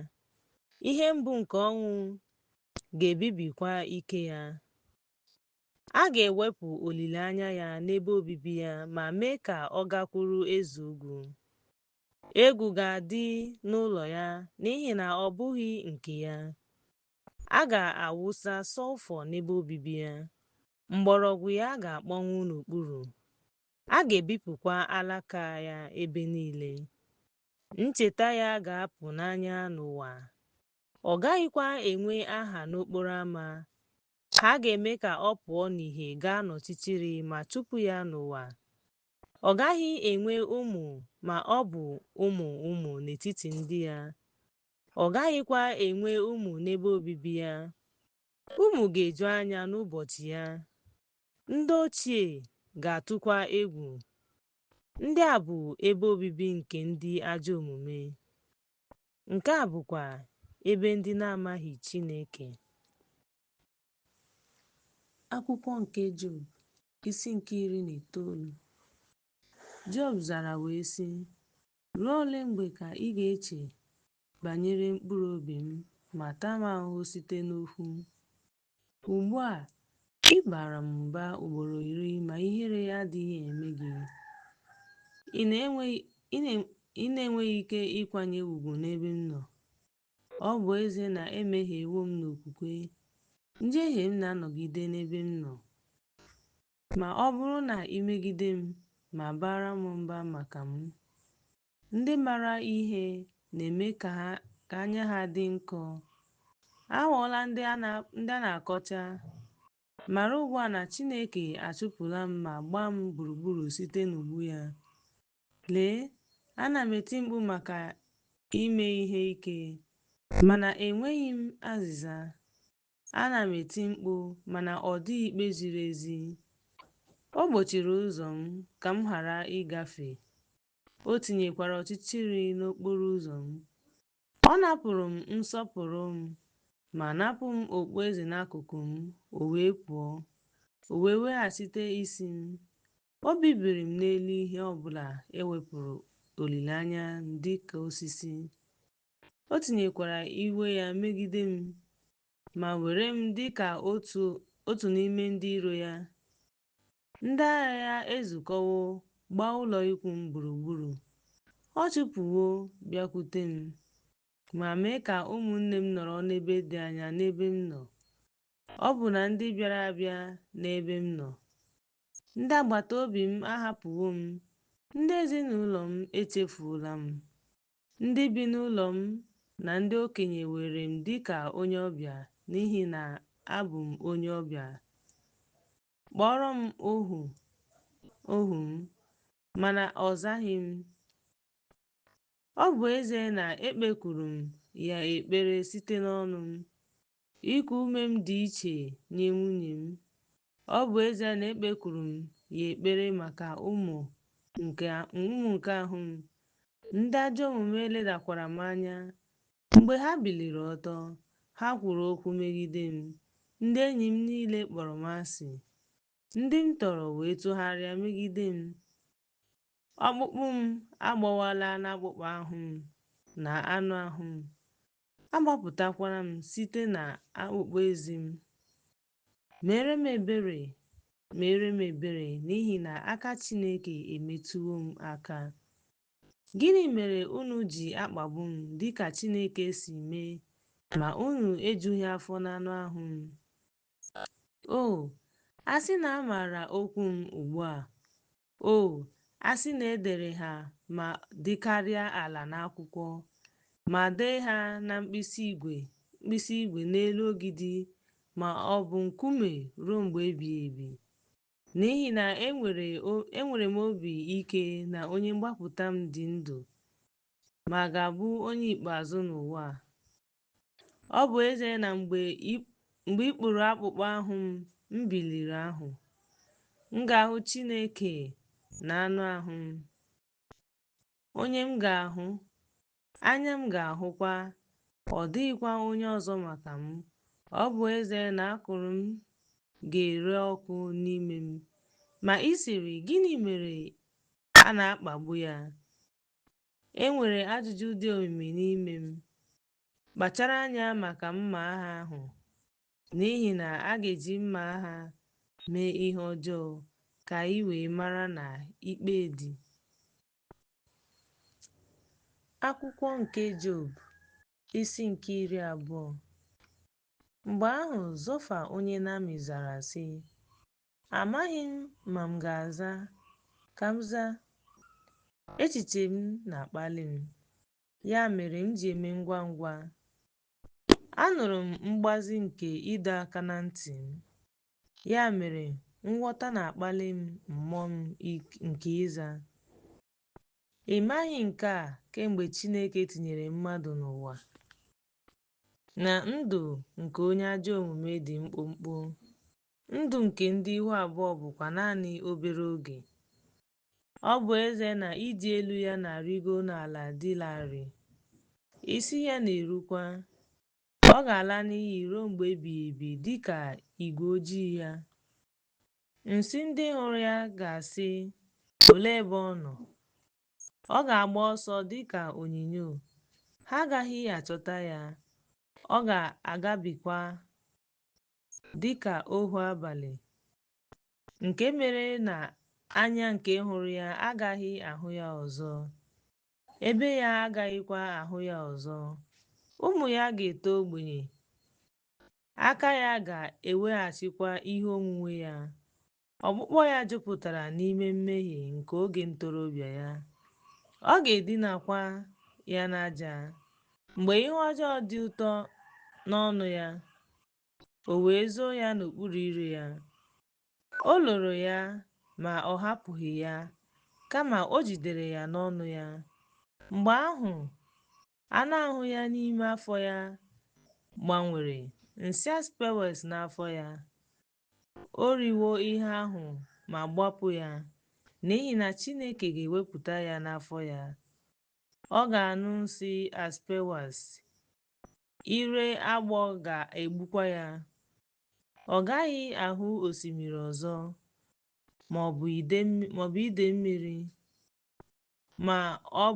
Ihe mgbu nke ọnwụ ga-ebibikwa ike ya. A ga-ewepụ olileanya ya n'ebe obibi ya ma mee ka ọ gakwuru eze ugwu. Egwu ga-adị n'ụlọ ya n'ihi na ọ bụghị nke ya. A ga-awụsa sọlfọ n'ebe obibi ya. Mgbọrọgwụ ya ga-akpọnwụ n'okpuru. A ga-ebipụkwa alaka ya ebe niile. Ncheta ya ga-apụ n'anya n'ụwa. Ọ gaghịkwa enwe aha n'okporo ámá. Ha ga-eme ka ọ pụọ n'ìhè gaa n'ọchịchịrị ma chụpụ ya n'ụwa. Ọ gaghị enwe ụmụ ma ọ bụ ụmụ ụmụ n'etiti ndị ya. Ọ gaghịkwa enwe ụmụ n'ebe obibi ya. Ụmụ ga-eju anya n'ụbọchị ya. Ndị ochie ga-atụkwa egwu. Ndị a bụ ebe obibi nke ndị ajọ omume. Nke a bụkwa ebe ndị na-amaghị Chineke. Akwụkwọ nke Job, isi nke 19. Job zara wee sị, Ruo ole mgbe ka ị ga-eche banyere mkpụrụ obi m ma taa m ahụhụ site n'okwu? Ugbu a, ị baara m mba ugboro iri ma ihere adịghị eme gị. Ị na-enweghị ike ịkwanye ugwu n'ebe m nọ. Ọ bụ ezie na emehiewo m n'okwukwe, njehie m na-anọgide n'ebe m nọ. Ma ọ bụrụ na ị megide m ma baara m mba maka m, ndị maara ihe na-eme ka anya ha dị nkọ. Aghọọla ndị a na-akọcha. Mara ugbu a na Chineke achụpụla m ma gbaa m gburugburu site n'ubu ya. Lee, ana m eti mkpu maka ime ihe ike, mana enweghị m azịza. Ana m eti mkpu, mana ọ dịghị ikpe ziri ezi. O gbochiri ụzọ m ka m ghara ịgafe, o tinyekwara ọchịchịrị n'okporo ụzọ m. Ọ napụrụ m nsọpụrụ m ma napụ m okpueze n'akụkụ m, o wee pụọ, o wee weghachite isi m. O bibiri m n'elu ihe ọ bụla e wepụrụ olileanya dị ka osisi. O tinyekwara iwe ya megide m ma were m dị ka otu n'ime ndị iro ya. Ndị agha ya ezukọwo gbaa ụlọ ikwu m gburugburu. Ọ chụpụwo bịakwute m, ma mee ka ụmụnne m nọrọ n'ebe dị anya n'ebe m nọ, ọbụna ndị bịara abịa n'ebe m nọ. Ndị agbata obi m ahapụwo m, ndị ezinụlọ m echefuola m. Ndị bi n'ụlọ m na ndị okenye were m dị ka onye ọbịa n'ihi na abụ m onye ọbịa. Kpọrọ m ohu m, mana ọ zaghị m. Ọ bụ ezie na ekpekuru m ya ekpere site n'ọnụ m, iku ume m dị iche nye nwunye m. Ọ bụ ezie na ekpekuru m ya ekpere maka ụmụ nke ahụ m, ndị ajọ omume ledakwara m anya. Mgbe ha biliri ọtọ, ha kwuru okwu megide m. Ndị enyi m niile kpọrọ m asị, ndị m tọrọ wee tụgharịa megide m. Ọkpụkpụ m agbawala n'akpụkpọ ahụ m na anụ ahụ m, agbapụtakwara m site n'akpụkpọ ezi m. Meere m ebere, meere m ebere, n'ihi na aka Chineke emetụwo m aka. Gịnị mere unu ji akpagbu m dịka Chineke si mee, ma unu ejughị afọ n'anụ ahụ m? O, a sị na a maara okwu m ugbu a! O, a sị na e dere ha ma dịkarịa ala n'akwụkwọ, ma dee ha na mkpịsị igwe n'elu ogidi ma ọ bụ nkume ruo mgbe ebighị ebi. N'ihi na enwere m obi ike na onye mgbapụta m dị ndụ ma ga-abụ onye ikpeazụ n'ụwa. Ọ bụ ezie na mgbe ikpuru akpụkpọ ahụ m biliri ahụ, m ga-ahụ Chineke na anụ ahụ m, onye m ga-ahụ, anya m ga-ahụkwa, ọ dịghịkwa onye ọzọ maka m. Ọ bụ ezie na akụrụ m ga-ere ọkụ n'ime m. Ma ị sịrị, gịnị mere a na-akpagbu ya? E nwere ajụjụ dị omimi n'ime m. Kpachara anya maka mma agha ahụ, n'ihi na a ga-eji mma agha mee ihe ọjọọ, ka ị wee mara na ikpe dị. Akwụkwọ nke Job, isi nke 20. Mgbe ahụ Zofa onye Naama zara sị, Amaghị m ma m ga-aza, ka m zaa. Echiche m na-akpali m, ya mere m ji eme ngwa ngwa. Anụrụ m mgbazi nke ịdọ aka na ntị m, ya mere nghọta na-akpali m mmụọ m nke ịza. Ị maghị nke a kemgbe Chineke tinyere mmadụ n'ụwa, na ndụ nke onye ajọ omume dị mkpụmkpụ, ndụ nke ndị ihu abụọ bụkwa naanị obere oge. Ọ bụ ezie na ịdị elu ya na-arịgo n'ala dị larịị, isi ya na-erukwa, ọ ga-ala n'iyi ruo mgbe ebighị ebi dị ka igwe ojii ya. Nsị ndị hụrụ ya ga-asị, Olee ebe ọ nọ? Ọ ga-agba ọsọ dị ka onyinyo, ha agaghị achọta ya, ọ ga-agabigakwa dị ka ohu abalị, nke mere na anya nke hụrụ ya agaghị ahụ ya ọzọ, ebe ya agaghịkwa ahụ ya ọzọ. Ụmụ ya ga-eto ogbenye, aka ya ga-eweghachikwa ihe onwunwe ya. Ọkpụkpọ ya jupụtara n'ime mmehie nke oge ntorobịa ya, ọ ga-edinakwa ya n'aja. Mgbe ihe ọjọọ dị ụtọ n'ọnụ ya, o wee zoo ya n'okpuru ire ya. O loro ya, ma ọ hapụghị ya, kama o jidere ya n'ọnụ ya. Mgbe ahụ, anụ ahụ ya n'ime afọ ya gbanwere nsị asperous n'afọ ya. O riwo ihe ahụ ma gbapụ ya, n'ihi na Chineke ga-ewepụta ya n'afọ ya. Ọ ga-anụ nsị asperous, ire agbọ ga-egbukwa ya. Ọ gaghị ahụ osimiri ọzọ, ma ọ bụ idei mmiri, ma ọ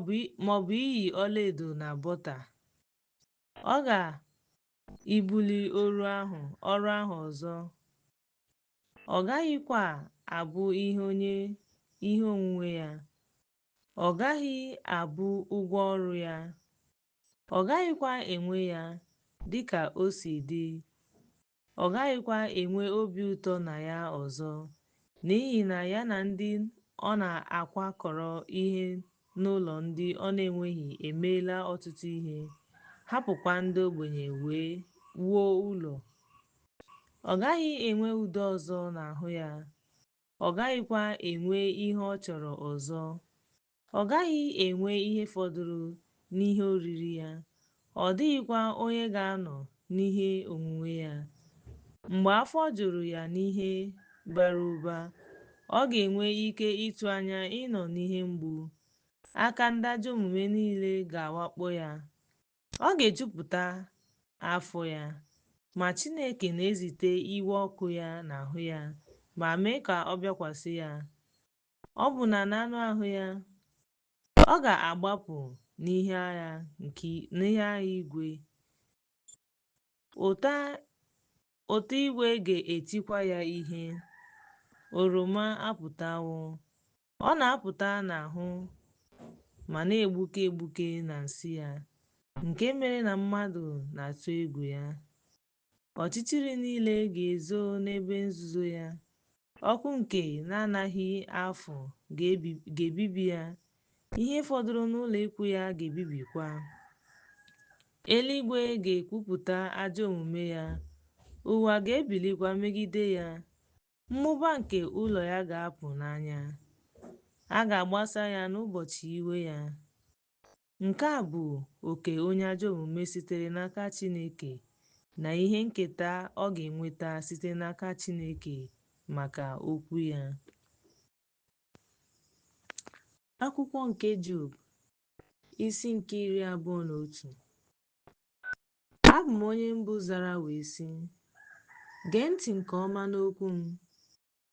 bụ iyi ọlaedo na bọta. Ọ ga-ibuli ọrụ ahụ ọzọ, ọ gaghịkwa abụ ihe onwunwe ya, ọ gaghị abụ ụgwọ ọrụ ya, ọ gaghịkwa enwe ya dị ka o si dị, ọ gaghịkwa enwe obi ụtọ na ya ọzọ, n'ihi na ya na ndị ọ na-akwakọrọ ihe n'ụlọ ndị ọ na-enweghị emeela ọtụtụ ihe, hapụkwa ndị ogbenye wee wuo ụlọ. Ọ gaghị enwe udo ọzọ n'ahụ ya, ọ gaghịkwa enwe ihe ọ chọrọ ọzọ, ọ gaghị enwe ihe fọdụrụ n'ihe oriri ya, ọ dịghịkwa onye ga-anọ n'ihe onwunwe ya. Mgbe afọ juru ya n'ihe bara ụba, ọ ga-enwe ike ịtụ anya ịnọ n'ihe mgbu. Aka ndị ajọ omume niile ga-awakpo ya. Ọ ga-ejupụta afọ ya, ma Chineke na-ezite iwe ọkụ ya n'ahụ ya ma mee ka ọ bịakwasị ya. Ọbụna n'anụ ahụ ya, ọ ga-agbapụ n'ihe agha igwe. Ụta igwe ga-etikwa ya ihe. Oroma apụtawo. Ọ na-apụta n'ahụ ma na-egbuke egbuke na nsị ya, nke mere na mmadụ na-atụ egwu ya. Ọchịchịrị niile ga-ezo n'ebe nzuzo ya. Ọkụ nke na-anaghị afụ ga-ebibi ya. Ihe fọdụrụ n'ụlọ ikwu ya ga-ebibikwa. Eluigwe ga-ekwupụta ajọ omume ya, ụwa ga-ebilikwa megide ya. Mmụba nke ụlọ ya ga-apụ n'anya, a ga-agbasa ya n'ụbọchị iwe ya. Nke a bụ oke onye ajọ omume sitere n'aka Chineke na ihe nketa ọ ga-enweta site n'aka Chineke maka okwu ya. Akwụkwọ nke Job, isi nke 21. Abụ m onye mbụ zara wee sị, Gee ntị nke ọma n'okwu m,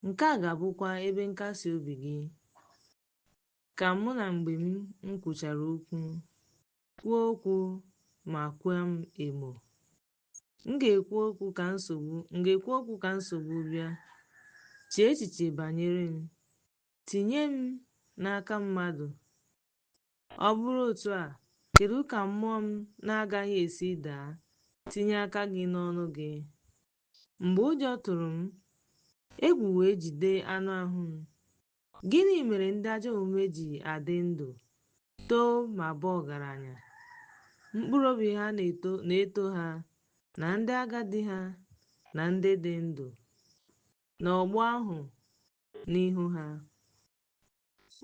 nke a ga-abụkwa ebe nkasi obi gị. Ka mụ na mgbe m kwuchara okwu, kwuo okwu ma kwaa m emo. M ga-ekwu okwu ka nsogbu bịa. Chee echiche banyere m. Tinye m n'aka mmadụ. Ọ bụrụ otu a, kedu ka mmụọ m na-agaghị esi daa, tinye aka gị n'ọnụ gị? Mgbe ụjọ tụrụ m, egwu wee jide anụ ahụ m. Gịnị mere ndị ajọ omume ji adị ndụ, too ma baa ọgaranya? Mkpụrụ obi ha na-eto ha, na ndị agadi ha, na ndị dị ndụ, n'ọgbọ ahụ n'ihu ha.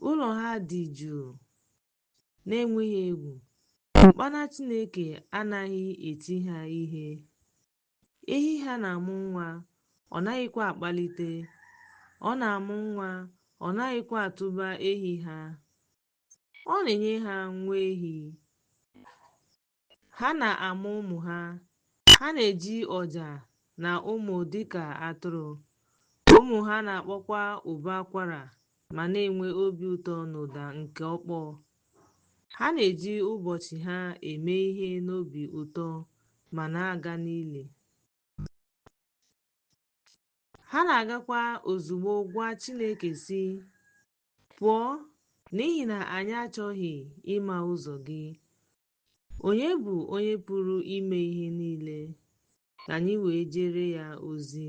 Ụlọ ha dị jụụ, na-enweghị egwu. Mkpana Chineke anaghị eti ha ihe. Ehi ha na-amụ nwa, ọ naghịkwa akpalite. Ọ na-amụ nwa, ọ naghịkwa atụba ehi ha. Ọ na-enye ha nwa ehi. Ha na-amụ ụmụ ha. Ha na-eji ọja na ụmụ dịka atụrụ. Ụmụ ha na-akpọkwa ụbọ akwara ma na-enwe obi ụtọ n'ụda nke ọkpọ. Ha na-eji ụbọchị ha eme ihe n'obi ụtọ ma na-aga n'ili. Ha na-agakwa ozugbo gwa Chineke sị, Pụọ, n'ihi na anyị achọghị ịma ụzọ gị. Onye bụ onye pụrụ ime ihe niile, ka anyị wee jere ya ozi?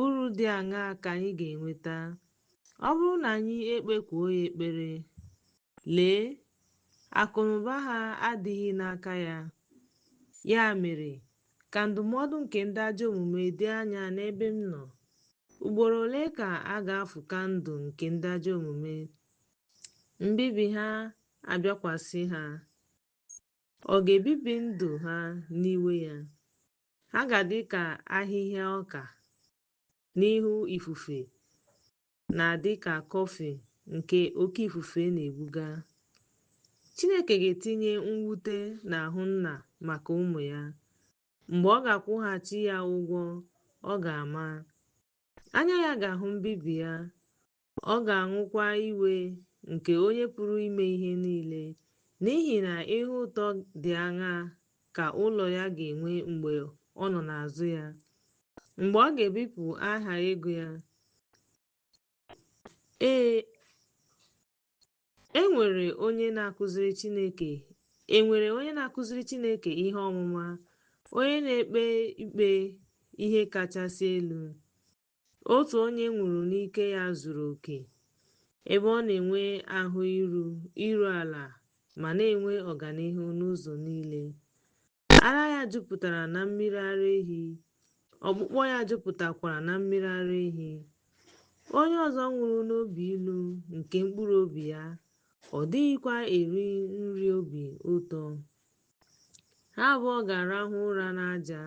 Uru dị aṅaa ka anyị ga-enweta ọ bụrụ na anyị ekpekuo ya ekpere? Lee, akụnụba ha adịghị n'aka ya. Ya mere, Ka ndụmọdụ nke ndị ajọ omume dị anya n'ebe m nọ. Ugboro ole ka a ga-afụ kandụl nke ndị ajọ omume, mbibi ha abịakwasị ha? Ọ ga-ebibi ndụ ha n'iwe ya? Ha ga-adị ka ahịhịa ọka n'ihu ifufe na dị ka kọfị nke oke ifufe na-ebuga. Chineke ga-etinye mwute n'ahụ nna maka ụmụ ya. Mgbe ọ ga-akwụghachi ya ụgwọ, ọ ga-ama. Anya ya ga-ahụ mbibi ya, ọ ga-aṅụkwa iwe nke Onye pụrụ ime ihe niile, n'ihi na ihe ụtọ dị aṅaa ka ụlọ ya ga-enwe mgbe ọ nọ n'azụ ya, mgbe ọ ga-ebipụ aha ego ya? Ee, e nwere onye na-akụziri Chineke e nwere onye na-akụziri Chineke ihe ọmụma, onye na-ekpe ikpe ihe kachasị elu. Otu onye nwụrụ n'ike ya zuru oke, ebe ọ na-enwe ahụ iru ala ma na-enwe ọganihu n'ụzọ niile. Ara ya jupụtara na mmiri ara ehi, ọkpụkpọ ya jupụtakwara na mmiri ara ehi. Onye ọzọ nwụrụ n'obi ilu nke mkpụrụ obi ya, ọ dịghịkwa eri nri obi ụtọ. Ha abụọ ga-arahụ ụra n'aja,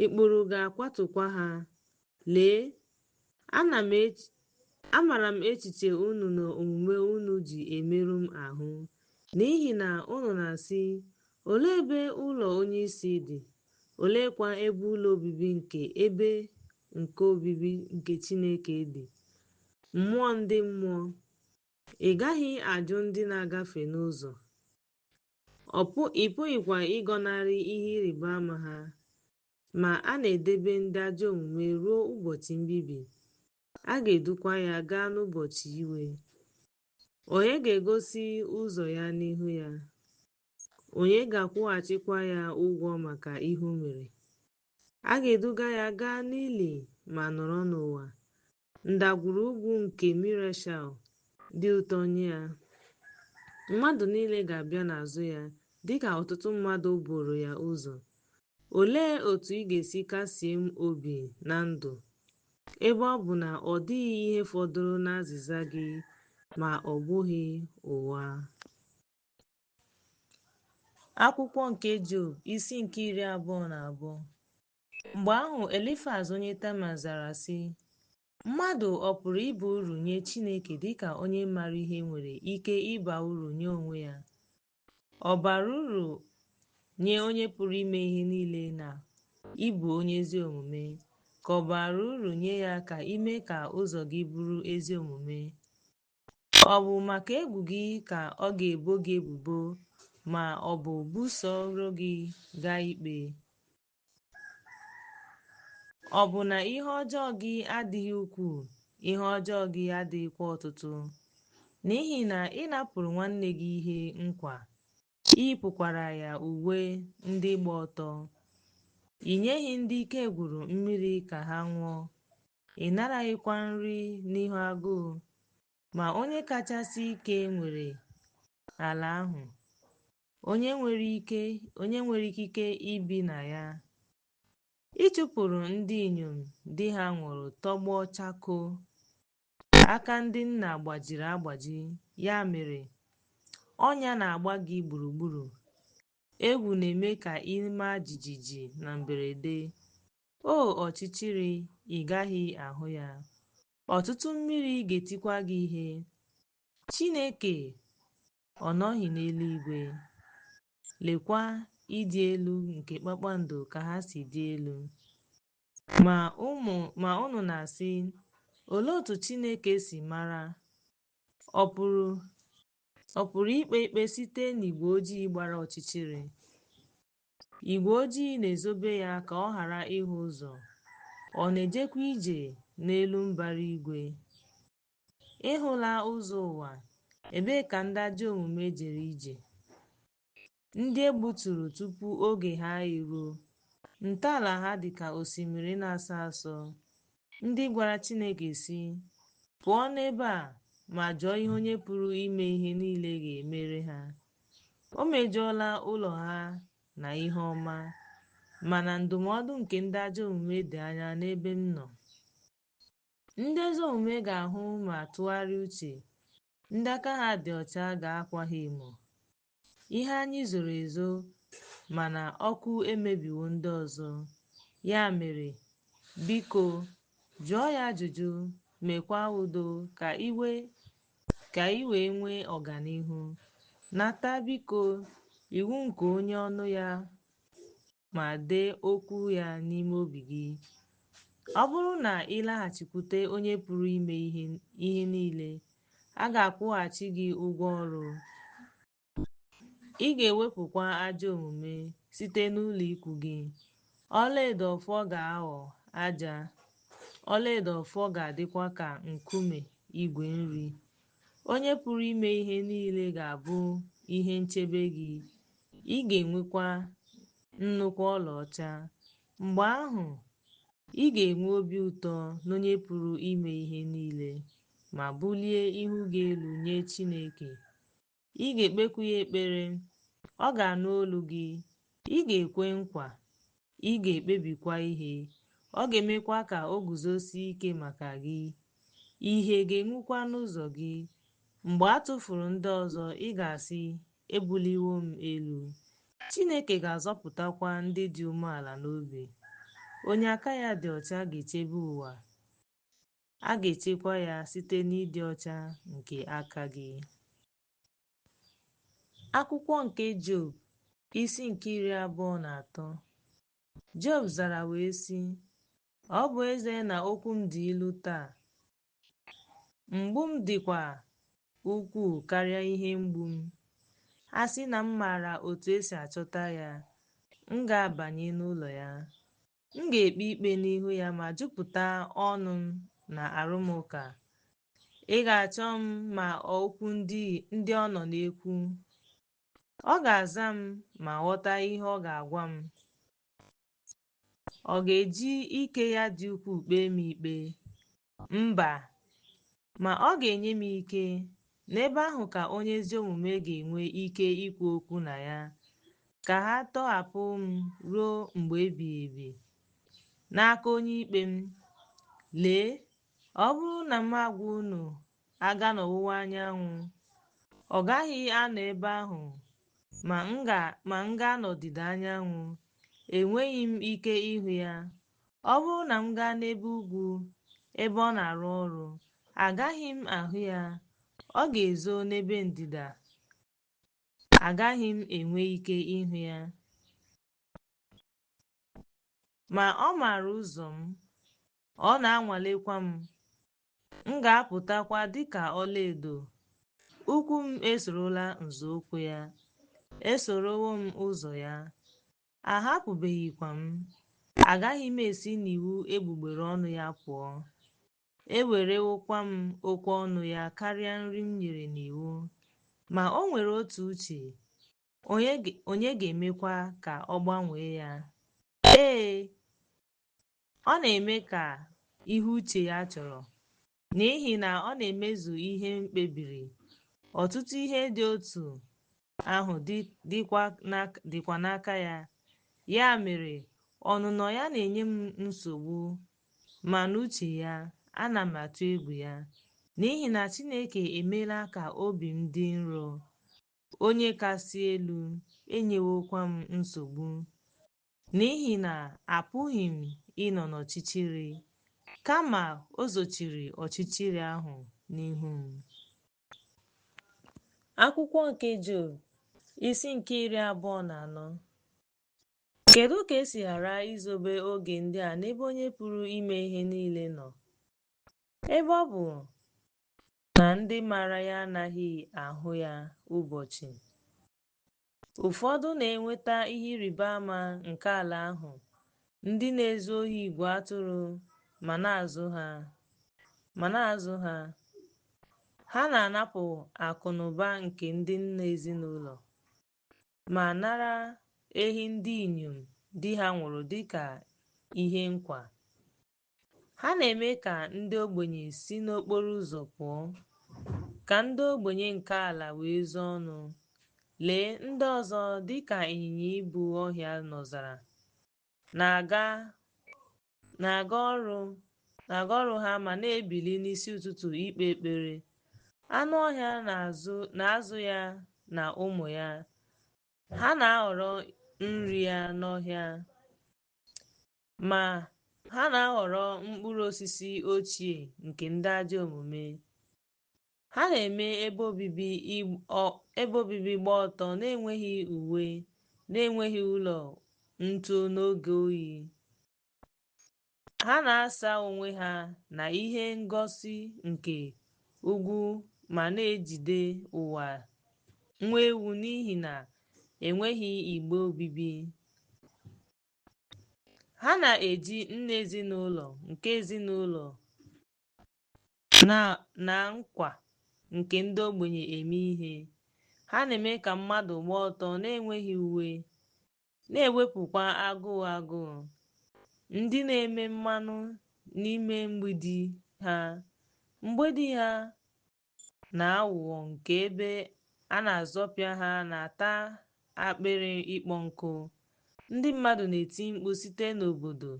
ikpuru ga-akwatukwa ha. Lee, amara m echiche unu na omume unu ji emerụ m ahụ, n'ihi na unu na-asị, Olee ebe ụlọ onyeisi dị? Oleekwa ebe ụlọ obibi nke ebe nke obibi nke Chineke dị? Mmụọ ndị mmụọ, ị gaghị ajụ ndị na-agafe n'ụzọ, ị pụghịkwa ịgọnarị ihe ịrịba ama ha. Ma a na-edebe ndị ajọ omume ruo ụbọchị mbibi, a ga-edukwa ya gaa n'ụbọchị iwe. Onye ga-egosi ụzọ ya n'ihu ya? Onye ga-akwụghachikwa ya ụgwọ maka ihe o mere? A ga-eduga ya gaa n'ili ma nọrọ n'ụwa. Ndagwurugwu nke Mireshal dị ụtọ nye ya. Mmadụ niile ga-abịa n'azụ ya dịka ọtụtụ mmadụ buru ya ụzọ. Olee otú ị ga-esi kasie m obi na ndụ, ebe ọ bụ na ọ dịghị ihe fọdụrụ n'azịza gị ma ọ bụghị ụgha? Akwụkwọ nke Job, isi nke 22. Mgbe ahụ Elifaz onye Teman zara sị, Mmadụ ọ pụrụ ịba uru nye Chineke dịka onye maara ihe nwere ike ịba uru nye onwe ya? Ọ bara uru nye onye pụrụ ime ihe niile na ị bụ onye ezi omume, ka ọ bara uru nye ya ka ime ka ụzọ gị bụrụ ezi omume? Ọ bụ maka egwu gị ka ọ ga-ebo gị ebubo ma ọ bụ busoro gị gaa ikpe? Ọ bụ na ihe ọjọọ gị adịghị ukwuu, ihe ọjọọ gị adịghịkwa ọtụtụ? N'ihi na ị napụrụ nwanne gị ihe nkwa, i yipụkwara ya uwe ndị gba ọtọ. I nyeghị ndị ike gwụrụ mmiri ka ha ṅụọ, ị naraghịkwa nri n'ihu agụụ. Ma onye kachasị ike nwere ala ahụ, onye nwere ikike ibi na ya. Ị chụpụrụ ndị inyom di ha nwụrụ tọgbọ chakoo, aka ndị nna gbajiri agbaji, ya mere, ọnya na-agba gị gburugburu. Egwu na-eme ka ị maa jijiji na mberede. O ọchịchịrị, ị gaghị ahụ ya. Ọtụtụ mmiri ga-etikwa gị ihe. Chineke ọ nọghị n'eluigwe? Lekwa ịdị elu nke kpakpando ka ha si dị elu. Ma unu na-asị, Olee otú Chineke si mara? Ọ pụrụ ikpe ikpe site n'igwe ojii gbara ọchịchịrị? Igwe ojii na-ezobe ya ka ọ ghara ịhụ ụzọ, ọ na-ejekwa ije n'elu mbara igwe. Ị hụla ụzọ ụwa, ebee ka ndị ajọ omume jere ije? Ndị e gbuturu tupu oge ha eruo, ntọala ha dị ka osimiri na-asọ asọ, ndị gwara Chineke sị, Pụọ n'ebe a, ma jụọ ihe Onye pụrụ ime ihe niile ga-emere ha. O mejuola ụlọ ha na ihe ọma, Mana ndụmọdụ nke ndị ajọ omume dị anya n'ebe m nọ. Ndị ezi omume ga-ahụ ma tụgharịa uche, ndị aka ha dị ọcha ga-akwa ha emo. Ihe anyị zoro ezo, mana ọkụ emebiwo ndị ọzọ. Ya mere, biko, jụọ ya ajụjụ, meekwa udo, ka i wee nwee ọganihu. Nata, biko, iwu nke onye ọnụ ya ma dee okwu ya n'ime obi gị. Ọ bụrụ na ị laghachikwute Onye Pụrụ Ime Ihe Niile, a ga-akwụghachi gị ụgwọ ọrụ, ị ga-ewepụkwa ajọ omume site n'ụlọikwuu gị. Ọlaedo Ọfịa ga-aghọ aja, ọlaedo Ọfịa ga-adịkwa ka nkume igwe nri. Onye Pụrụ Ime Ihe Niile ga-abụ ihe nchebe gị, ị ga-enwekwa nnukwu ọlaọcha. Mgbe ahụ, ị ga-enwe obi ụtọ n'Onye Pụrụ Ime Ihe Niile ma bulie ihu gị elu nye Chineke. Ị ga-ekpeku ya ekpere, ọ ga-anụ olu gị. Ị ga-ekwe nkwa, ị ga-ekpebikwa ihe, ọ ga-emekwa ka o guzosie ike maka gị. Ìhè ga-enwukwa n'ụzọ gị. Mgbe a tụfuru ndị ọzọ, ị ga-asị, Ebuliwo m elu. Chineke ga-azọpụtakwa ndị dị umeala n'obi. Onye aka ya dị ọcha ga-echebe ụwa, a ga-echekwa ya site n'ịdị ọcha nke aka gị. Akwụkwọ nke Job, isi nke 23. Job zara wee sị, Ọ bụ ezie na okwu m dị ilu taa, mgbu m dịkwa ukwuu karịa ihe mgbu m. A sị na m maara otu esi achọta ya, m ga-abanye n'ụlọ ya. M ga-ekpe ikpe n'ihu ya ma jupụta ọnụ m na arụmụka. Ị ga-achọ m ma okwu ndị ọ nọ na-ekwu. Ọ ga-aza m ma ghọta ihe ọ ga-agwa m. Ọ ga-eji ike ya dị ukwuu kpee m ikpe? Mba, ma ọ ga-enye m ike. N'ebe ahụ ka onye ezi omume ga-enwe ike ikwu okwu na ya, ka ha tọhapụ m ruo mgbe ebighị ebi n'aka onye ikpe m. Lee, ọ bụrụ na m agwa unu aga n'ọwụwa anyanwụ, ọ gaghị anọ ebe ahụ, ma m gaa n'ọdịda anyanwụ, enweghị m ike ịhụ ya. Ọ bụrụ na m gaa n'ebe ugwu, ebe ọ na-arụ ọrụ, agaghị m ahụ ya. Ọ ga-ezo n'ebe ndịda, agaghị m enwe ike ịhụ ya. Ma ọ maara ụzọ m, ọ na-anwalekwa m. M ga-apụtakwa dịka ọlaedo. Ụkwụ m esorola nzọụkwụ ya, esorowo m ụzọ ya, ahapụbeghịkwa m. Agaghị m esi n'iwu egbugbere ọnụ ya pụọ. Ewerewokwa m okwu ọnụ ya karịa nri m nyere n'iwu. Ma o nwere otu uche, onye ga-emekwa ka ọ gbanwee ya? Ee, ọ na-eme ka ihe uche ya chọrọ, n'ihi na ọ na-emezu ihe m kpebiri. Ọtụtụ ihe dị otu ahụ dịkwa n'aka ya. Ya mere, ọnụnọ ya na-enye m nsogbu, ma n'uche ya, ana m atụ egwu ya. N'ihi na Chineke emeela ka obi m dị nro, Onye Kasị Elu enyewokwa m nsogbu. N'ihi na apụghị m ịnọ n'ọchịchịrị, kama o zochiri ọchịchịrị ahụ n'ihu m. Akwụkwọ nke Job, isi nke 24. Kedu ka esi ghara izobe oge ndị a n'ebe Onye Pụrụ Ime Ihe Niile nọ, ebe ọ bụ na ndị maara ya anaghị ahụ ya ụbọchị? Ụfọdụ na-enweta ihe ịrịba ama nke ala ahụ, ndị na-ezu ohi igwe atụrụ ma na-azụ ha. Ha na-anapụ akụ na ụba nke ndị nna ezinụlọ, ma nara ehi ndị inyom di ha nwụrụ dị ka ihe nkwa. Ha na-eme ka ndị ogbenye si n'okporo ụzọ pụọ, ka ndị ogbenye nke ala wee zoo ọnụ. Lee, ndị ọzọ, dị ka ịnyịnya ibu ọhịa n'ọzara, Na-aga na-aga ọrụ na-aga ọrụ ha ma na-ebili n'isi ụtụtụ ikpe ekpere. Anụ ọhịa na-azụ ya na ụmụ ya. Ha na-aghọrọ nri ya n'ọhịa, ma ha na-aghọrọ mkpụrụ osisi ochie nke ndị ajọ omume. Ha na-eme ebe obibi gba ọtọ na-enweghị uwe, na-enweghị ụlọ ntu n'oge oyi. Ha na-asa onwe ha na ihe ngosi nke ugwu ma na-ejide nwa ewu n'ihi na enweghị igbe obibi. Ha na-eji nne ezinụlọ nke ezinụlọ na nkwa nke ndị ogbenye eme ihe. Ha na-eme ka mmadụ gbaa ọtọ na-enweghị uwe, na-ewepụkwa agụụ agụụ. Ndị na-eme mmanụ n'ime mgbidi ha na aghụghọ nke ebe a na-azọpịa ha na-ata akpịrị ịkpọ nkụ. Ndị mmadụ na-eti mkpu site n'obodo.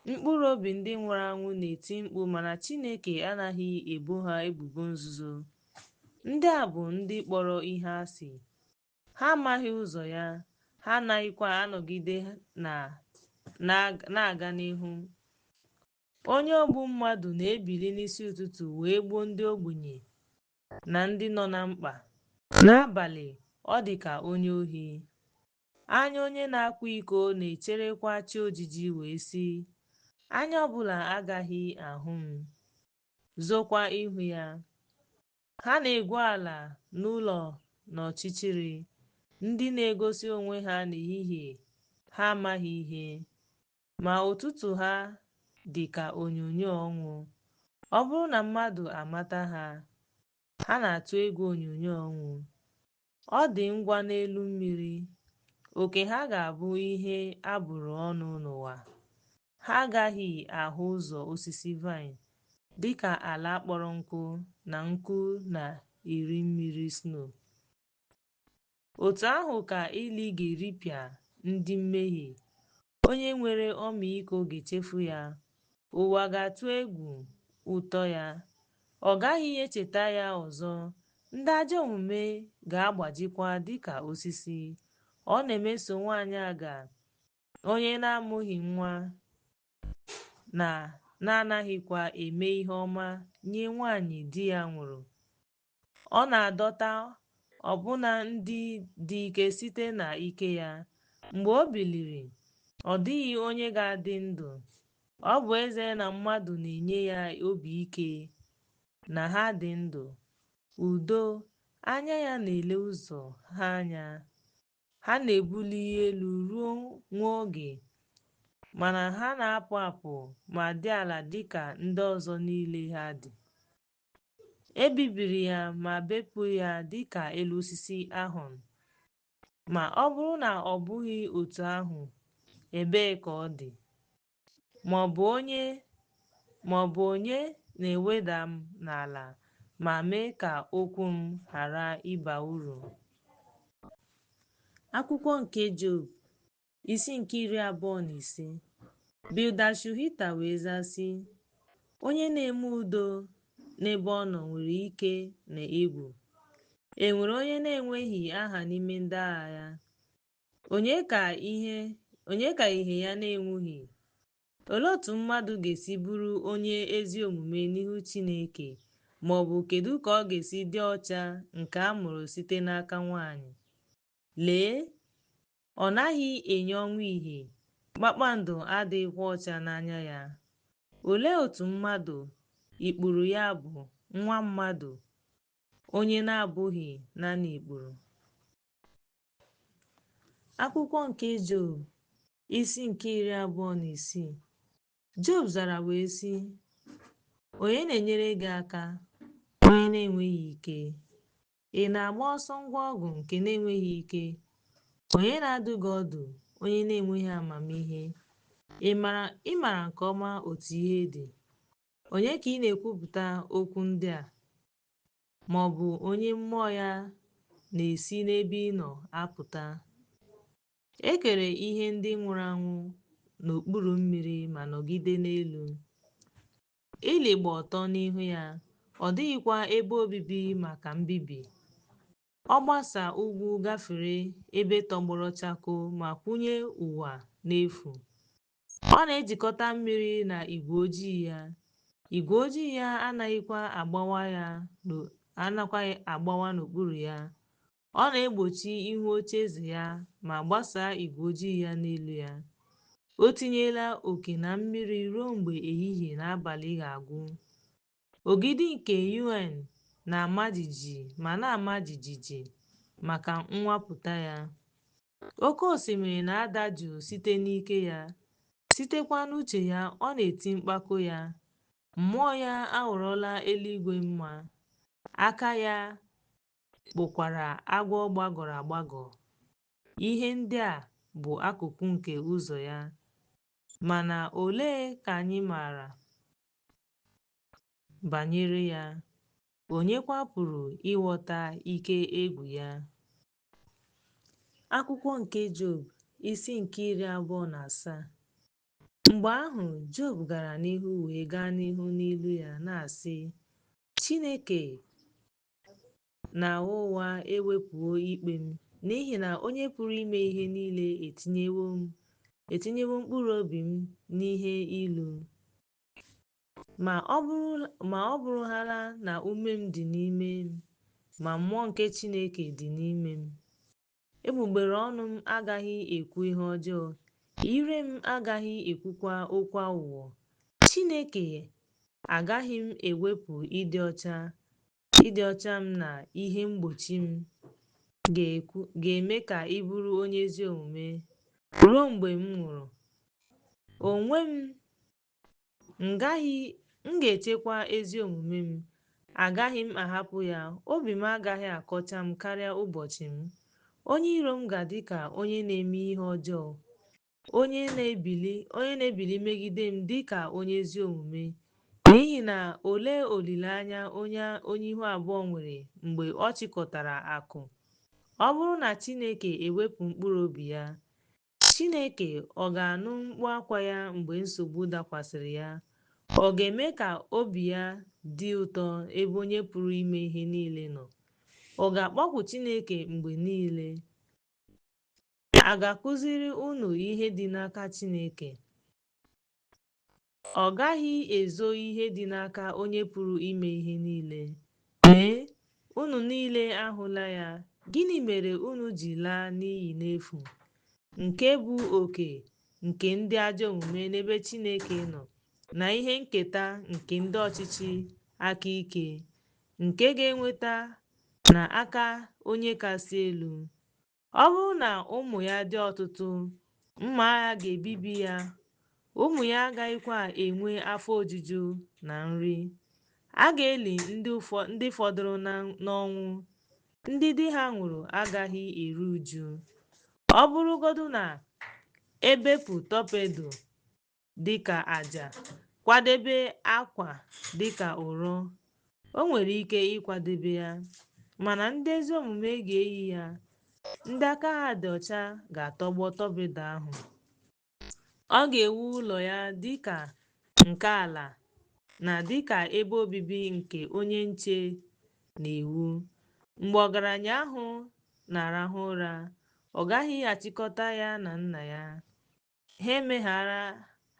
Mkpụrụ obi ndị nwụrụ anwụ na-eti mkpu, mana Chineke anaghị ebo ha ebubo nzuzo. Ndị a bụ ndị kpọrọ ihe asị. Ha amaghị ụzọ ya, ha anaghịkwa anọgide na-aga n'ihu. Onye ogbu mmadụ na-ebili n'isi ụtụtụ wee gbuo ndị ogbenye na ndị nọ na mkpa. N'abalị, ọ dị ka onye ohi. Anya onye na-akwa iko na-echerekwa chi ojiji wee sị, "Anya ọbụla agaghị ahụ m," zokwa ihu ya. Ha na-egwu ala n'ụlọ n'ọchịchịrị, ndị na-egosi onwe ha n'ehihie ha amaghị ihe, ma ụtụtụ ha dị ka onyinyo ọnwụ. Ọ bụrụ na mmadụ amata ha, ha na-atụ egwu onyinyo ọnwụ. Ọ dị ngwa n'elu mmiri, oke ha ga-abụ ihe a bụrụ ọnụ n'ụwa. Ha agaghị ahụ ụzọ osisi vaịn, dịka ala kpọrọ nkụ na nkụ na-eri mmiri snow. Otu ahụ ka ili ga-eripịa ndị mmehie. Onye nwere ọmịiko ga-echefu ya. Ụwa ga-atụ egwu ụtọ ya. Ọ gaghị echeta ya ọzọ. Ndị ajọ omume ga-agbajikwa dịka osisi. Ọ na-emeso nwanyị aga, onye na-amụghị nwa na na-anaghịkwa eme ihe ọma nye nwanyị di ya nwụrụ. Ọ na-adọta ọbụna ndị dị ike site n'ike ya. Mgbe o biliri, ọ dịghị onye ga-adị ndụ. Ọ bụ ezie na mmadụ na-enye ya obi ike na ha dị ndụ. Udo, anya ya na-ele ụzọ ha anya. Ha na-ebuli elu ruo nwa oge, mana ha na-apụ apụ ma dị ala dị ka ndị ọzọ niile ha dị. E bibiri ya ma bepụ ya dị ka elu osisi ahọn. Ma ọ bụrụ na ọ bụghị otu ahụ, ebee ka ọ dị? Ma ọ bụ onye na-eweda m n'ala ma mee ka okwu m ghara ịba uru? Akwụkwọ nke Job, isi nke 25. Bildad Shuhita wee zaa sị, Onye na-eme udo n'ebe ọ nọ nwere ike na egwu. E nwere onye na-enweghị aha n'ime ndị agha ya? Onye ka ihe ya na-enwughị? Olee otú mmadụ ga-esi bụrụ onye ezi omume n'ihu Chineke, ma ọ bụ kedu ka ọ ga-esi dị ọcha nke a mụrụ site n'aka nwanyị? Lee, ọ naghị enye ọnwa ìhè, kpakpando adịghịkwa ọcha n'anya ya. Olee otú mmadụ, ikpuru ya bụ, nwa mmadụ, onye na-abụghị naanị ikpuru? Akwụkwọ nke Job, isi nke 26. Job zara wee sị, Onye na-enyere gị aka, onye na-enweghị ike? Ị na-agba ọsọ ngwa ọgụ nke na-enweghị ike? Onye na-adụ gị ọdụ, onye na-enweghị amamihe? Ị maara nke ọma otu ihe dị? Onye ka ị na-ekwupụta okwu ndị a? Ma ọ bụ onye mmụọ ya na-esi n'ebe ị nọ apụta? E kere ihe ndị nwụrụ anwụ n'okpuru mmiri ma nọgide n'elu. Ili gba ọtọ n'ihu ya, ọ dịghịkwa ebe obibi maka mbibi. Ọ gbasaa ugwu gafere ebe tọgbọrọ chakoo ma kwụnye ụwa n'efu. Ọ na-ejikọta mmiri na igwe ojii ya, igwe ojii ya anaghịkwa agbawa n'okpuru ya. Ọ na-egbochi ihu ocheeze ya ma gbasaa igwe ojii ya n'elu ya. O tinyela oke na mmiri ruo mgbe ehihie na abalị ga-agwụ. Ogidi nke UN na-ama jijiji ma na-ama jijiji maka nnwapụta ya. Oke osimiri na-ada jụụ site n'ike ya, sitekwa n'uche ya ọ na-eti mpako ya. Mmụọ ya aghọrọla eluigwe mma, aka ya kpụkwara agwọ gbagọrọ agbagọ. Ihe ndị a bụ akụkụ nke ụzọ ya. Mana olee ka anyị maara banyere ya, onyekwa pụrụ ịghọta ike egwu ya? Akwụkwọ nke Job, isi nke 27. Mgbe ahụ Job gara n'ihu wee gaa n'ihu n'ilu ya, na-asị, Chineke na-agha ụgha ewepụwo ikpe m, n'ihi na Onye Pụrụ Ime Ihe Niile etinyewo mkpụrụ obi m n'ihe ilu. Ma ọ bụrụhaala na ume m dị n'ime m, ma mmụọ nke Chineke dị n'ime m, egbugbere ọnụ m agaghị ekwu ihe ọjọọ, ire m agaghị ekwukwa okwu aghụghọ. Chineke agaghị m ewepụ ịdị ọcha m na ihe mgbochi m ga-eme ka ị bụrụ onye ezi omume ruo mgbe m nwụrụ. Onwe m m ga-echekwa ezi omume m, agaghị m ahapụ ya, obi m agaghị akọcha m karịa ụbọchị m. Onye iro m ga-adị ka onye na-eme ihe ọjọọ, onye na-ebili megide m dị ka onye ezi omume. N'ihi na olee olileanya onye ihu abụọ nwere mgbe ọ chịkọtara akụ? Ọ bụrụ na Chineke ewepụ mkpụrụ obi ya, Chineke ọ ga-anụ mkpu akwa ya mgbe nsogbu dakwasịrị ya? Ọ ga-eme ka obi ya dị ụtọ ebe Onye Pụrụ Ime Ihe Niile nọ? Ọ ga-akpọku Chineke mgbe niile? A ga-akụziri unu ihe dị n'aka Chineke? Ọ gaghị ezo ihe dị n'aka Onye Pụrụ Ime Ihe Niile. Lee, unu niile ahụla ya, gịnị mere unu ji laa n'iyi n'efu, nke bụ oke nke ndị ajọ omume n'ebe Chineke nọ, na ihe nketa nke ndị ọchịchị aka ike, nke ga-enweta n'aka Onye Kasị Elu? Ọ bụrụ na ụmụ ya dị ọtụtụ, mma agha ga-ebibi ya, ụmụ ya agaghịkwa enwe afọ ojuju na nri. A ga-eli ndị fọdụrụ n'ọnwụ, ndị di ha nwụrụ agaghị eru uju. Ọ bụrụgodu na e bepụ torpedo dị ka aja, kwadebe akwa dị ka ụrọ, o nwere ike ịkwadebe ya, mana ndị ezi omume ga-eyi ya, ndị aka ha dị ọcha ga-atọgbọ torpedo ahụ. Ọ ga-ewu ụlọ ya dị ka nke ala na dị ka ebe obibi nke onye nche na-ewu. Mgbe ọgaranya ahụ na-arahụ ụra, ọ gaghị achịkọta ya na nna ya.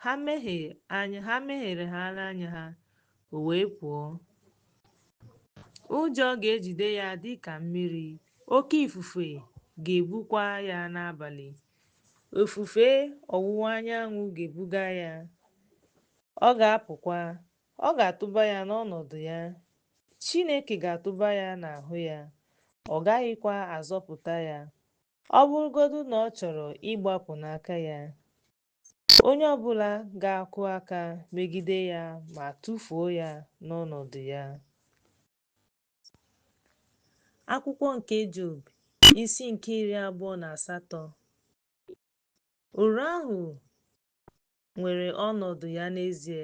Ha megherehala anya ha, o wee pụọ. Ụjọ ga-ejide ya dị ka mmiri, oke ifufe ga-ebukwa ya n'abalị. Ifufe ọwụwa anyanwụ ga-ebuga ya, ọ ga-apụkwa, ọ ga-atụba ya n'ọnọdụ ya. Chineke ga-atụba ya n'ahụ ya, ọ gaghịkwa azọpụta ya. Ọ bụrụgodu na ọ chọrọ ịgbapụ n'aka ya, onye ọ bụla ga-akụ aka megide ya ma tụfuo ya n'ọnọdụ ya. Akwụkwọ nke Job, isi nke 28. Ụrọ ahụ nwere ọnọdụ ya n'ezie,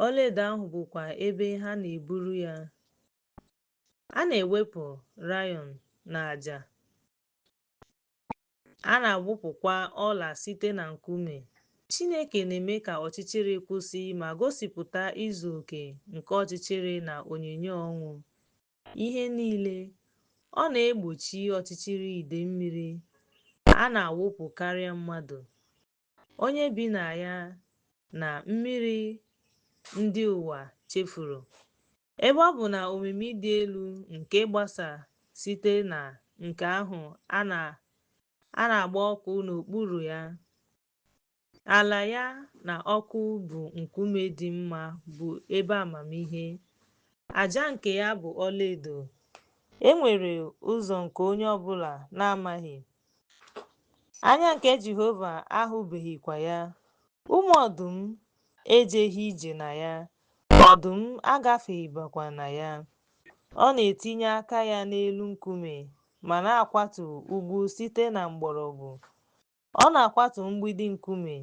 ọlaedo ahụ bụkwa ebe ha na-eburu ya. A na-ewepụ rayon na aja, a na-agbụpụkwa ọla site na nkume. Chineke na-eme ka ọchịchịrị kwụsị ma gosipụta izu oke nke ọchịchịrị na onyinyo ọnwụ ihe nile. Ọ na-egbochi ọchịchịrị idei mmiri a na-awụpụ karịa mmadụ, onye bi na ya na mmiri ndị ụwa chefuru. Ebe ọ bụ na omimi dị elu nke gbasa site na nke ahụ a na-agba ọkụ n'okpuru ya, ala ya na ọkụ bụ nkume dị mma bụ ebe amamihe, aja nke ya bụ ọlaedo. E nwere ụzọ nke onye ọ bụla na-amaghị, anya nke Jehova ahụbeghịkwa ya. Ụmụ ọdụm ejeghị ije na ya, ọdụm agafeghịkwa na ya. Ọ na-etinye aka ya n'elu nkume ma na-akwatu ugwu site na mgbọrọgwụ. Ọ na-akwatu mgbidi nkume,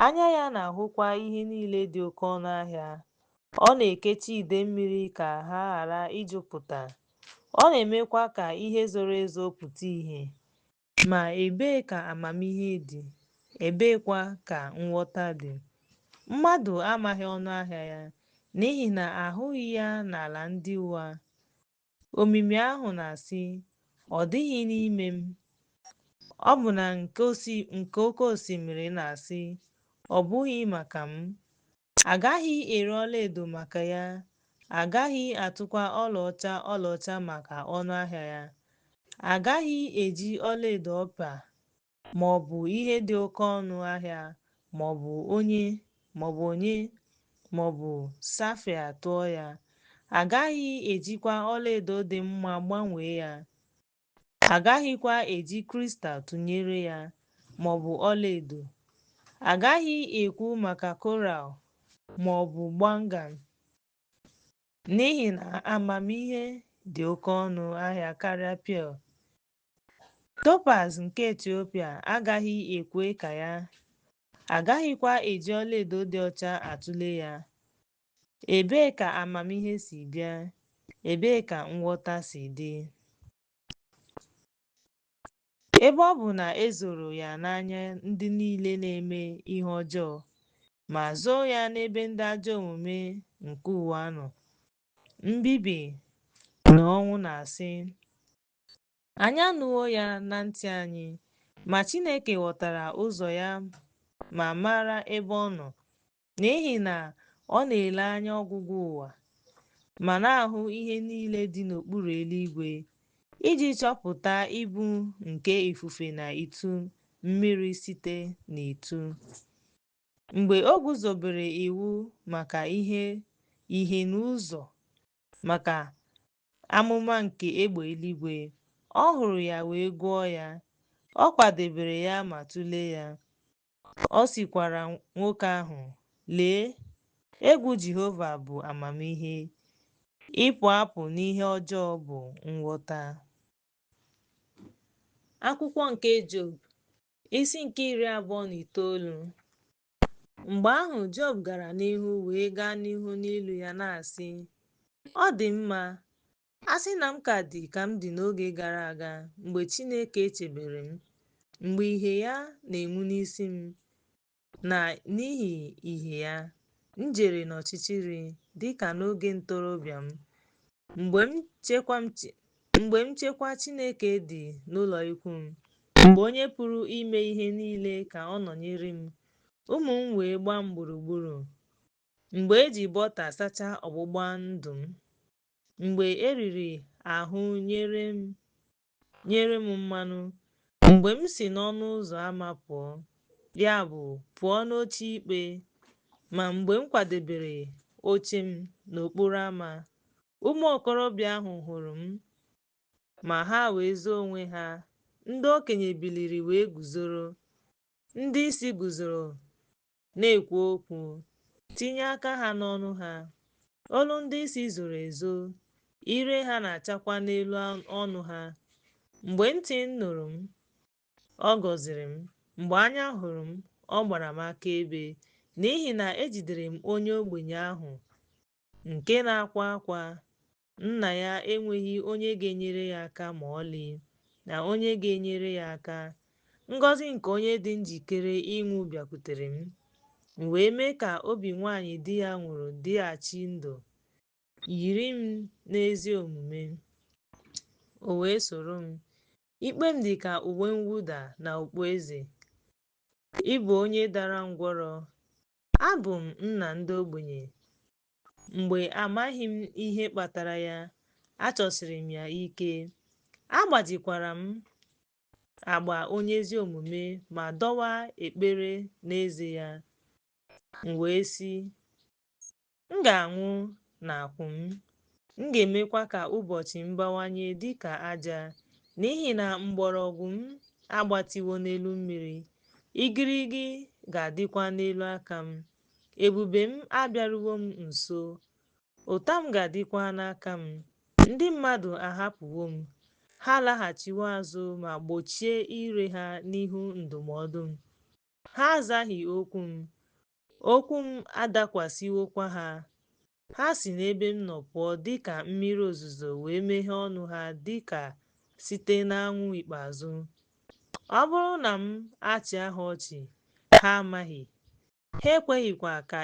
anya ya na-ahụkwa ihe niile dị oke ọnụ ahịa. Ọ na-ekechi idei mmiri ka ha ghara ijupụta, ọ na-emekwa ka ihe zoro ezo pụta ìhè. Ma ebee ka amamihe dị, ebeekwa ka nghọta dị? Mmadụ amaghị ọnụ ahịa ya, n'ihi na a hụghị ya n'ala ndị ụwa. Omimi ahụ na-asị, Ọ dịghị n'ime m. Ọbụna nke oke osimiri na-asị, Ọ bụghị maka m. A gaghị ere ọlaedo maka ya, a gaghị atụkwa ọlaọcha ọlaọcha maka ọnụ ahịa ya. A gaghị eji ọlaedo ọpa ma ọ bụ ihe dị oke ọnụ ahịa ma ọ bụ onye ma ọ bụ safaia tụọ ya. A gaghị ejikwa ọlaedo dị mma gbanwee ya. A gaghịkwa eji kristal tụnyere ya, ma ọ bụ ọlaedo. A gaghị ekwu maka koral ma ọ bụ gbangan, n'ihi na amamihe dị oke ọnụ ahịa karịa pearl. Topaz nke Etiopia agaghị ekwe ka ya, a gaghịkwa eji ọlaedo dị ọcha atụle ya. Ebee ka amamihe si bịa? Ebee ka nghọta si dị? Ebe ọ bụ na e zoro ya n'anya ndị niile na-eme ihe ọjọọ, ma zoo ya n'ebe ndị ajọ omume nke ụwa nọ, mbibi na ọnwụ na-asị, Anyị anụwo ya na ntị anyị, ma Chineke ghọtara ụzọ ya ma mara ebe ọ nọ, n'ihi na ọ na-ele anya ọgwụgwụ ụwa ma na-ahụ ihe niile dị n'okpuru eluigwe, iji chọpụta ibu nke ifufe na itu mmiri site n'ịtụ. Mgbe o guzobere iwu maka ihe ìhè na ụzọ maka amụma nke egbe eluigwe, ọ hụrụ ya wee gụọ ya, ọ kwadebere ya ma tụlee ya. Ọ sịkwara nwoke ahụ, Lee, egwu Jehova bụ amamihe, ịpụ apụ n'ihe ọjọọ bụ nghọta. Akwụkwọ nke Job, isi nke 29. Mgbe ahụ Job gara n'ihu wee gaa n'ihu n'ilu ya na-asị, Ọ dị mma, a sị na m ka dị ka m dị n'oge gara aga, mgbe Chineke chebere m, mgbe ìhè ya na-enwu n'isi m, na n'ihi ìhè ya, m jere n'ọchịchịrị dị ka n'oge ntorobịa m, mgbe nchekwa Chineke dị n'ụlọikwuu m, mgbe Onye pụrụ ime ihe niile ka ọ nọnyere m, ụmụ m wee gbaa m gburugburu, mgbe e ji bọta sachaa ọgbụgba ndụ m, mgbe e riri ahụ nyere m mmanụ, mgbe m si n'ọnụ ụzọ ámá pụọ, ya bụ, pụọ n'oche ikpe, ma mgbe m kwadebere oche m n'okporo ámá, ụmụ okorobịa ahụ hụrụ m, ma ha wee zoo onwe ha, ndị okenye biliri wee guzoro, ndị isi guzoro na-ekwu okwu, tinye aka ha n'ọnụ ha. Olu ndị isi zoro ezo, ire ha na-achakwa n'elu ọnụ ha. Mgbe ntị nụrụ m, ọ gọziri m, mgbe anya hụrụ m, ọ gbara m akaebe, n'ihi na ejidere m onye ogbenye ahụ nke na-akwa akwa, nna ya enweghị onye ga-enyere ya aka ma ọlị, na onye ga-enyere ya aka. Ngọzi nke onye dị njikere ịnwụ bịakwutere m, m wee mee ka obi nwanyị di ya nwụrụ dịghachi ndụ, yiri m n'ezi omume, o wee soro m. Ikpe m dị ka uwe mwụda na okpueze. Ị bụ onye dara ngwọrọ. Abụ m nna ndị ogbenye. Mgbe amaghị m ihe kpatara ya, achọsiri m ya ike. Agbajikwara m agba onye ezi omume ma dọwaa ekpere n'eze ya. M wee sị, M ga-anwụ n'akwụ m, m ga-emekwa ka ụbọchị m bawanye dị ka aja, n'ihi na mgbọrọgwụ m agbatịwo n'elu mmiri, igirigi ga-adịkwa n'elu aka m. Ebube m abịaruwo m nso, ụta m ga-adịkwa n'aka m. Ndị mmadụ ahapụwo m, ha alaghachiwo azụ ma gbochie ire ha n'ihu ndụmọdụ m. Ha azaghị okwu m, okwu m adakwasịwokwa ha. Ha si n'ebe m nọ pụọ dị ka mmiri ozuzo wee meghee ọnụ ha dị ka site n'anwụ ikpeazụ. Ọ bụrụ na m achịa ha ọchị, ha amaghị, ha ekweghịkwa ka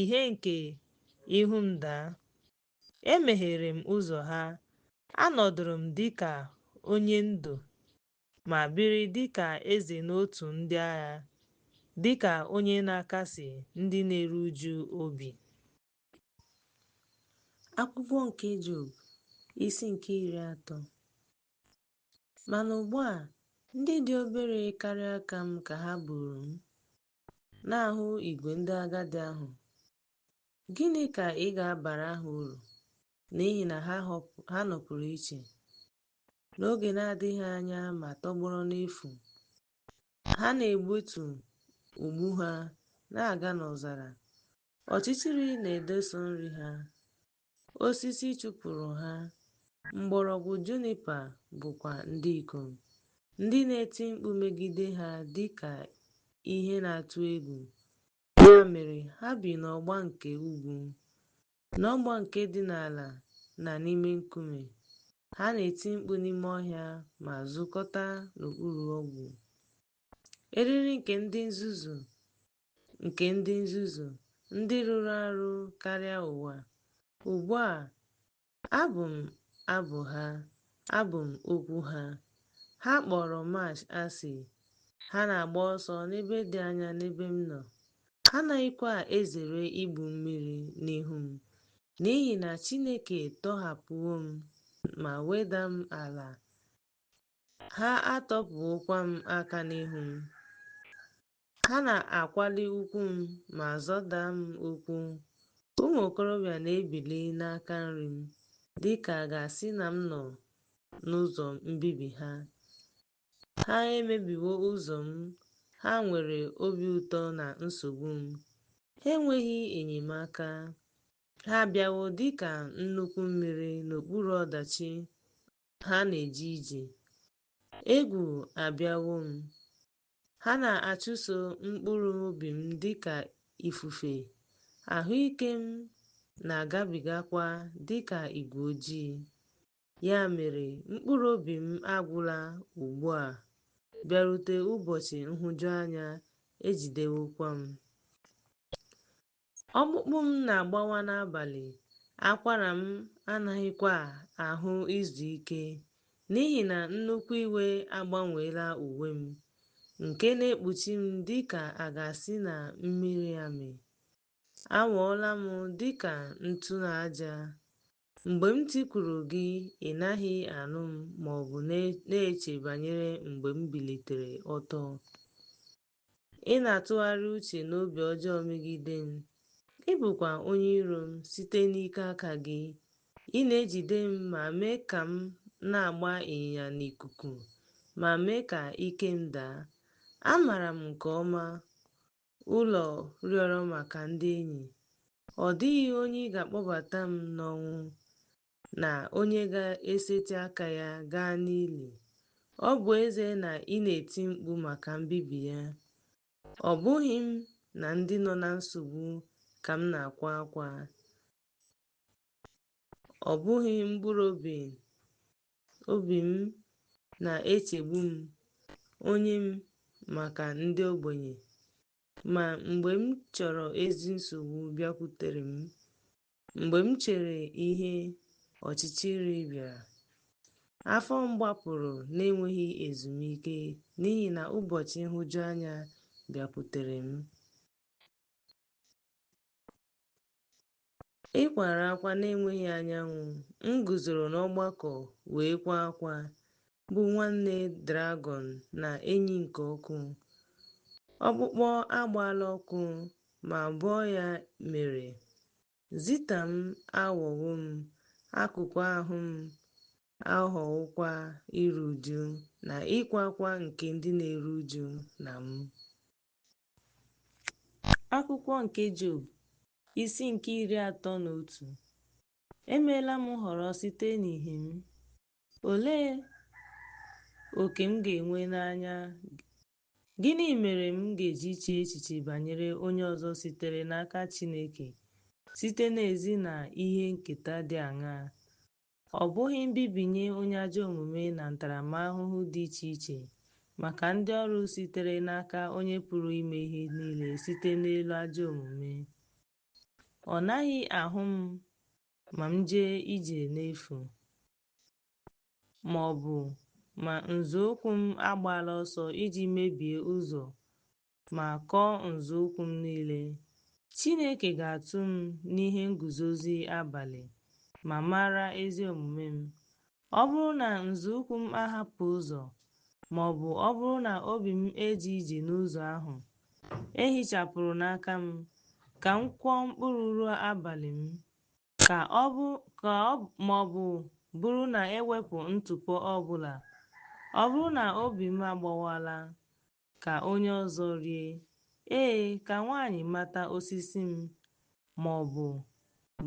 ìhè nke ihu m daa. Emeghere m ụzọ ha, anọdụrụ m dị ka onye ndu ma biri dị ka eze n'otu ndị agha, dị ka onye na-akasi ndị na-eru uju obi. Akwụkwọ nke Job, isi nke 30. Mana ugbu a, ndị dị obere karịa aka m ka ha buru m, na-ahụ igwe ndị agadi ahụ. Gịnị ka ị ga-abara ha uru, n'ihi na ha nọpụrụ iche n'oge na-adịghị anya ma tọgbọrọ n'efu? Ha na-egbutu ụgbụ ha na-aga n'ọzara, ọchịchịrị na-edosa nri ha. Osisi chụpụrụ ha, mgbọrọgwụ junipa bụkwa ndị ikom, ndị na-eti mkpu megide ha dị ka ihe na-atụ egwu. Ya mere ha bi n'ọgba nke ugwu, n'ọgba nke dị n'ala na n'ime nkume. Ha na-eti mkpu n'ime ọhịa ma zukọta n'okpuru ogwu. Eriri nke ndị nzuzu nke ndị nzuzu, ndị rụrụ arụ karịa ụwa. Ugbu a, abụ m abụ ha, abụ m okwu ha. Ha kpọrọ Mash asị, ha na-agba ọsọ n'ebe dị anya n'ebe m nọ. Ha anaghịkwa ezere igbu mmiri n'ihu m, n'ihi na Chineke tọhapụwo m ma weda m ala, ha atọpụwokwa m aka n'ihu m. Ha na-akwali ụkwụ m ma zọda m ụkwụ. Ụmụ okorobịa na-ebili n'aka nri m, dị ka a ga-asị na m nọ n'ụzọ mbibi ha. Ha emebiwo ụzọ m, ha nwere obi ụtọ na nsogbu m. Ha enweghị enyemaka. Ha abịawo dị ka nnukwu mmiri n'okpuru ọdachi ha na-eje ije. Egwu abịawo m. Ha na-achụso mkpụrụ obi m dị ka ifufe, ahụike m na-agabigakwa dị ka igwe ojii. Ya mere, mkpụrụ obi m agwụla ugbu a bịarute ụbọchị nhụjuanya ejidewokwa m. Ọkpụkpụ m na-agbawa n'abalị, akwara m anaghịkwa ahụ izu ike, n'ihi na nnukwu iwe agbanweela uwe m, nke na-ekpuchi m dị ka a ga-asị na mmiri amị. Aghọọla m dị ka ntụ na aja. Mgbe m tikwuru gị, ị naghị anụ m ma ọ bụ na-eche banyere mgbe m bilitere ọtọ. Ị na-atụgharị uche n'obi ọjọọ megide m. Ị bụkwa onye iro m site n'ike aka gị. Ị na-ejide m ma mee ka m na-agba ịnyịnya n'ikuku ma mee ka ike m daa. Amaara m nke ọma ụlọ rịọrọ maka ndị enyi. Ọ dịghị onye ga-akpọbata m n'ọnwụ, na onye ga-eseti aka ya gaa n'ili. Ọ bụ ezie na ị na-eti mkpu maka mbibi ya, ọ bụghị m na ndị nọ na nsogbu ka m na-akwa akwa, ọ bụghị mkpụrụ obi m. Na-echegbu m onwe m maka ndị ogbenye, ma mgbe m chọrọ ezi nsogbu bịakwutere m. Mgbe m chere ihe, ọchịchịrị bịara. Afọ m gbapụrụ n'enweghị ezumike n'ihi na ụbọchị nhụju anya bịakwutere m. Ị kwara akwa n'enweghị anyanwụ, m guzoro n'ọgbakọ wee kwaa ákwá, bụ nwanne dragọn na enyi nke ọkụ. Ọkpụkpọ agbaala ọkụ, ma bọọ ya mere. Zita m aghọwo m, akụkụ ahụ m aghọwokwa iru uju na ịkwa akwa nke ndị na-eru uju na m. Akwụkwọ nke Job, isi nke 31. Emeela m nhọrọ site n'ìhè m. Olee oke m ga-enwe n'anya? Gịnị mere m ga-eji chee echiche banyere onye ọzọ sitere n'aka Chineke site n'ezi na ihe nketa dị aṅaa? Ọ bụghị mbibi nye onye ajọ omume na ntaramahụhụ dị iche iche maka ndị ọrụ sitere n'aka Onye pụrụ ime ihe niile site n'elu ajọ omume? Ọ naghị ahụ m ma m jee ije n'efu, ma ọ bụ ma nzọụkwụ m agbaala ọsọ iji mebie ụzọ ma kọọ nzọụkwụ m niile. Chineke ga-atụ m n'ihe nguzozi abalị ma mara ezi omume m. Ọ bụrụ na nzọụkwụ m ahapụ ụzọ, ma ọ bụ ọ bụrụ na obi m eje ije n'ụzọ ahụ, e hichapụrụ n'aka m, ka m kụọ mkpụrụ ruo abalị m, ka ọ bụ ma ọ bụ bụrụ na ewepụ ntụpọ ọ bụla. Ọ bụrụ na obi m agbawala, ka onye ọzọ rie. Ee, ka nwanyị mata osisi m, ma ọ bụ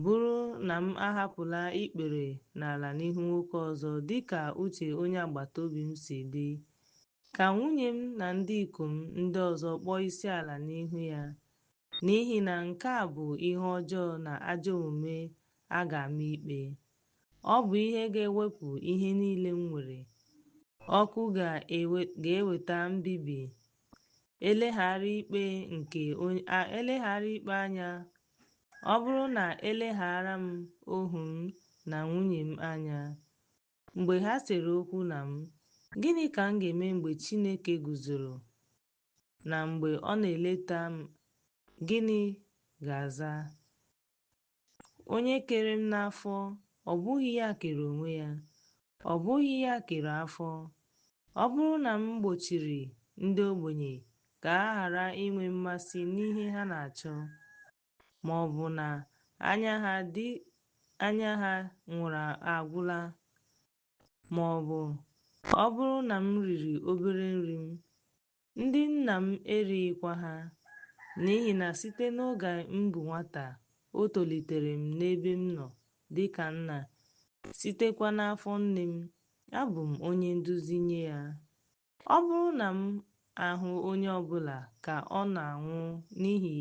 bụrụ na m ahapụla ikpere n'ala n'ihu nwoke ọzọ dịka uche onye agbataobi m si dị. Ka nwunye m na ndị ikom ndị ọzọ kpọọ isiala n'ihu ya, n'ihi na nke a bụ ihe ọjọọ na ajọ omume a ga-ama ikpe. Ọ bụ ihe ga-ewepụ ihe niile m nwere. Ọkụ ga-eweta mbibi. Eleghara ikpe anya. Ọ bụrụ na eleghara m ohu m na nwunye m anya, mgbe ha sere okwu na m, gịnị ka m ga-eme mgbe Chineke guzoro na mgbe ọ na-eleta m gịnị ga-aza? Onye kere m n'afọ, ọ bụghị ya kere onwe ya? Ọ bụghị ya kere afọ? Ọ bụrụ na m gbochiri ndị ogbenye ka ha ghara inwe mmasị n'ihe ha na-achọ, ma ọ bụ na anya ha nwụrụ agwụla, ma ọ bụ ọ bụrụ na m riri obere nri m, ndị nna m erighịkwa ha, n'ihi na site n'oge m bụ nwata o tolitere m n'ebe m nọ dịka nna, sitekwa n'afọ nne m, abụ m onye nduzi nye ya. Ọ bụrụ na m ahụ onye ọbụla ka ọ na-anwụ n'ihi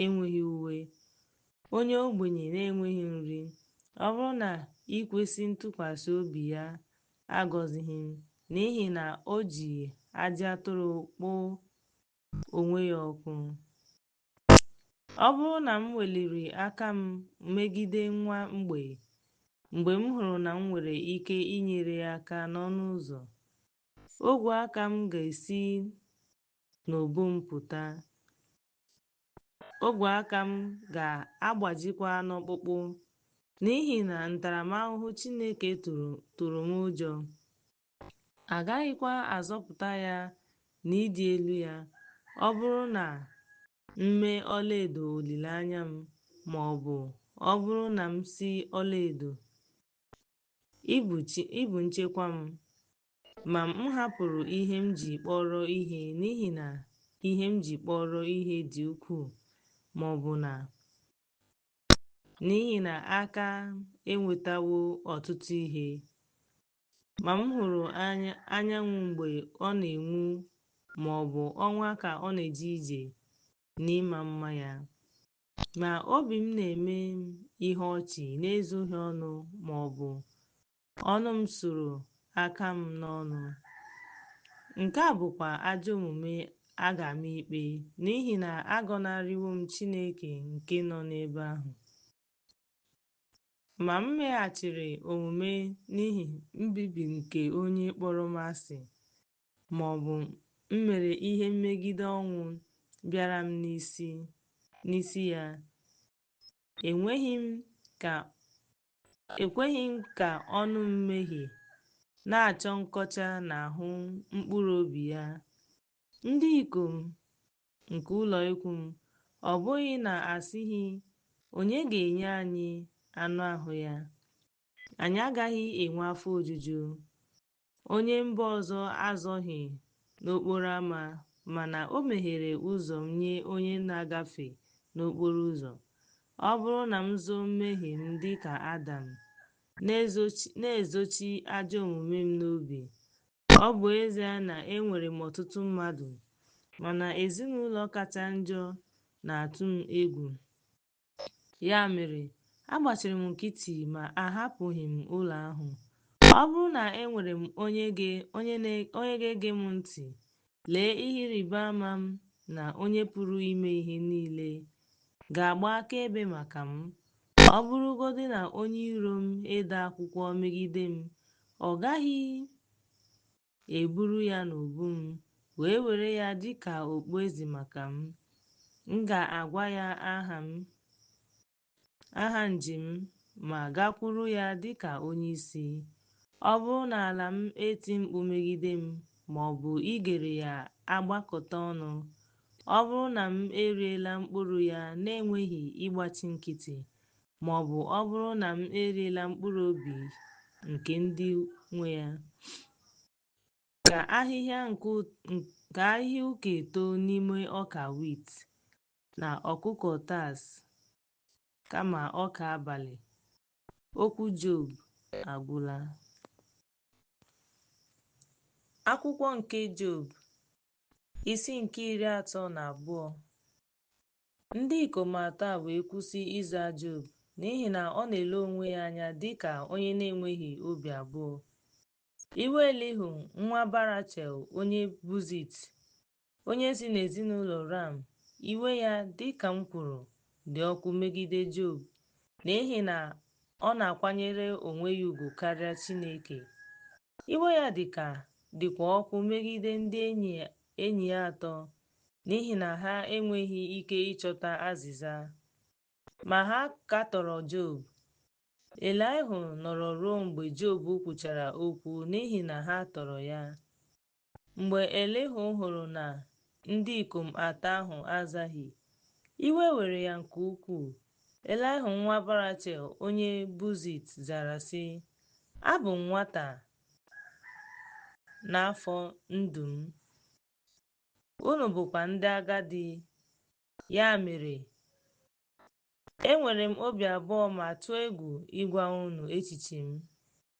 enweghị uwe, onye ogbenye na-enweghị nri, ọ bụrụ na ikwesị ntụkwasị obi ya agọzighị m, n'ihi na o ji ajị atụrụ kpọọ onwe ya ọkụ. Ọ bụrụ na m weliri aka m megide nwa mgbei, mgbe m hụrụ na m nwere ike inyere ya aka n'ọnụ ụzọ, ogwe aka m ga-esi n'ubu m pụta, ogwe aka m ga-agbajikwa n'ọkpụkpụ, n'ihi na ntaramahụhụ Chineke tụrụ m ụjọ. A gaghịkwa azọpụta ya n'ịdị elu ya. Ọ bụrụ na m mee ọlaedo olileanya m, ma ọ bụ ọ bụrụ na m sị ọlaedo, “Ị bụ nchekwa m,” ma m hapụrụ ihe m ji kpọrọ ihe n'ihi na ihe m ji kpọrọ ihe dị ukwuu, ma ọ bụ na n'ihi na aka m enwetawo ọtụtụ ihe. Ma m hụrụ anyanwụ mgbe ọ na-enwu ma ọ bụ ọnwa ka ọ na-eje ije n'ịma mma ya. Ma obi m na-eme m ihe ọchị n'ezoghị ọnụ ma ọ bụ ọnụ m sụrụ aka m n'ọnụ. Nke a bụkwa ajọ omume a ga-ama ikpe, n'ihi na agọnarịwo m Chineke nke nọ n'ebe ahụ. Ma m meghachiri omume n'ihi mbibi nke onye kpọrọ m asị, ma ọ bụ m mere ihe megide ọnwụ bịara m n'isi ya. Ekweghị m ka ọnụ m mehie, na-achọ nkọcha n'ahụ mkpụrụ obi ya. Ndị ikom nke ụlọ ikwu m, ọ bụghị na asịghị, Onye ga-enye anyị anụ ahụ ya? Anyị agaghị enwe afọ ojuju. Onye mba ọzọ azọghị n'okporo ámá, mana o meghere ụzọ m nye onye na-agafe n'okporo ụzọ. Ọ bụrụ na m zoo mmehie m dị ka Adam, na-ezochi ajọ omume m n'obi, ọ bụ ezie na enwere m ọtụtụ mmadụ, mana ezinụlọ kacha njọ na-atụ m egwu. Ya mere, agbachiri m nkịtị ma ahapụghị m ụlọ ahụ. Ọ bụrụ na enwere m onye ga-ege m ntị, lee ihe ịrịba ama m na Onye pụrụ ime ihe niile ga-agba akaebe maka m. Ọ bụrụgodị na onye iro m ede akwụkwọ megide m, ọ gaghị eburu ya n'ubu m wee were ya dị ka okpueze maka m. M ga-agwa ya aha njem m ma gakwuru ya dị ka onye isi. Ọ bụrụ na ala m eti mkpu megide m, ma ọ bụ igere ya agbakọta ọnụ, ọ bụrụ na m eriela mkpụrụ ya na-enweghị ịgbachi nkịtị, ma ọ bụ ọ bụrụ na m eriela mkpụrụ obi nke ndị nwe ya, ka ahịhịa uke too n'ime ọka wit, na ọkụkọ tas kama ọka abalị. Okwu Job agwụla. Akwụkwọ nke Job, isi nke 32. Ndị ikom atọ a wee kwụsị ịza Job, n'ihi na ọ na-ele onwe ya anya dị ka onye na-enweghị obi abụọ. Iwe Elihu nwa Barachel onye Buzit, onye si n'ezinụlọ Ram, iwe ya, dị ka m kwuru, dị ọkụ megide Job, n'ihi na ọ na-akwanyere onwe ya ugwu karịa Chineke. Iwe ya dịkwa ọkụ megide ndị enyi ya atọ, n'ihi na ha enweghị ike ịchọta azịza. Ma ha katọrọ Job. Elihu nọrọ ruo mgbe Job kwuchara okwu n'ihi na ha tọrọ ya. Mgbe Elihu hụrụ na ndị ikom atọ ahụ azaghị, iwe were ya nke ukwuu. Elihu nwa Barachel onye Buzit zara sị, Abụ m nwata n'afọ ndụ m, unu bụkwa ndị agadi. Ya mere, enwere m obi abụọ ma tụọ egwu ịgwa unu echiche m,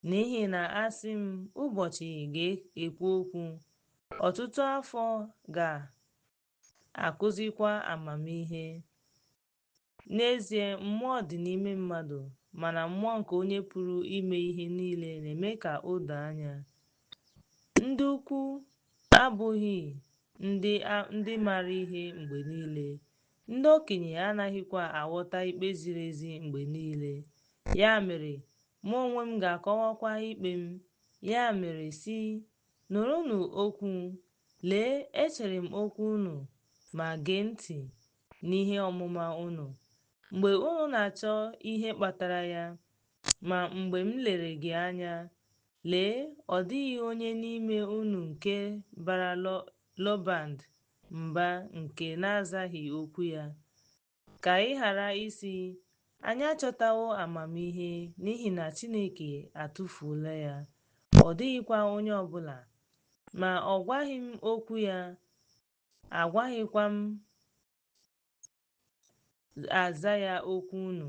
n'ihi na asị m, ụbọchị ga-ekwu okwu, ọtụtụ afọ ga-akụzikwa amamihe. N'ezie, mmụọ dị n'ime mmadụ, mana mmụọ nke Onye pụrụ ime ihe niile na-eme ka o doo anya. Ndị ukwu abụghị ndị maara ihe mgbe niile, ndị okenye anaghịkwa aghọta ikpe ziri ezi mgbe niile. Ya mere, mụ onwe m ga-akọwakwa ikpe m. Ya mere sị, nụrụnụ okwu, lee, echere m okwu unu, ma gee ntị n'ihe ọmụma unu. Mgbe unu na-achọ ihe kpatara ya, ma mgbe m lere gị anya, lee, ọ dịghị onye n'ime unu nke bara Lọband mba nke na-azaghị okwu ya. Ka ị ghara ịsị, anyị achọtawo amamihe, n'ihi na Chineke atụfuola ya, ọ dịghịkwa onye ọbụla. Ma ọ gwaghị m okwu ya, agwaghịkwa m aza ya okwu unu.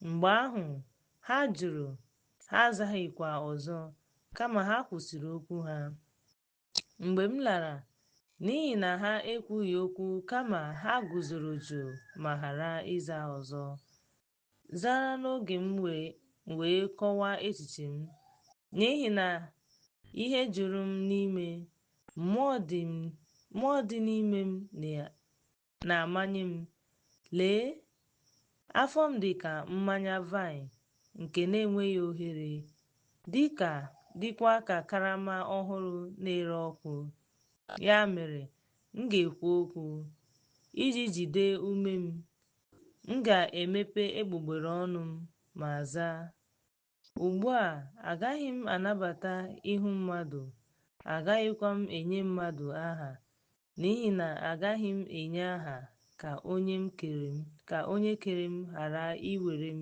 Mgbe ahụ, ha jụrụ, ha azaghịkwa ọzọ, kama ha kwụsịrị okwu ha. Mgbe m lara, n'ihi na ha ekwughị okwu kama ha guzoro jụụ ma ghara ịza ọzọ, zara n'oge m wee kọwaa echiche m, n'ihi na Ihe juru m n'ime, mmụọ dị n'ime m na-amanye m. Lee, afọ m dị ka mmanya vaịn nke na-enweghị ohere, dịkwa ka karama ọhụrụ na-ere ọkụ. Ya mere, m ga-ekwu okwu, iji jide ume m, m ga-emepe egbugbere ọnụ m ma zaa. Ugbu a, agaghị m anabata ihu mmadụ, agaghịkwa m enye mmadụ aha, n'ihi na agaghị m enye aha ka onye kere m ghara iwere m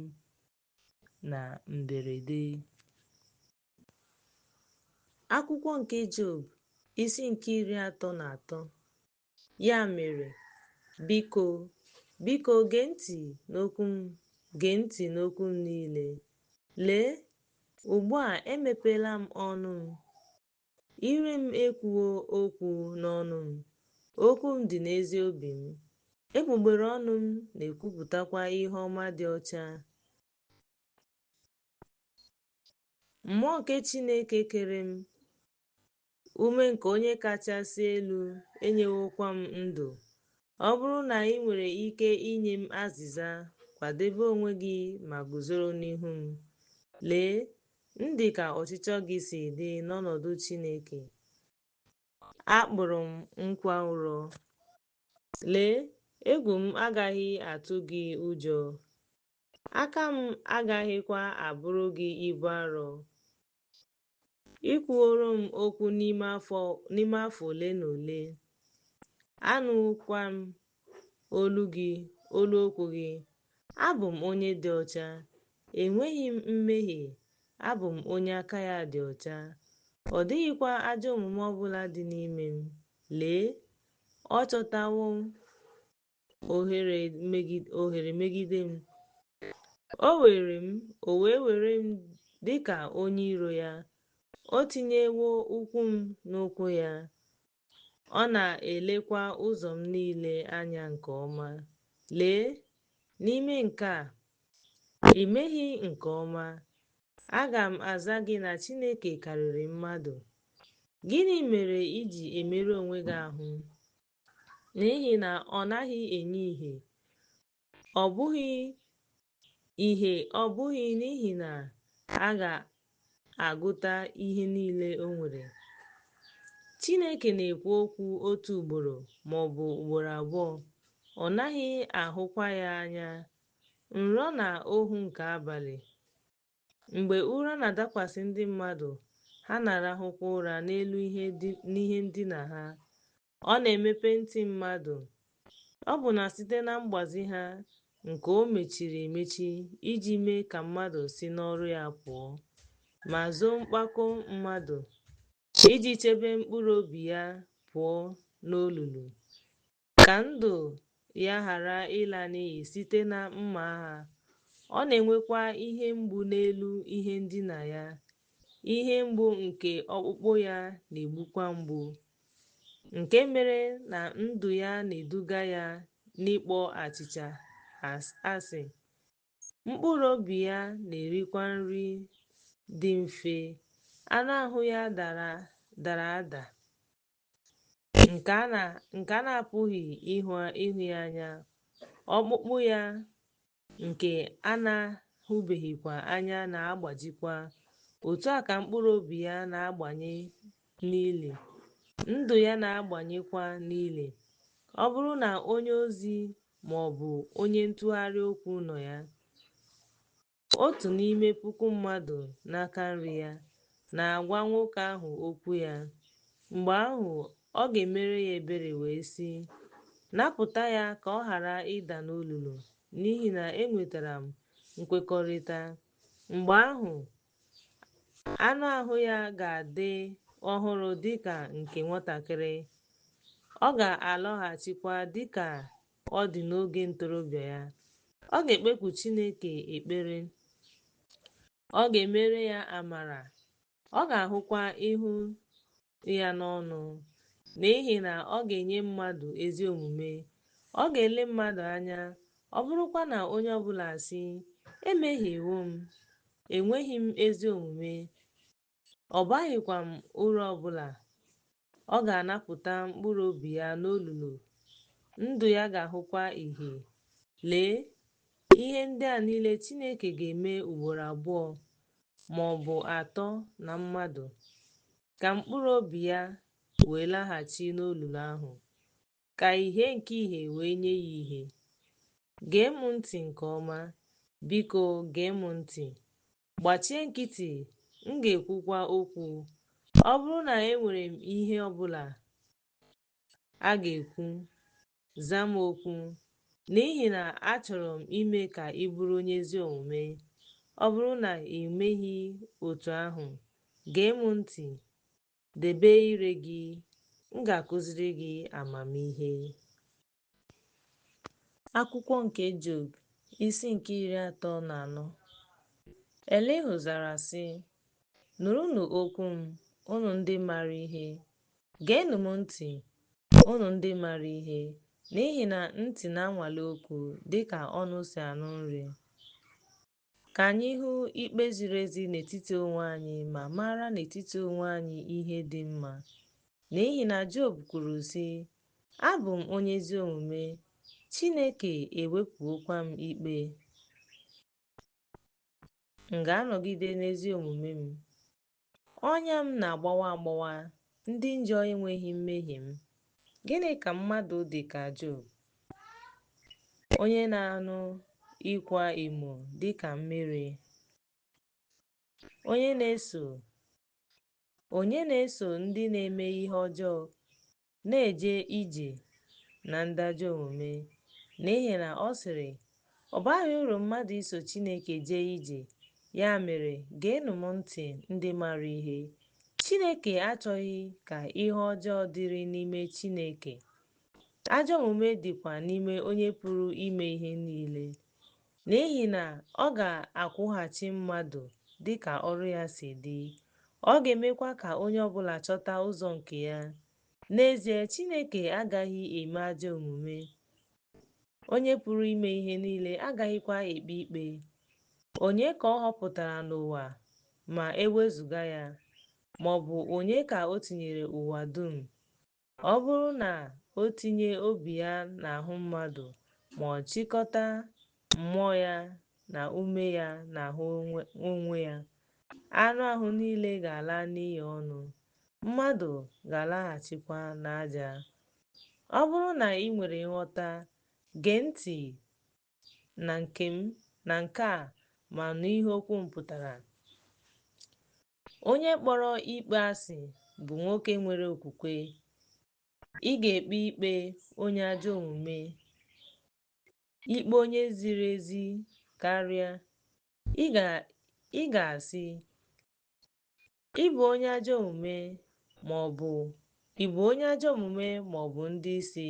na mberede. Akwụkwọ nke Job, isi nke 33. Ya mere, biko, biko gee ntị n'okwu m, gee ntị n'okwu m niile. Lee, ugbu a emepeela m ọnụ m, ire m ekwuwo okwu n'ọnụ m, okwu m dị n'ezi obi m, egbugbere ọnụ m na-ekwupụtakwa ihe ọma dị ọcha. Mmụọ nke Chineke kere m, ume nke Onye kachasị elu enyewokwa m ndụ. Ọ bụrụ na ị nwere ike inye m azịza, kwadebe onwe gị ma guzoro n'ihu m. Lee, m dị ka ọchịchọ gị si dị n'ọnọdụ Chineke. Akpụrụ m nkwa ụrọ. Lee, egwu m agaghị atụ gị ụjọ, aka m agaghịkwa abụrụ gị ibu arọ. Ị kwuoro m okwu n'ime afọ ole na ole, anụwokwa m olu okwu gị. Abụ m onye dị ọcha, enweghị m mmehie, abụ m onye aka ya dị ọcha, ọ dịghịkwa ajọ omume ọbụla dị n'ime m. Lee, ọ chọtawo ohere megide m. O were m, o wee were m dịka onye iro ya. O tinyewo ụkwụ m n'ụkwụ ya. Ọ na-elekwa ụzọ m niile anya nke ọma. Lee, n'ime nke a, i meghị nke ọma. Aga m aza gị na Chineke karịrị mmadụ. Gịnị mere i ji emerụ onwe gị ahụ? N'ihi na ọ naghị enye ìhè. Ọ bụghị ìhè ọ bụghị n'ihi na a ga-agụta ihe niile o nwere. Chineke na-ekwu okwu otu ugboro ma ọ bụ ugboro abụọ, ọ naghị ahụkwa ya anya. Nrọ na ohu nke abalị. Mgbe ụra na-adakwasị ndị mmadụ, ha na-arahụkwa ụra n'elu n'ihe ndina ha. Ọ na-emepe ntị mmadụ, ọbụna site na mgbazi ha nke o mechiri emechi iji mee ka mmadụ si n'ọrụ ya pụọ, ma zoo mpako mmadụ, iji chebe mkpụrụ obi ya pụọ n'olulu, ka ndụ ya ghara ịla n'iyi site na mma agha. Ọ na-enwekwa ihe mgbu n'elu ihe ndina ya, ihe mgbu nke ọkpụkpụ ya na-egbukwa mgbu, nke mere na ndụ ya na-eduga ya n'ịkpọ achịcha asị, mkpụrụ obi ya na-erikwa nri dị mfe, anụ ahụ ya dara ada nke a na-apụghị ịhụ ya anya, ọkpụkpụ ya nke a na-ahụbeghịkwa anya na-agbajikwa. Otu a ka mkpụrụ obi ya na-agbanye n'ili, ndụ ya na-agbanyekwa n'ili. Ọ bụrụ na onye ozi ma ọ bụ onye ntụgharị okwu nọ ya, otu n'ime puku mmadụ n'aka nri ya, na-agwa nwoke ahụ okwu ya, mgbe ahụ ọ ga-emere ya ebere wee sị, napụta ya ka ọ ghara ịda n'olulu, n'ihi na enwetara m nkwekọrịta. Mgbe ahụ anụ ahụ ya ga-adị ọhụrụ dị ka nke nwatakịrị, ọ ga-alọghachikwa dị ka ọ dị n'oge ntorobịa ya. Ọ ga-ekpeku Chineke ekpere, ọ ga-emere ya amara, ọ ga-ahụkwa ihu ya n'ọnụ, n'ihi na ọ ga-enye mmadụ ezi omume. Ọ ga-ele mmadụ anya, ọ bụrụkwa na onye ọbụla asị, emehiewo m, enweghị m ezi omume. Ọ baghịkwa m uru ọ bụla. Ọ ga-anapụta mkpụrụ obi ya n'olulu, ndụ ya ga-ahụkwa ìhè. Lee, ihe ndị a niile Chineke ga-eme ugboro abụọ ma ọ bụ atọ na mmadụ, ka mkpụrụ obi ya wee laghachi n'olulu ahụ, ka ìhè nke ìhè wee nye ya ihe. Gee m ntị nke ọma, biko gee m ntị. Gbachie nkịtị, m ga-ekwukwa okwu. Ọ bụrụ na enwere m ihe ọ bụla a ga-ekwu, zaa m okwu, n'ihi na achọrọ m ime ka ị bụrụ onye ezi omume. Ọ bụrụ na i meghị otu ahụ, gee m ntị, debe ire gị, m ga-akụziri gị amamihe. Akwụkwọ nke Job, isi nke 34. Elihu zara sị, Nụrụnụ okwu m, unu ndị maara ihe; geenụ m ntị, unu ndị maara ihe. N'ihi na ntị na-anwale okwu dị ka ọnụ si anụ nri. Ka anyị hụ ikpe ziri ezi n'etiti onwe anyị ma mara n'etiti onwe anyị ihe dị mma. N'ihi na Job kwuru sị, Abụ m onye ezi omume, Chineke ewepụwokwa m ikpe. M ga-anọgide n'ezi omume m. Ọnya m na-agbawa agbawa, ndị njọ enweghị mmehie m. Gịnị ka mmadụ dị ka Job, onye na-aṅụ ịkwa emo dị ka mmiri, onye na-eso ndị na-eme ihe ọjọọ na-eje ije na ndị ajọ omume? N'ihi na ọ sịrị, Ọ baghị uru mmadụ iso Chineke jee ije. Ya mere, geenụ m ntị ndị maara ihe. Chineke achọghị ka ihe ọjọọ dịrị n'ime Chineke. Ajọ omume dịkwa n'ime Onye pụrụ ime ihe niile. N'ihi na ọ ga-akwụghachi mmadụ dị ka ọrụ ya si dị, ọ ga-emekwa ka onye ọ bụla chọta ụzọ nke ya. N'ezie, Chineke agaghị eme ajọ omume, Onye pụrụ ime ihe niile agaghịkwa ekpe ikpe. Onye ka ọ họpụtara n'ụwa ma e wezụga ya, ma ọ bụ onye ka o tinyere ụwa dum? Ọ bụrụ na o tinye obi ya n'ahụ mmadụ ma ọ chịkọta mmụọ ya na ume ya n'ahụ onwe ya, anụ ahụ niile ga-ala n'iyi ọnụ, mmadụ ga-alaghachikwa n'aja. Ọ bụrụ na ị nwere nghọta, gee ntị na nke a ma nụ ihe okwu m pụtara. Onye kpọrọ ikpe asị bụ nwoke nwere okwukwe. Ị ga-ekpe ikpe onye ajọ omume ikpe onye ziri ezi karịa. Ị ga-asị, Ị bụ onye ajọ omume ma ọ bụ ị bụ onye ajọ omume ma ọ bụ ndị isi,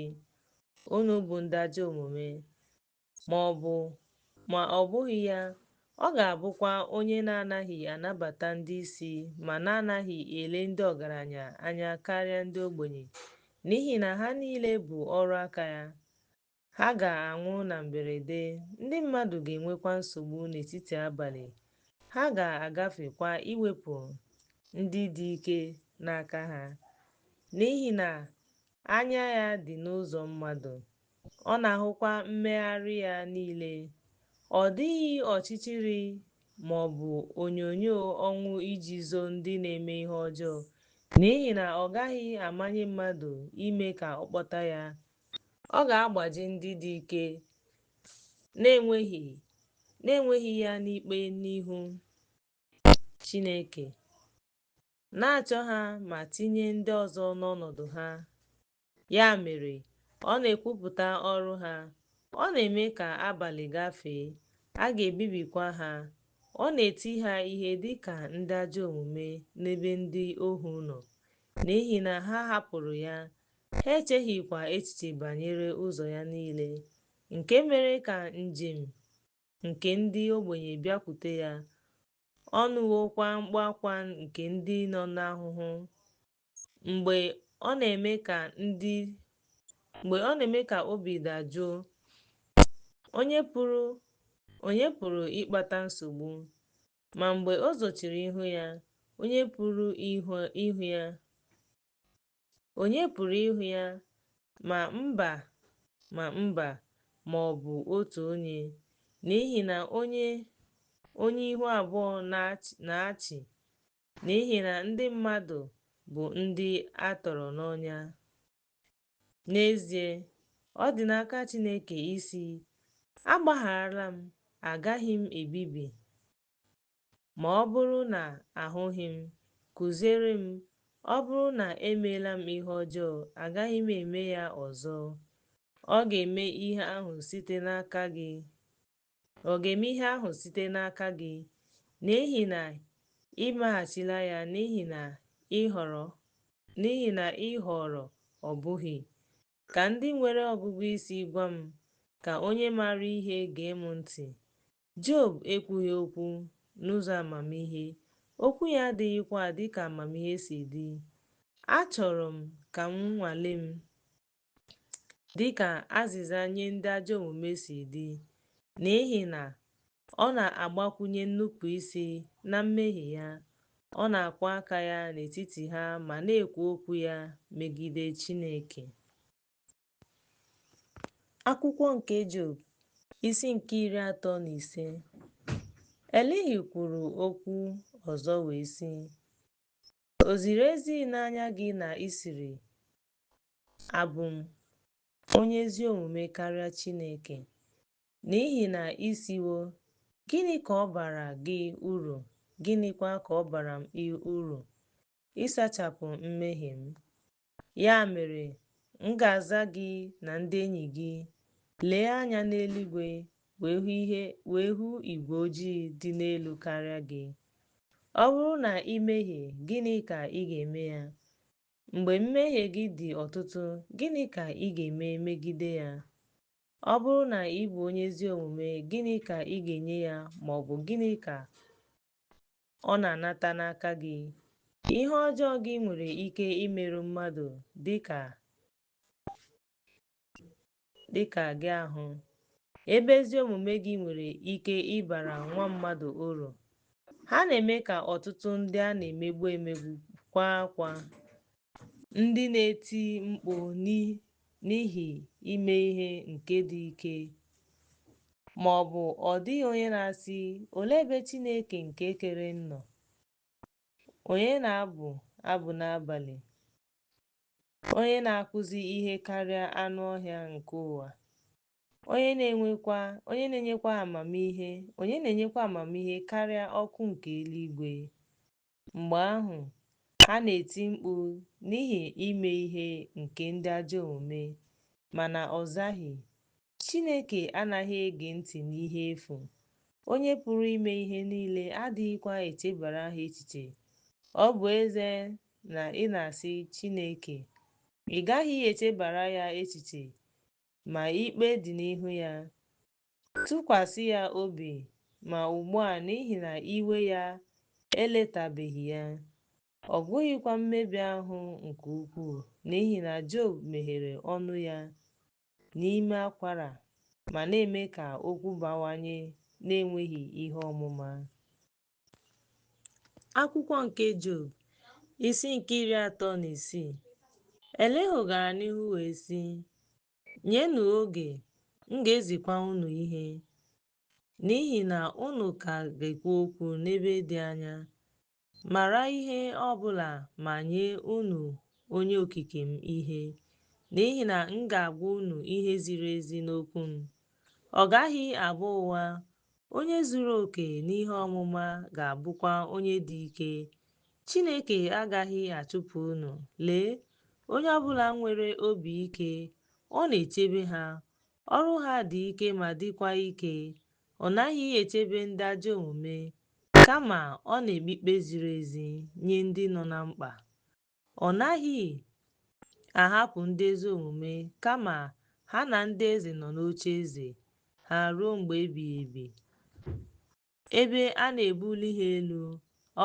unu bụ ndị ajọ omume, ma ọ bụ ma ọ bụghị ya, ọ ga-abụkwa onye na-anaghị anabata ndị isi ma na-anaghị ele ndị ọgaranya anya karịa ndị ogbenye, n'ihi na ha niile bụ ọrụ aka ya. Ha ga-anwụ na mberede, ndị mmadụ ga-enwekwa nsogbu n'etiti abalị, ha ga-agafekwa iwepụ ndị dị ike n'aka ha. N'ihi na anya ya dị n'ụzọ mmadụ, ọ na-ahụkwa mmegharị ya niile. Ọ dịghị ọchịchịrị ma ọ bụ onyinyo ọnwụ iji zoo ndị na-eme ihe ọjọọ, n'ihi na ọ gaghị amanye mmadụ ime ka ọ kpọta ya. Ọ ga-agbaji ndị dị ike na-enweghị ya n'ikpe n'ihu Chineke, na-achọ ha ma tinye ndị ọzọ n'ọnọdụ ha. Ya mere, ọ na-ekwupụta ọrụ ha, ọ na-eme ka abalị gafee, a ga-ebibikwa ha. Ọ na-eti ha ihe dị ka ndị ajọ omume n'ebe ndị ohu nọ, n'ihi na ha hapụrụ ya, ha echeghịkwa echiche banyere ụzọ ya niile, nke mere ka njem nke ndị ogbenye bịakwute ya. Ọ nụwokwa mkpu akwa nke ndị nọ n'ahụhụ. Mgbe ọ na-eme ka obi dajụọ, onye pụrụ ịkpata nsogbu? Ma mgbe o zochiri ihu ya, Onye pụrụ ịhụ ya? Onye pụrụ ịhụ ya? Ma mba, ma mba, ma ọ bụ otu onye. N'ihi na onye onye ihu abụọ na-achị, n'ihi na ndị mmadụ bụ ndị a tọrọ n'ọnya. N'ezie, ọ dị n'aka Chineke ịsị, Agbagharala m, agaghị m ebibi. Ma ọ bụrụ na ahụghị m, kụziere m, ọ bụrụ na emeela m ihe ọjọọ, agaghị m eme ya ọzọ. Ọ ga-eme ihe ahụ site n'aka gị. Ọ ga-eme ihe ahụ site n'aka gị, n'ihi na ị maghachila ya n'ihi na ị họrọ n'ihi na ị họrọ ọ bụghị. Ka ndị nwere ọgụgụ isi gwa m, ka onye maara ihe gee m ntị. Job ekwughị okwu n'ụzọ amamihe, okwu ya adịghịkwa dị ka amamihe si dị. Achọrọ m ka m nwalee m dị ka azịza nye ndị ajọ omume si dị, n'ihi na ọ na-agbakwunye nnupụisi na mmehie ya, ọ na-akwọ aka ya n'etiti ha ma na-ekwu okwu ya megide Chineke. Akwụkwọ nke Job, isi nke 35. Elihu kwuru okwu ọzọ wee sị, O ziri ezi n'anya gị na ị sịrị, Abụ m onye ezi omume karịa Chineke? N'ihi na ị sịwo, Gịnị ka ọ baara gị uru, gịnịkwa ka ọ bara m uru ịsachapụ mmehie m? Ya mere, m ga-aza gị na ndị enyi gị. Lee anya n'eluigwe wee hụ igwe ojii dị n'elu karịa gị. Ọ bụrụ na i mehie, gịnị ka ị ga-eme ya? Mgbe mmehie gị dị ọtụtụ, gịnị ka ị ga-eme megide ya? Ọ bụrụ na ị bụ onye ezi omume, gịnị ka ị ga-enye ya ma ọ bụ gịnị ka ọ na-anata n'aka gị? Ihe ọjọọ gị nwere ike imerụ mmadụ dị ka gị ahụ, ebe ezi omume gị nwere ike ịbara nwa mmadụ uru. Ha na-eme ka ọtụtụ ndị a na-emegbu emegbu kwaa ákwá, ndị na-eti mkpu n'ihi ime ihe nke dị ike. Ma ọ bụ ọ dịghị onye na-asị, Olee ebe Chineke nke kere m nọ? Onye na-abụ abụ n'abalị, onye na-akụzi ihe karịa anụ ọhịa nke ụwa, onye na-enyekwa amamihe karịa ọkụ nke eluigwe. Mgbe ahụ, ha na-eti mkpu n'ihi ime ihe nke ndị ajọ omume, mana ọ zaghị. Chineke anaghị ege ntị n'ihe efu, Onye pụrụ ime ihe niile adịghịkwa echebara ha echiche. Ọ bụ ezie na ị na-asị Chineke, ị gaghị echebara ya echiche, ma ikpe dị n'ihu ya. Tụkwasị ya obi, ma ugbu a n'ihi na iwe ya eletabeghị ya. Ọ gụghịkwa mmebi ahụ nke ukwuu, n'ihi na Job meghere ọnụ ya n'ime akwara ma na-eme ka okwu bawanye na-enweghị ihe ọmụma. Akwụkwọ nke Job, isi nke 36. Elihu gara n'ihu wee sị, Nyenụ oge, m ga-ezikwa unu ihe, n'ihi na unu ka ga-ekwu okwu n'ebe dị anya. Mara ihe ọ bụla ma nye unu Onye Okike m ihe, n'ihi na m ga-agwa unu ihe ziri ezi n'okwu m. Ọ gaghị abụ ụgha, onye zuru oke n'ihe ọmụma ga-abụkwa onye dị ike. Chineke agaghị achụpụ unu. Lee, onye ọ bụla nwere obi ike, ọ na-echebe ha. Ọrụ ha dị ike ma dịkwa ike. Ọ naghị echebe ndị ajọ omume, kama ọ na-ekpe ikpe ziri ezi nye ndị nọ na mkpa. Ọ naghị ahapụ ndị ezi omume, kama ha na ndị eze nọ n'ocheeze ha ruo mgbe ebighị ebi, ebe a na-ebuli ha elu,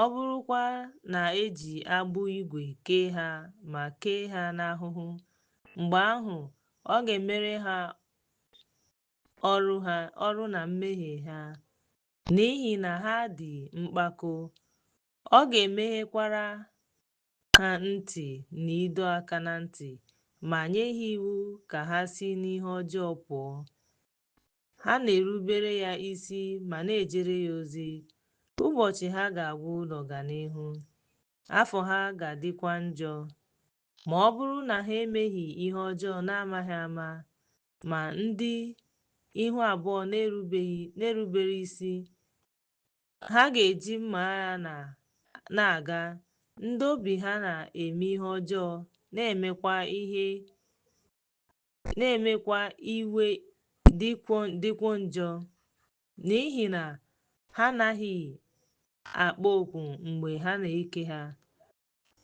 ọ bụrụkwa na e ji agbụ igwe kee ha ma kee ha n'ahụhụ, mgbe ahụ ọ ga-emere ha ọrụ na mmehie ha, n'ihi na ha dị mpako. Ọ ga-emeghekwara ha ntị n'ịdọ aka na ntị ma nye ha iwu ka ha si n'ihe ọjọọ pụọ. Ha na-erubere ya isi ma na-ejere ya ozi. Ụbọchị ha ga-agwụ n'ọganihu, afọ ha ga-adịkwa njọ. Ma ọ bụrụ na ha emeghị ihe ọjọọ n'amaghị ama, ma ndị ihu abụọ na-erubere isi, ha ga-eji mma agha na-aga, ndị obi ha na-eme ihe ọjọọ na-emekwa iwe dịkwuo njọ, n'ihi na ha anaghị akpọ oku mgbe ha na-eke ha.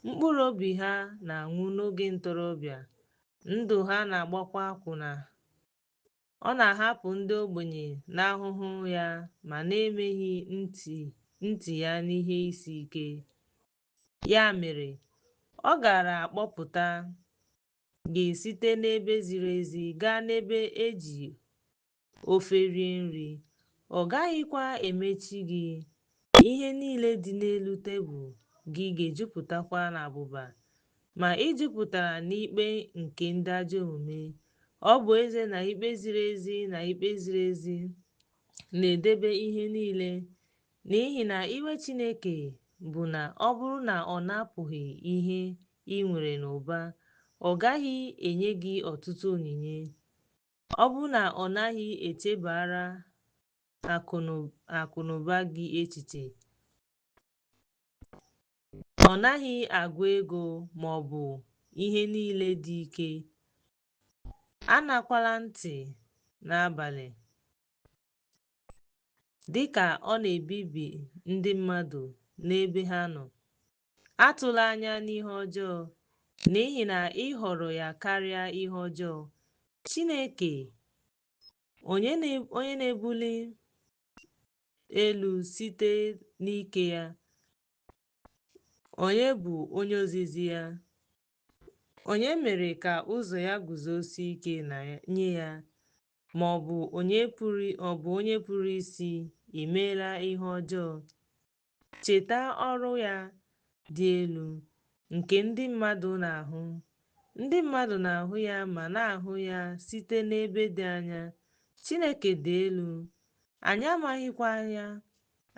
Mkpụrụ obi ha na-anwụ n'oge ntorobịa, ndụ ha na-agbakwa akwụna. Ọ na-ahapụ ndị ogbenye n'ahụhụ ya ma na-emeghe ntị ya n'ihe isi ike. Ya mere, ọ gaara akpọpụta gị site n'ebe ziri ezi gaa n'ebe e ji ofe rie nri, ọ gaghịkwa emechi gị, ihe niile dị n'elu tebụl gị ga-ejupụtakwa n'abụba. Ma ị jupụtara n'ikpe nke ndị ajọ omume. Ọ bụ ezie na ikpe ziri ezi na ikpe ziri ezi na-edebe ihe niile, n'ihi na iwe Chineke bụ na ọ bụrụ na ọ napụghị ihe i nwere n'ụba, ọ gaghị enye gị ọtụtụ onyinye. Ọ bụ na ọ naghị echebara akụnụba gị echiche? Ọ naghị agụ ego ma ọ bụ ihe niile dị ike. Aṅakwala ntị n'abalị, dị ka ọ na-ebibi ndị mmadụ n'ebe ha nọ. Atụla anya n'ihe ọjọọ, n'ihi na ị họrọ ya karịa ihe ọjọọ. Chineke, onye na-ebuli elu site n'ike ya, onye bụ onye ozizi ya? Onye mere ka ụzọ ya guzosie ike nye ya, ma ọ bụ onye pụrụ ịsị, I meela ihe ọjọọ? Cheta ọrụ ya dị elu, nke ndị mmadụ na-ahụ. Ndị mmadụ na-ahụ ya ma na-ahụ ya site n'ebe dị anya. Chineke dị elu, anyị amaghịkwa ya,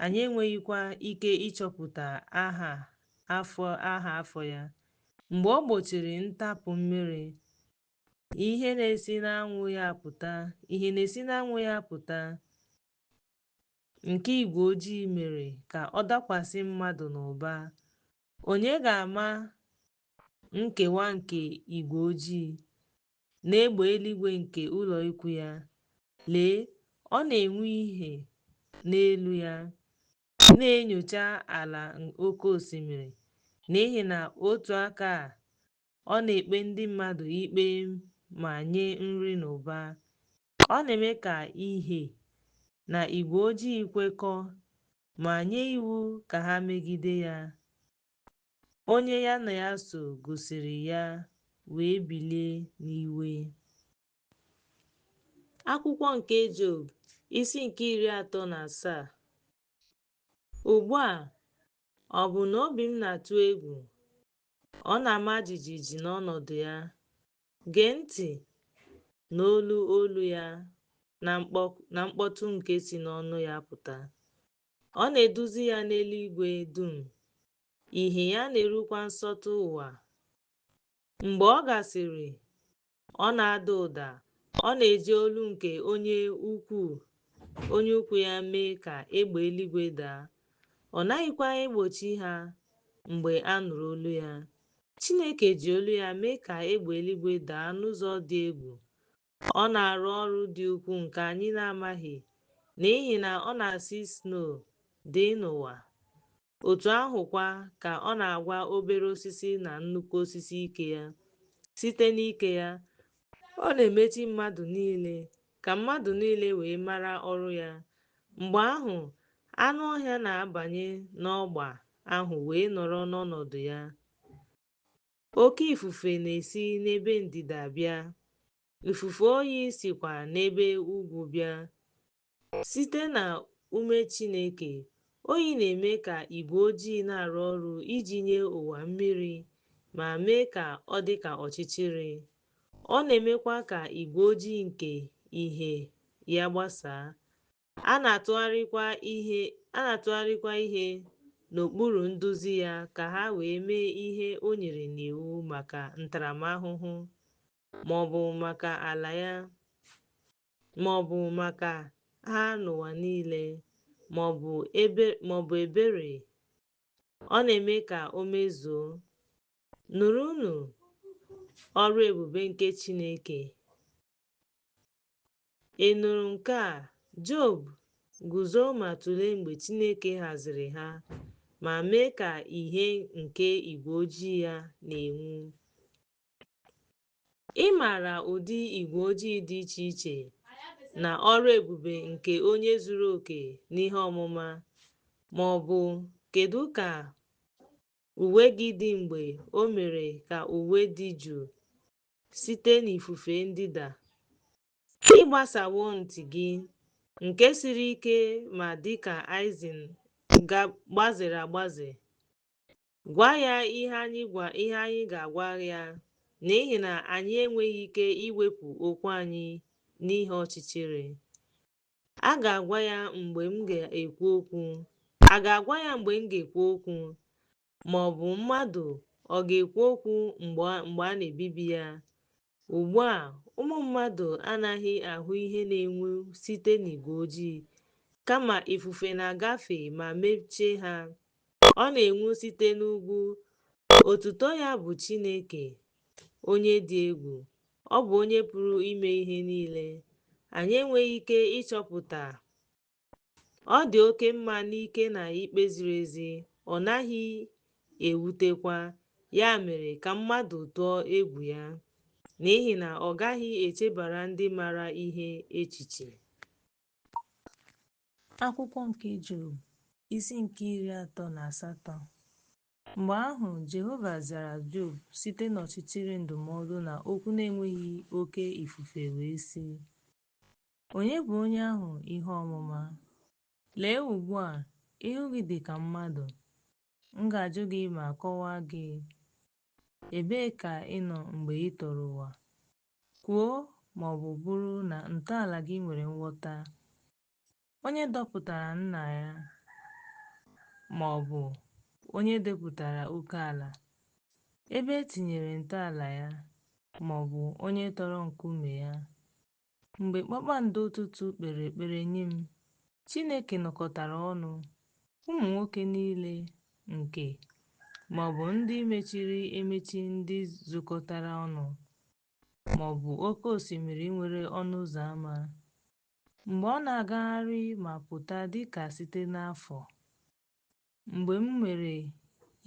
anyị enweghịkwa ike ịchọpụta aha afọ ya. Mgbe ọ gbochiri ntapu mmiri, ihe na-esi n'anwụ ya apụta, nke igwe ojii mere ka ọ dakwasị mmadụ n'ụba. Onye ga-ama nkewa nke igwe ojii na egbe eluigwe nke ụlọ ikwu ya? Lee, ọ na-enwu ìhè n'elu ya, na-enyocha ala oke osimiri, n'ihi na otu aka a ọ na-ekpe ndị mmadụ ikpe ma nye nri n'ụba. Ọ na-eme ka ìhè na igwe ojii kwekọọ, ma nye iwu ka ha megide ya. Onye ya na ya so gosiri ya wee bilie n'iwe. Akwụkwọ nke Job, isi nke 37. Ugbu a, ọ bụ na obi m na-atụ egwu? Ọ na-ama jijiji n'ọnọdụ ya. Gee ntị n'olu olu ya na mkpọtụ nke si n'ọnụ ya pụta. Ọ na-eduzi ya n'eluigwe dum, ìhè ya na-erukwa nsọtụ ụwa. Mgbe ọ gasịrị, ọ na-ada ụda, ọ na-eji olu nke onye ukwu ya mee ka egbe eluigwe daa. Ọ naghịkwa egbochi ha mgbe a nụrụ olu ya. Chineke ji olu ya mee ka egbe eluigwe daa n'ụzọ dị egwu. Ọ na-arụ ọrụ dị ukwuu nke anyị na-amaghị, n'ihi na ọ na-asị snow, dị n'ụwa. Otu ahụkwa ka ọ na-agwa obere osisi na nnukwu osisi ike ya. Site n'ike ya, ọ na-emechi mmadụ niile, ka mmadụ niile wee mara ọrụ ya. Mgbe ahụ, anụ ọhịa na-abanye n'ọgba ahụ wee nọrọ n'ọnọdụ ya. Oke ifufe na-esi n'ebe ndịda bịa, ifufe oyi sikwa n'ebe ugwu bịa. Site na ume Chineke, Oyi na-eme ka igwe ojii na-arụ ọrụ iji nye ụwa mmiri ma mee ka ọ dị ka ọchịchịrị. Ọ na-emekwa ka igwe ojii nke ìhè ya gbasaa. A na-atụgharịkwa ihe n'okpuru nduzi ya ka ha wee mee ihe o nyere n'iwu maka ntaramahụhụ, ma ọ bụ maka ala ya, ma ọ bụ maka ha n'ụwa niile, ma ọ bụ ebere, ọ na-eme ka o mezuo. Nụrụnụ ọrụ ebube nke Chineke. Ị nụrụ nke a, Job? Guzo ma tụlee mgbe Chineke haziri ha ma mee ka ìhè nke igwe ojii ya na-enwu. Ị maara ụdị igwe ojii dị iche iche na ọrụ ebube nke onye zuru oke n'ihe ọmụma, ma ọ bụ kedu ka uwe gị dị mgbe o mere ka uwe dị jụụ site n'ifufe ndịda? Ị gbasawo ntị gị, nke siri ike ma dị ka aịzịn gbazere agbaze. Gwa ya ihe anyị ga-agwa ya, n'ihi na anyị enweghị ike iwepụ okwu anyị n'ihe ọchịchịrị. A ga-agwa ya mgbe m ga-ekwu okwu, a ga-agwa ya mgbe m ga-ekwu okwu, ma ọ bụ mmadụ ọ ga-ekwu okwu mgbe a na-ebibi ya. Ugbu a, ụmụ mmadụ anaghị ahụ ihe na-enwu site n'igwe ojii, kama ifufe na-agafe ma mechie ha. Ọ na-enwu site n'ugwu. Otuto ya bụ Chineke, onye dị egwu. Ọ bụ onye pụrụ ime ihe niile. Anyị enweghị ike ịchọpụta. Ọ dị oke mma n'ike na ikpe ziri ezi, ọ naghị ewutekwa. Ya mere, ka mmadụ tụọ egwu ya, n'ihi na ọ gaghị echebara ndị maara ihe echiche. Akwụkwọ nke Job, isi nke 38. Mgbe ahụ Jehova zara Job site n'ọchịchịrị ndụmọdụ na okwu na-enweghị oke ifufe wee sị: Onye bụ onye ahụ ihe ọmụma? Lee ugbu a, ihu gị dị ka mmadụ. M ga-ajụ gị ma kọwaa gị. Ebee ka ị nọ mgbe ị tọrọ ụwa? Kwuo ma ọ bụrụ na ntọala gị nwere nghọta. Onye dọpụtara nna ya, ma ọ bụ onye depụtara oke ala, ebe e tinyere ntọala ya, ma ọ bụ onye tọrọ nkume ya? Mgbe kpakpando ụtụtụ kpere ekpere nye m, Chineke nọkọtara ọnụ, ụmụ nwoke niile nke, ma ọ bụ ndị mechiri emechi ndị zukọtara ọnụ, ma ọ bụ oke osimiri nwere ọnụ ụzọ ámá, mgbe ọ na-agagharị ma pụta dịka site n'afọ, mgbe m mere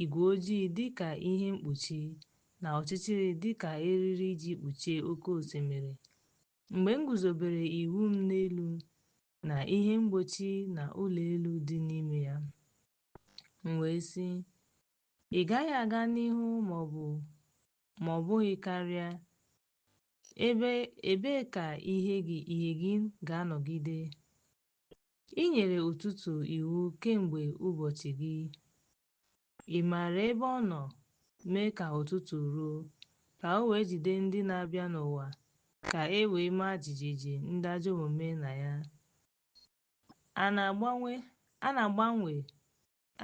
igwe ojii dị ka ihe mkpuchi na ọchịchịrị dị ka eriri iji kpuchie oke osimiri, mgbe m guzobere iwu m n'elu na ihe mgbochi na ụlọ elu dị n'ime ya, m wee sị, ị gaghị aga n'ihu ma ọ bụghị karịa, ebee ka ìhè gị ga-anọgide? Ị nyere ụtụtụ iwu kemgbe ụbọchị gị. Ị maara ebe ọ nọ mee ka ụtụtụ ruo, ka o wee jide ndị na-abịa n'ụwa, ka e wee maa jijiji ndị ajọ omume na ya. A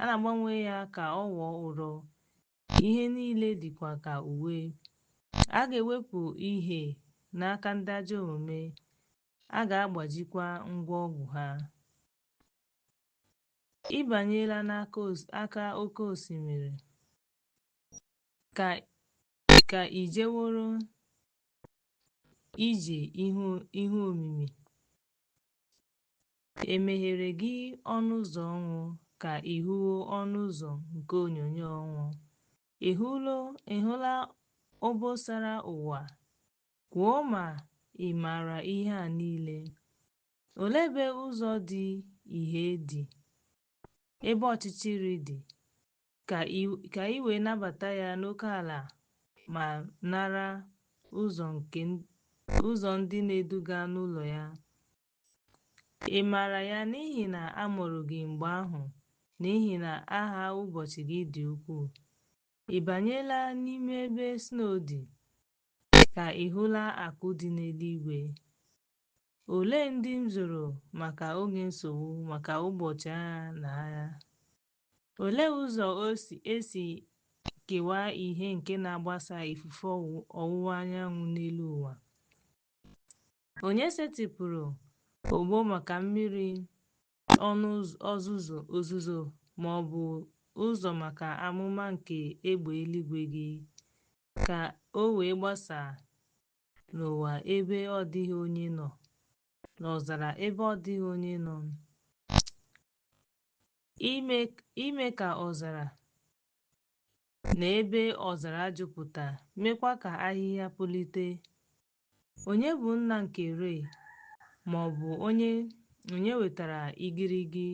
na-agbanwe ya ka ọ ghọọ ụrọ, ihe niile dịkwa ka uwe. A ga-ewepụ ihe n'aka ndị ajọ omume, a ga-agbajikwa ngwa ọgụ ha. Ị banyela n'aka oke osimiri, ka i jeworo ije ihe omimi. E meghere gị ọnụ ụzọ ọnwụ, ka ị hụwo ọnụ ụzọ nke onyinyo ọnwụ? Ị hụla obosara ụwa? Kwuo ma ị maara ihe a niile. Olee ebe ụzọ dị ìhè dị, ebe ọchịchịrị dị, ka ị wee nabata ya n'oke ala ma nara ụzọ ndị na-eduga n'ụlọ ya? Ị maara ya n'ihi na a mụrụ gị mgbe ahụ, n'ihi na aha ụbọchị gị dị ukwuu. Ị banyela n'ime ebe snow dị, ka ị hụla akụ dị n'eluigwe? Olee ndị m zoro maka oge nsogbu, maka ụbọchị agha na agha? Olee ụzọ esi kewaa ìhè nke na-agbasa ifufe ọwụwa anyanwụ n'elu ụwa? Onye setịpụrụ ogbo maka mmiri ọnụ ozuzo, ma ọ bụ ụzọ maka amụma nke egbe eluigwe gị, ka o wee gbasaa n'ụwa ebe ọ dịghị onye nọ, n'ọzara ebe ọ dịghị onye nọ, ime ka ọzara na ebe ọzara jupụta, meekwa ka ahịhịa pulite? Onye bụ nna nke Re, ma ọ bụ onye wetara igirigi?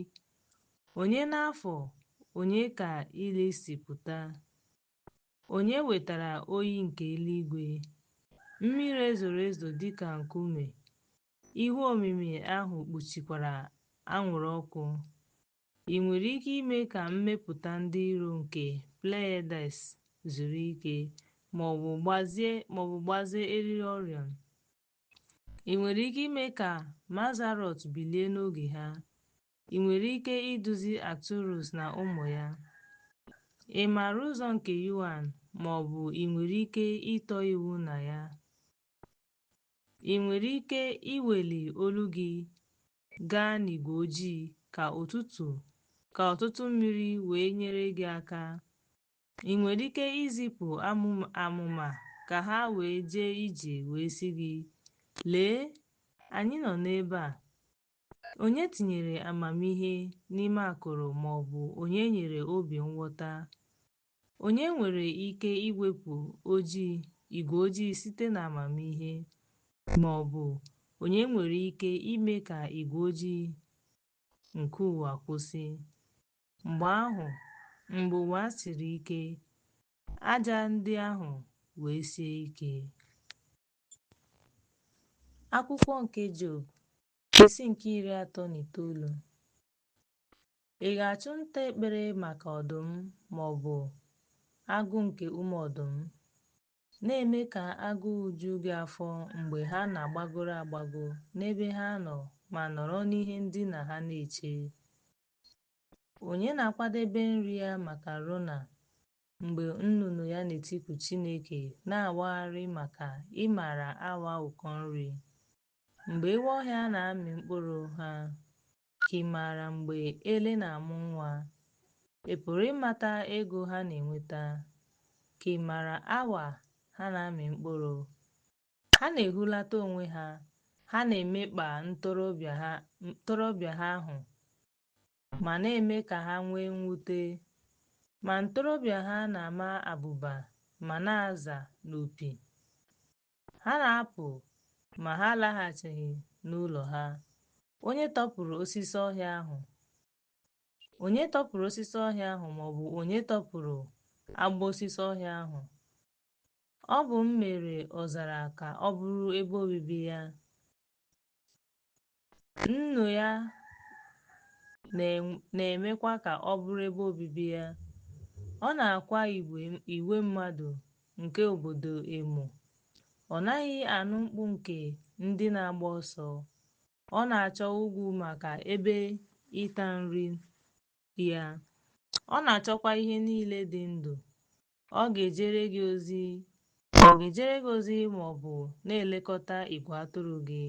Onye n'afọ onye ka ili si pụta? Onye wetara oyi nke eluigwe? Mmiri ezoro ezo dịka nkume, ihu omimi ahụ kpuchikwara anwụrụ ọkụ. Ị nwere ike ime ka mmepụta ndị iro nke Pleiades zuru ike, ma ọ bụ gbazee eriri Orion? Ị nwere ike ime ka Mazarot bilie n'oge ha? Ị nwere ike iduzi Arcturus na ụmụ ya? Ị maara ụzọ nke Yuan, ma ọ bụ ị nwere ike ịtọ iwu na ya? Ị nwere ike iweli olu gị gaa n'igwe ojii ka ọtụtụ mmiri wee nyere gị aka? Ị nwere ike izipụ amụma ka ha wee jee ije wee sị gị, "Lee, anyị nọ n'ebe a"? Onye tinyere amamihe n'ime akụrụ, ma ọ bụ onye nyere obi nghọta? Onye nwere ike iwepụ igwe ojii site n'amamihe, ma ọ bụ onye nwere ike ime ka igwe ojii nke ụwa kwụsị? Mgbe ahụ, mgbe ụwa siri ike, aja ndị ahụ wee sie ike. Akwụkwọ nke Job, isi nke 39. Ị ga-achụ nta ekpere maka ọdụm, ma ọ bụ agụ nke ụmụ ọdụm, na-eme ka agụụ ju gị afọ mgbe ha na-agbagoro agbago n'ebe ha nọ ma nọrọ n'ihe ndina ha na-eche? Onye na-akwadebe nri ya maka Rona mgbe nnụnụ ya na-etiku Chineke na-awagharị maka ịmara awa ụkọ nri? Mgbe ewu ọhịa na-amị mkpụrụ ha, ka ị maara mgbe ele na-amụ nwa? Ị pụrụ ịmata ego ha na-enweta? Ka ị maara awa ha na-amị mkpụrụ? Ha na-ehulata onwe ha, ha na-emekpa ntorobịa ha ahụ ma na-eme ka ha nwee mwute. Ma ntorobịa ha na-ama abụba ma na-aza n'opi. Ha na-apụ ma ha alaghachighị n'ụlọ ha. Onye tọpụrụ osisi ọhịa ahụ? Onye tọpụrụ osisi ọhịa ahụ, ma ọ bụ onye tọpụrụ agbụ osisi ọhịa ahụ? Ọ bụ m mere ọzara ka ọ bụrụ ebe obibi ya. Nnu ya na-emekwa ka ọ bụrụ ebe obibi ya. Ọ na-akwa igwe mmadụ nke obodo emo. Ọ naghị anụ mkpu nke ndị na-agba ọsọ. Ọ na-achọ ugwu maka ebe ịta nri ya. Ọ na-achọkwa ihe niile dị ndụ. Ọ ga-ejere gị ozi ma ọ bụ na-elekọta igwe atụrụ gị?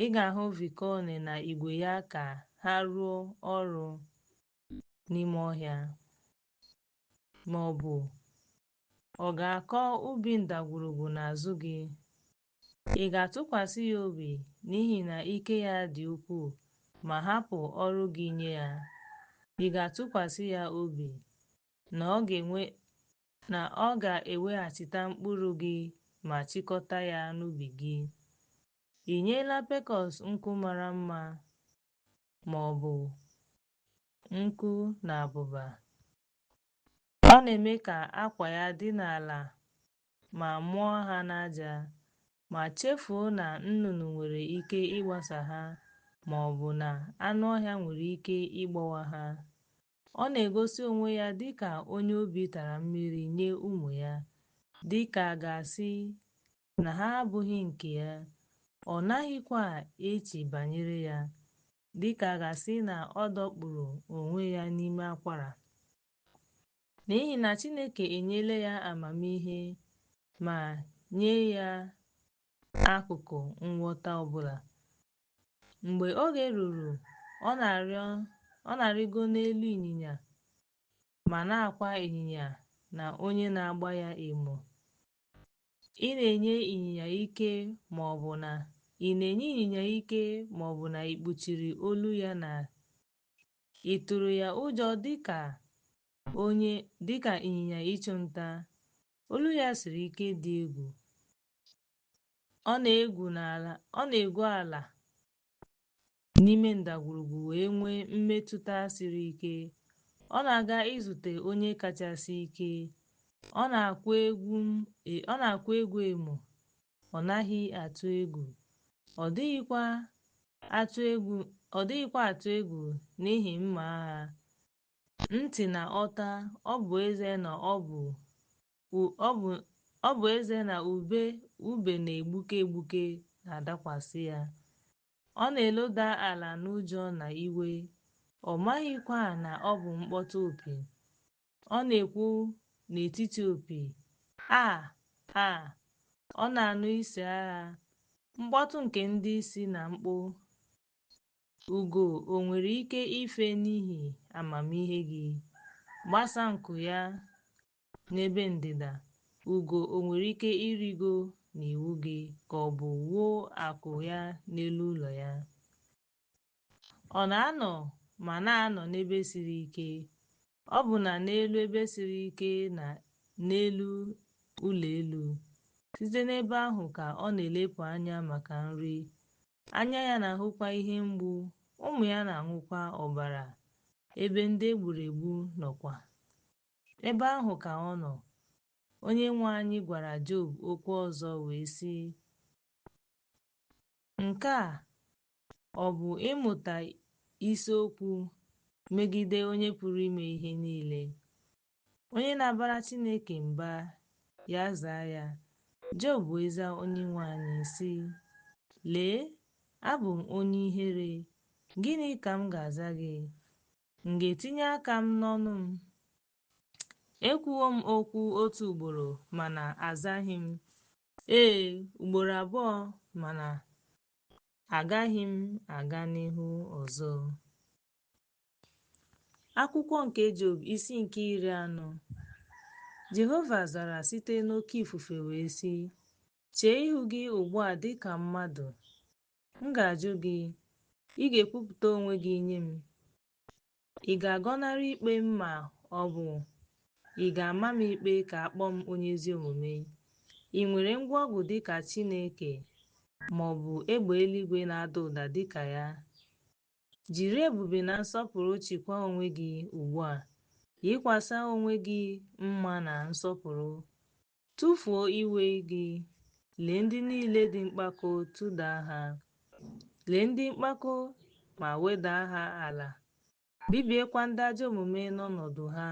Ị ga-ahụ Vikoni na igwe ya ka ha rụọ ọrụ n'ime ọhịa, ma ọ bụ ọ ga-akọ ubi ndagwurugwu n'azụ gị? Ị ga-atụkwasị ya obi n'ihi na ike ya dị ukwuu ma hapụ ọrụ gị nye ya? Ị ga-atụkwasị ya obi na ọ ga-eweghachite mkpụrụ gị ma chịkọta ya n'ubi gị? Ị nyela Pecos nku mara mma ma ọ bụ nku na abụba? Ọ na-eme ka akwa ya dị n'ala ma mụọ ha n'aja, ma chefuo na nnụnụ nwere ike ịgbasa ha ma ọ bụ na anụ ọhịa nwere ike ịgbawa ha. Ọ na-egosi onwe ya dịka onye obi tara mmiri nye ụmụ ya, dịka a ga-asị na ha abụghị nke ya. Ọ naghịkwa eche banyere ya, dịka a ga-asị na ọ dọkpụrụ onwe ya n'ime akwara. N'ihi na Chineke enyela ya amamihe ma nye ya akụkụ nghọta ọbụla. Mgbe oge ruru, ọ na-arịgo n'elu ịnyịnya ma na-akwa ịnyịnya na onye na-agba ya emo. Ị na-enye ịnyịnya ike ma ọ bụ na ị na-enye ịnyịnya ike ma ọ bụ na ị kpuchiri olu ya na ị tụrụ ya ụjọ dịka ịnyịnya ịchụ nta. Olu ya siri ike dị egwu. Ọ na-egwu ala n'ime ndagwurugwu wee nwee mmetụta siri ike. Ọ na-aga izute onye kachasị ike. Ọ na-akwa egwu emo. Ọ naghị atụ egwu. Ọ dịghịkwa atụ egwu n'ihi mma agha. Ntị na ọta, ọ bụ ezie na ube na-egbuke egbuke na-adakwasị ya. Ọ na-eloda ala n'ụjọ na iwe, ọ maghịkwa na ọ bụ mkpọtụ opi. Ọ na-ekwu n'etiti opi, "A! A!" Ọ na-anụ isi agha, mkpọtụ nke ndị isi na mkpu. Ugo o nwere ike ife n'ihi amamihe gị? Gbasaa nku ya n'ebe ndịda. Ugo o nwere ike ịrịgo n'iwu gị, ka ọ bụ wuo akwụ ya n'elu ụlọ ya? Ọ na-anọ ma na-anọ n'ebe siri ike, ọbụna n'elu ebe siri ike na n'elu ụlọ elu. Site n'ebe ahụ ka ọ na-elepụ anya maka nri. Anya ya na-ahụkwa ihe mgbu, ụmụ ya na-aṅụkwa ọbara, ebe ndị e gburu egbu nọkwa. Ebe ahụ ka ọ nọ. Onyenwe anyị gwara Job okwu ọzọ wee sị, Nke a ọ bụ ịmụta isiokwu megide Onye pụrụ ime ihe niile? Onye na-abara Chineke mba, ya zaa ya. Job wee zaa Onyenwe anyị sị, Lee, abụ m onye ihere, gịnị ka m ga-aza gị? M ga-etinye aka m n'ọnụ m? Ekwuwo m okwu otu ugboro mana azaghị m. Ee, ugboro abụọ mana agaghị m aga n'ihu ọzọ. Akwụkwọ nke Job isi nke 40. Jehova zara site n'oke ifufe wee sị, Chee ihu gị ugbu a dị ka mmadụ. M ga-ajụ gị, ị ga-ekwupụta onwe gị nye m. Ị ga-agọnarị ikpe m ma ọ bụ ị ga-ama m ikpe ka a kpọọ m onye ezi omume? Ị nwere ngwa ọgụ dị ka Chineke ma ọ bụ egbe eluigwe na-ada ụda dị ka ya? Jiri ebube na nsọpụrụ chịkwaa onwe gị ugbu a, yikwasị onwe gị mma na nsọpụrụ. Tụfuo iwe gị, lee ndị niile dị mpako tụda ha. Lee ndị mpako ma weda ha ala, bibiekwa ndị ajọ omume n'ọnọdụ ha.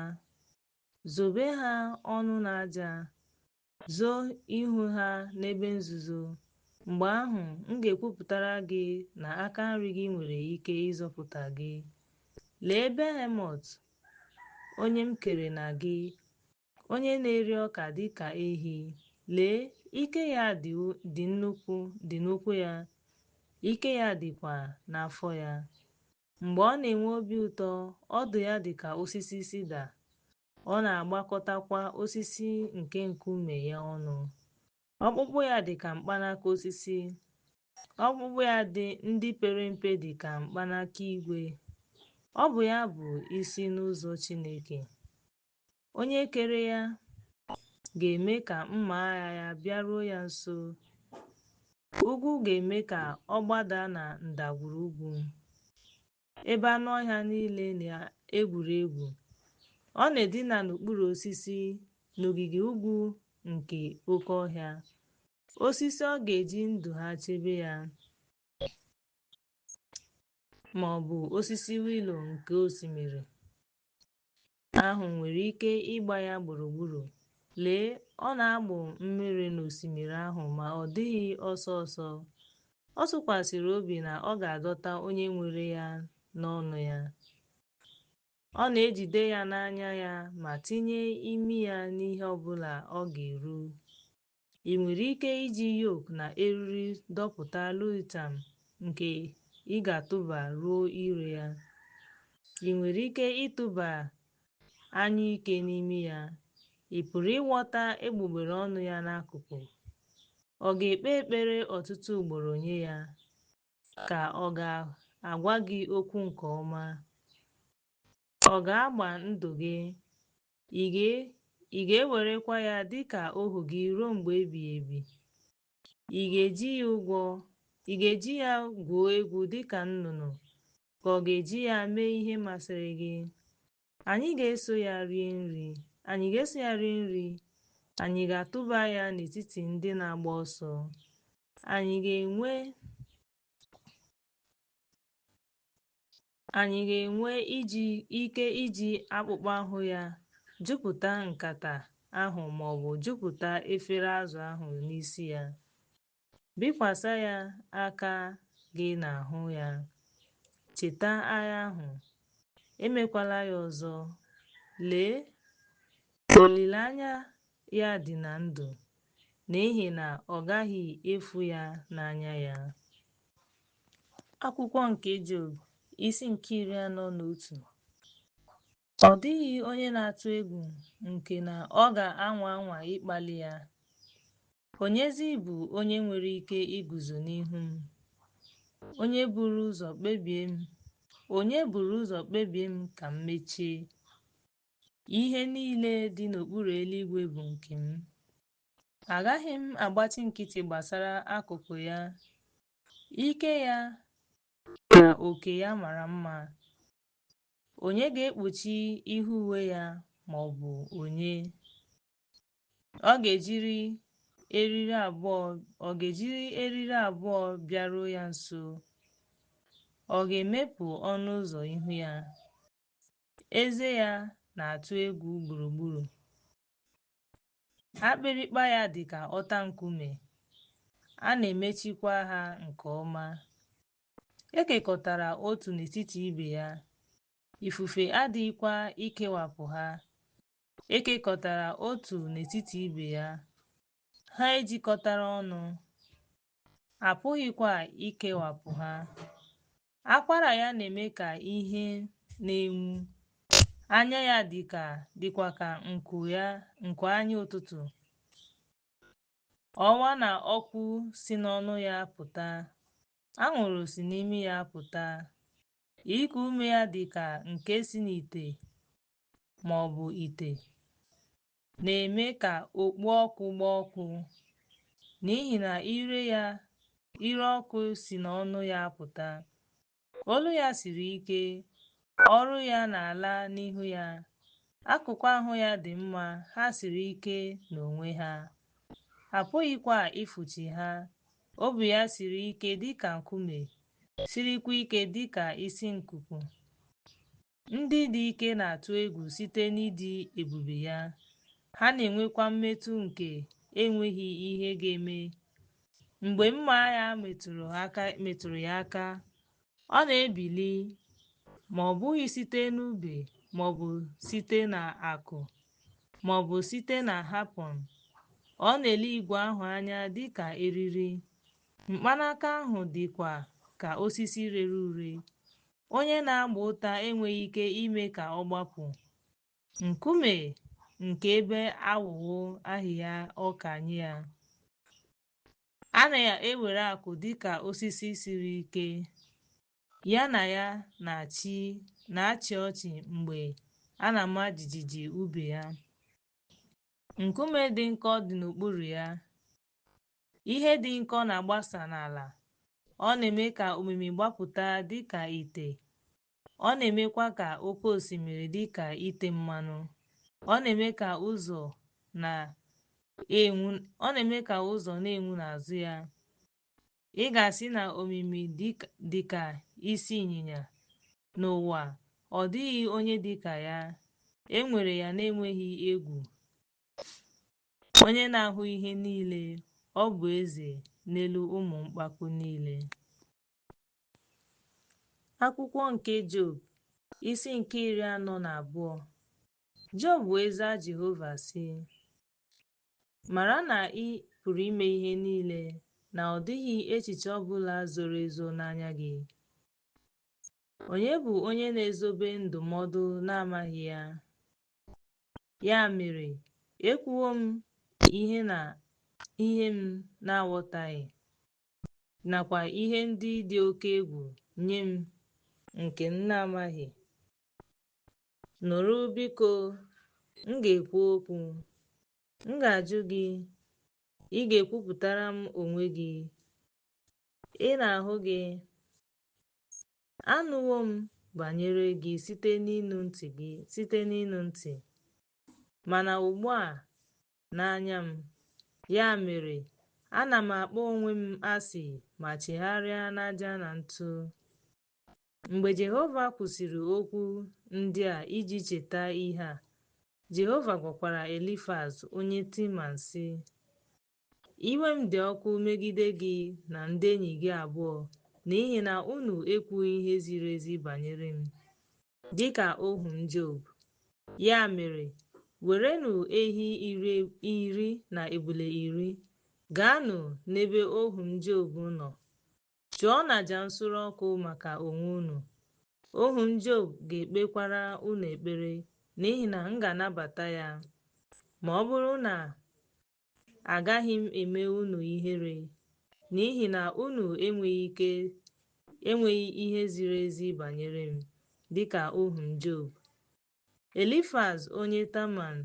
Zobe ha ọnụ n'aja, zoo ihu ha n'ebe nzuzo. Mgbe ahụ, m ga-ekwupụtara gị na aka nri gị nwere ike ịzọpụta gị. Lee Behemọt, onye m kere na gị, onye na-eri ọka dị ka ehi. Lee, ike ya dị n'ụkwụ ya, ike ya dịkwa n'afọ ya. Mgbe ọ na-enwe obi ụtọ, ọdụ ya dị ka osisi sida, ọ na-agbakọtakwa osisi nke nkume ya ọnụ. Ọkpụkpụ ya dị ka mkpanaka osisi, ọkpụkpụ ya ndị pere mpe dị ka mkpanaka igwe. Ọ bụ ya bụ isi n'ụzọ Chineke. Onye kere ya ga-eme ka mma agha ya bịaruo ya nso. Ugwu ga-eme ka ọ gbada na ndagwurugwu, ebe anụ ọhịa niile na-egwuri egwu. Ọ na-edina n'okpuru osisi n'ogige ugwu nke oke ọhịa. Osisi ọ ga-eji ndụ ha chebe ya, ma ọ bụ osisi willow nke osimiri. ahụ nwere ike ịgba ya gburugburu. Lee, ọ na-agbụ mmiri n'osimiri ahụ ma ọ dịghị ọsọ ọsọ. Ọ tụkwasịrị obi na ọ ga-adọta onye nwere ya n'ọnụ ya. Ọ na-ejide ya n'anya ya ma tinye imi ya n'ihe ọ bụla ọ ga-eru. Ị nwere ike iji yoke na eriri dọpụta Lewiatan nke ị ga-atụba ruo ire ya? Ị nwere ike ịtụba anyụike n'imi ya? Ị pụrụ ịghọta egbugbere ọnụ ya n'akụkụ? Ọ ga-ekpe ekpere ọtụtụ ugboro nye ya, ka ọ ga-agwa gị okwu nke ọma? Ọ ga-agba ndụ gị, ị ga-ewerekwa ya dị ka ohu gị ruo mgbe ebighị ebi. Ị ga-eji ya ụgwọ, ị ga-eji ya gwuo egwu dị ka nnụnụ, ka ọ ga-eji ya mee ihe masịrị gị? Anyị ga-eso ya rie nri, anyị ga-eso ya rie nri, anyị ga-atụba ya n'etiti ndị na-agba ọsọ. Anyị ga-enwe ike iji akpụkpọ ahụ ya jupụta nkata ahụ ma ọ bụ jupụta efere azụ ahụ n'isi ya. Bikwasị ya aka gị n'ahụ ya. Cheta agha ahụ. Emekwala ya ọzọ. Lee, olileanya ya dị na ndụ, n'ihi na ọ gaghị efu ya n'anya ya. Akwụkwọ nke Job, isi nke 41. Ọ dịghị onye na-atụ egwu nke na ọ ga-anwa anwa ịkpali ya. Onyezi bụ onye nwere ike iguzo n'ihu m? Onye buru ụzọ kpebie m? Onye buru ụzọ kpebie m ka m mechie? Ihe niile dị n'okpuru eluigwe bụ nke m. Agaghị m agbachi nkịtị gbasara akụkụ ya. Ike ya na oke ya mara mma. Onye ga-ekpuchi ihu uwe ya ma ọ bụ onye? Ọ ga-ejiri eriri abụọ ọ ga-ejiri eriri abụọ bịaruo ya nso. Ọ ga-emepụ ọnụ ụzọ ihu ya. Eze ya na-atụ egwu gburugburu. Akpịrịkpa ya dị ka ọta nkume, a na-emechikwa ha nke ọma. E kekọtara otu n'etiti ibe ya, ifufe adịghịkwa ikewapụ ha. E kekọtara otu n'etiti ibe ya, ha ejikọtara ọnụ, a pụghịkwa ikewapụ ha. Akwara ya na-eme ka ihe na-enwu, anya ya dịkwa ka nku anya ụtụtụ. Ọwa na ọkụ si n'ọnụ ya pụta, anwụrụ si n'imi ya pụta. Iku ume ya dị ka nke si n'ite ma ọ bụ ite, na-eme ka okpo ọkụ gbaa ọkụ, n'ihi na ire ọkụ si n'ọnụ ya apụta. Olu ya siri ike, ọrụ ya na-ala n'ihu ya. Akụkụ ahụ ya dị mma, ha siri ike n'onwe ha, a pụghịkwa ịfụchi ha. Obi ya siri ike dịka nkume, sirikwa ike dịka isi nkuku. Ndị dị ike na-atụ egwu site n'ịdị ebube ya, ha na-enwekwa mmetụ nke enweghị ihe ga-eme. Mgbe mma agha metụrụ ya aka, ọ na-ebili, ma ọ bụghị site n'ube ma ọ bụ site n'akụ ma ọ bụ site na harpoon. Ọ na-ele igwe ahụ anya dị ka eriri, mkpanaka ahụ dịkwa ka osisi rere ure. Onye na-agba ụta enweghị ike ime ka ọ gbapụ. Nkume nke ebe awụwo ahịhịa ọka nye ya. A na-ewere akụ dị ka osisi siri ike, ya na ya na-achị ọchị mgbe a na-ama jijiji ube ya. Nkume dị nkọ dị n'okpuru ya. Ihe dị nkọ na-agbasa n'ala. Ọ na-eme ka omimi gbapụta dị ka ite. Ọ na-emekwa ka oke osimiri dị ka ite mmanụ. Ọ na-eme ka ụzọ na-enwu n'azụ ya. Ị ga-asị na omimi dị ka isi ịnyịnya. N'ụwa, ọ dịghị onye dị ka ya. E nwere ya n'enweghị egwu. Onye na-ahụ ihe niile, ọ bụ eze n'elu ụmụ mkpakụ niile. Akwụkwọ nke Job, isi nke 42. Job wee zaa Jehova, sị: Mara na ị pụrụ ime ihe niile, na ọ dịghị echiche ọ bụla zoro ezo n'anya gị. Onye bụ onye na-ezobe ndụmọdụ n'amaghị ya? Ya mere, ekwuwo m ihe m na-aghọtaghị, nakwa ihe ndị dị oke egwu nye m nke m na-amaghị. Nụrụ, biko, m ga-ekwu okwu. M ga-ajụ gị, ị ga-ekwupụtara m onwe gị. Ị na-ahụ gị. Anụwo m banyere gị site n'ịnụ ntị, mana ugbu a n'anya m. Ya mere, ana m akpọ onwe m asị ma chigharịa n'aja na ntụ. Mgbe Jehova kwusịrị okwu ndị a iji cheta ihe a, Jehova gwakwara Elifaz onye Timan, sị, Iwe m dị ọkụ megide gị na ndị enyi gị abụọ n'ihi na unu ekwughị ihe ziri ezi banyere m, dị ka ohu m Job. Ya mere, werenụ ehi 10 na ebule 10, gaanụ n'ebe ohu m Job nọ, Chụọnụ aja nsure ọkụ maka onwe unu. Ohu m Job ga-ekpekwara unu ekpere, n'ihi na m ga-anabata ya. Ma ọ bụrụ na agaghị m eme unu ihere, n'ihi na unu enweghị ihe ziri ezi banyere m, dịka ohu m Job. Elifaz onye Teman,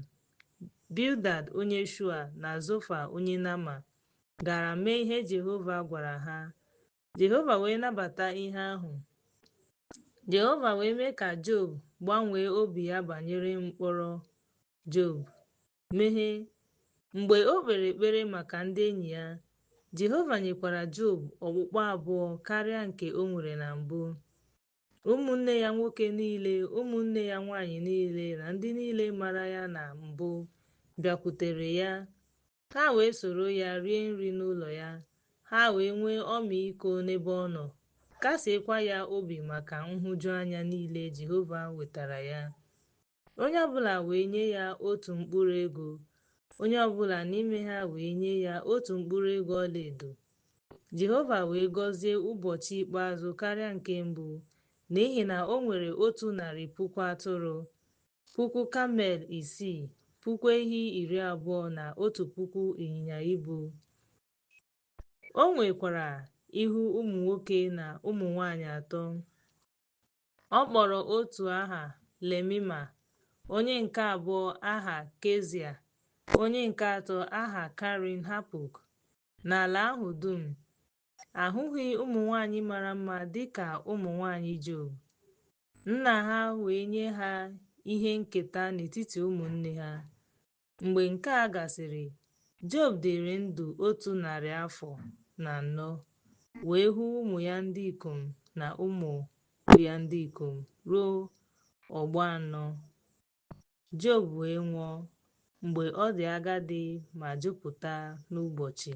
Bildad onye Shua na Zofa onye Nama gara mee ihe Jehova gwara ha. Jehova wee nabata ihe ahụ. Jehova wee mee ka Job gbanwee obi ya banyere mkpọrọ Job. Meghee. Mgbe o kpere ekpere maka ndị enyi ya, Jehova nyekwara Job okpukpu abụọ karịa nke o nwere na mbụ. Ụmụnne ya nwoke niile, ụmụnne ya nwaanyị niile na ndị niile mara ya na mbụ bịakwutere ya. Ha wee soro ya rie nri n'ụlọ ya. Ha wee nwee ọmịiko n'ebe ọ nọ, kasiekwa ya obi maka nhụjuanya niile Jehova wetara ya. Onye ọbụla wee nye ya otu mkpụrụ ego, onye ọbụla n'ime ha wee nye ya otu mkpụrụ ego ọlaedo. Jehova wee gọzie ụbọchị ikpeazụ karịa nke mbụ, n'ihi na o nwere 100,000 atụrụ, 6,000 kamel, 1,000 ehi 20 na 1,000 ịnyịnya ibu. O nwekwara ihu ụmụ nwoke na ụmụ nwanyị atọ. Ọ kpọrọ otu aha Lemima, onye nke abụọ aha Kezia, onye nke atọ aha Karin Hapuk. N'ala ahụ dum, a hụghị ụmụ nwanyị mara mma dị ka ụmụ nwanyị Job. Nna ha wee nye ha ihe nketa n'etiti ụmụnne ha. Mgbe nke a gasịrị, Job dịrị ndụ 144 afọ, wee hụ ụmụ ya ndị ikom na ụmụ ya ndị ikom ruo ọgbọ anọ. Job wee nwụọ, mgbe ọ dị agadi ma jupụta n'ụbọchị.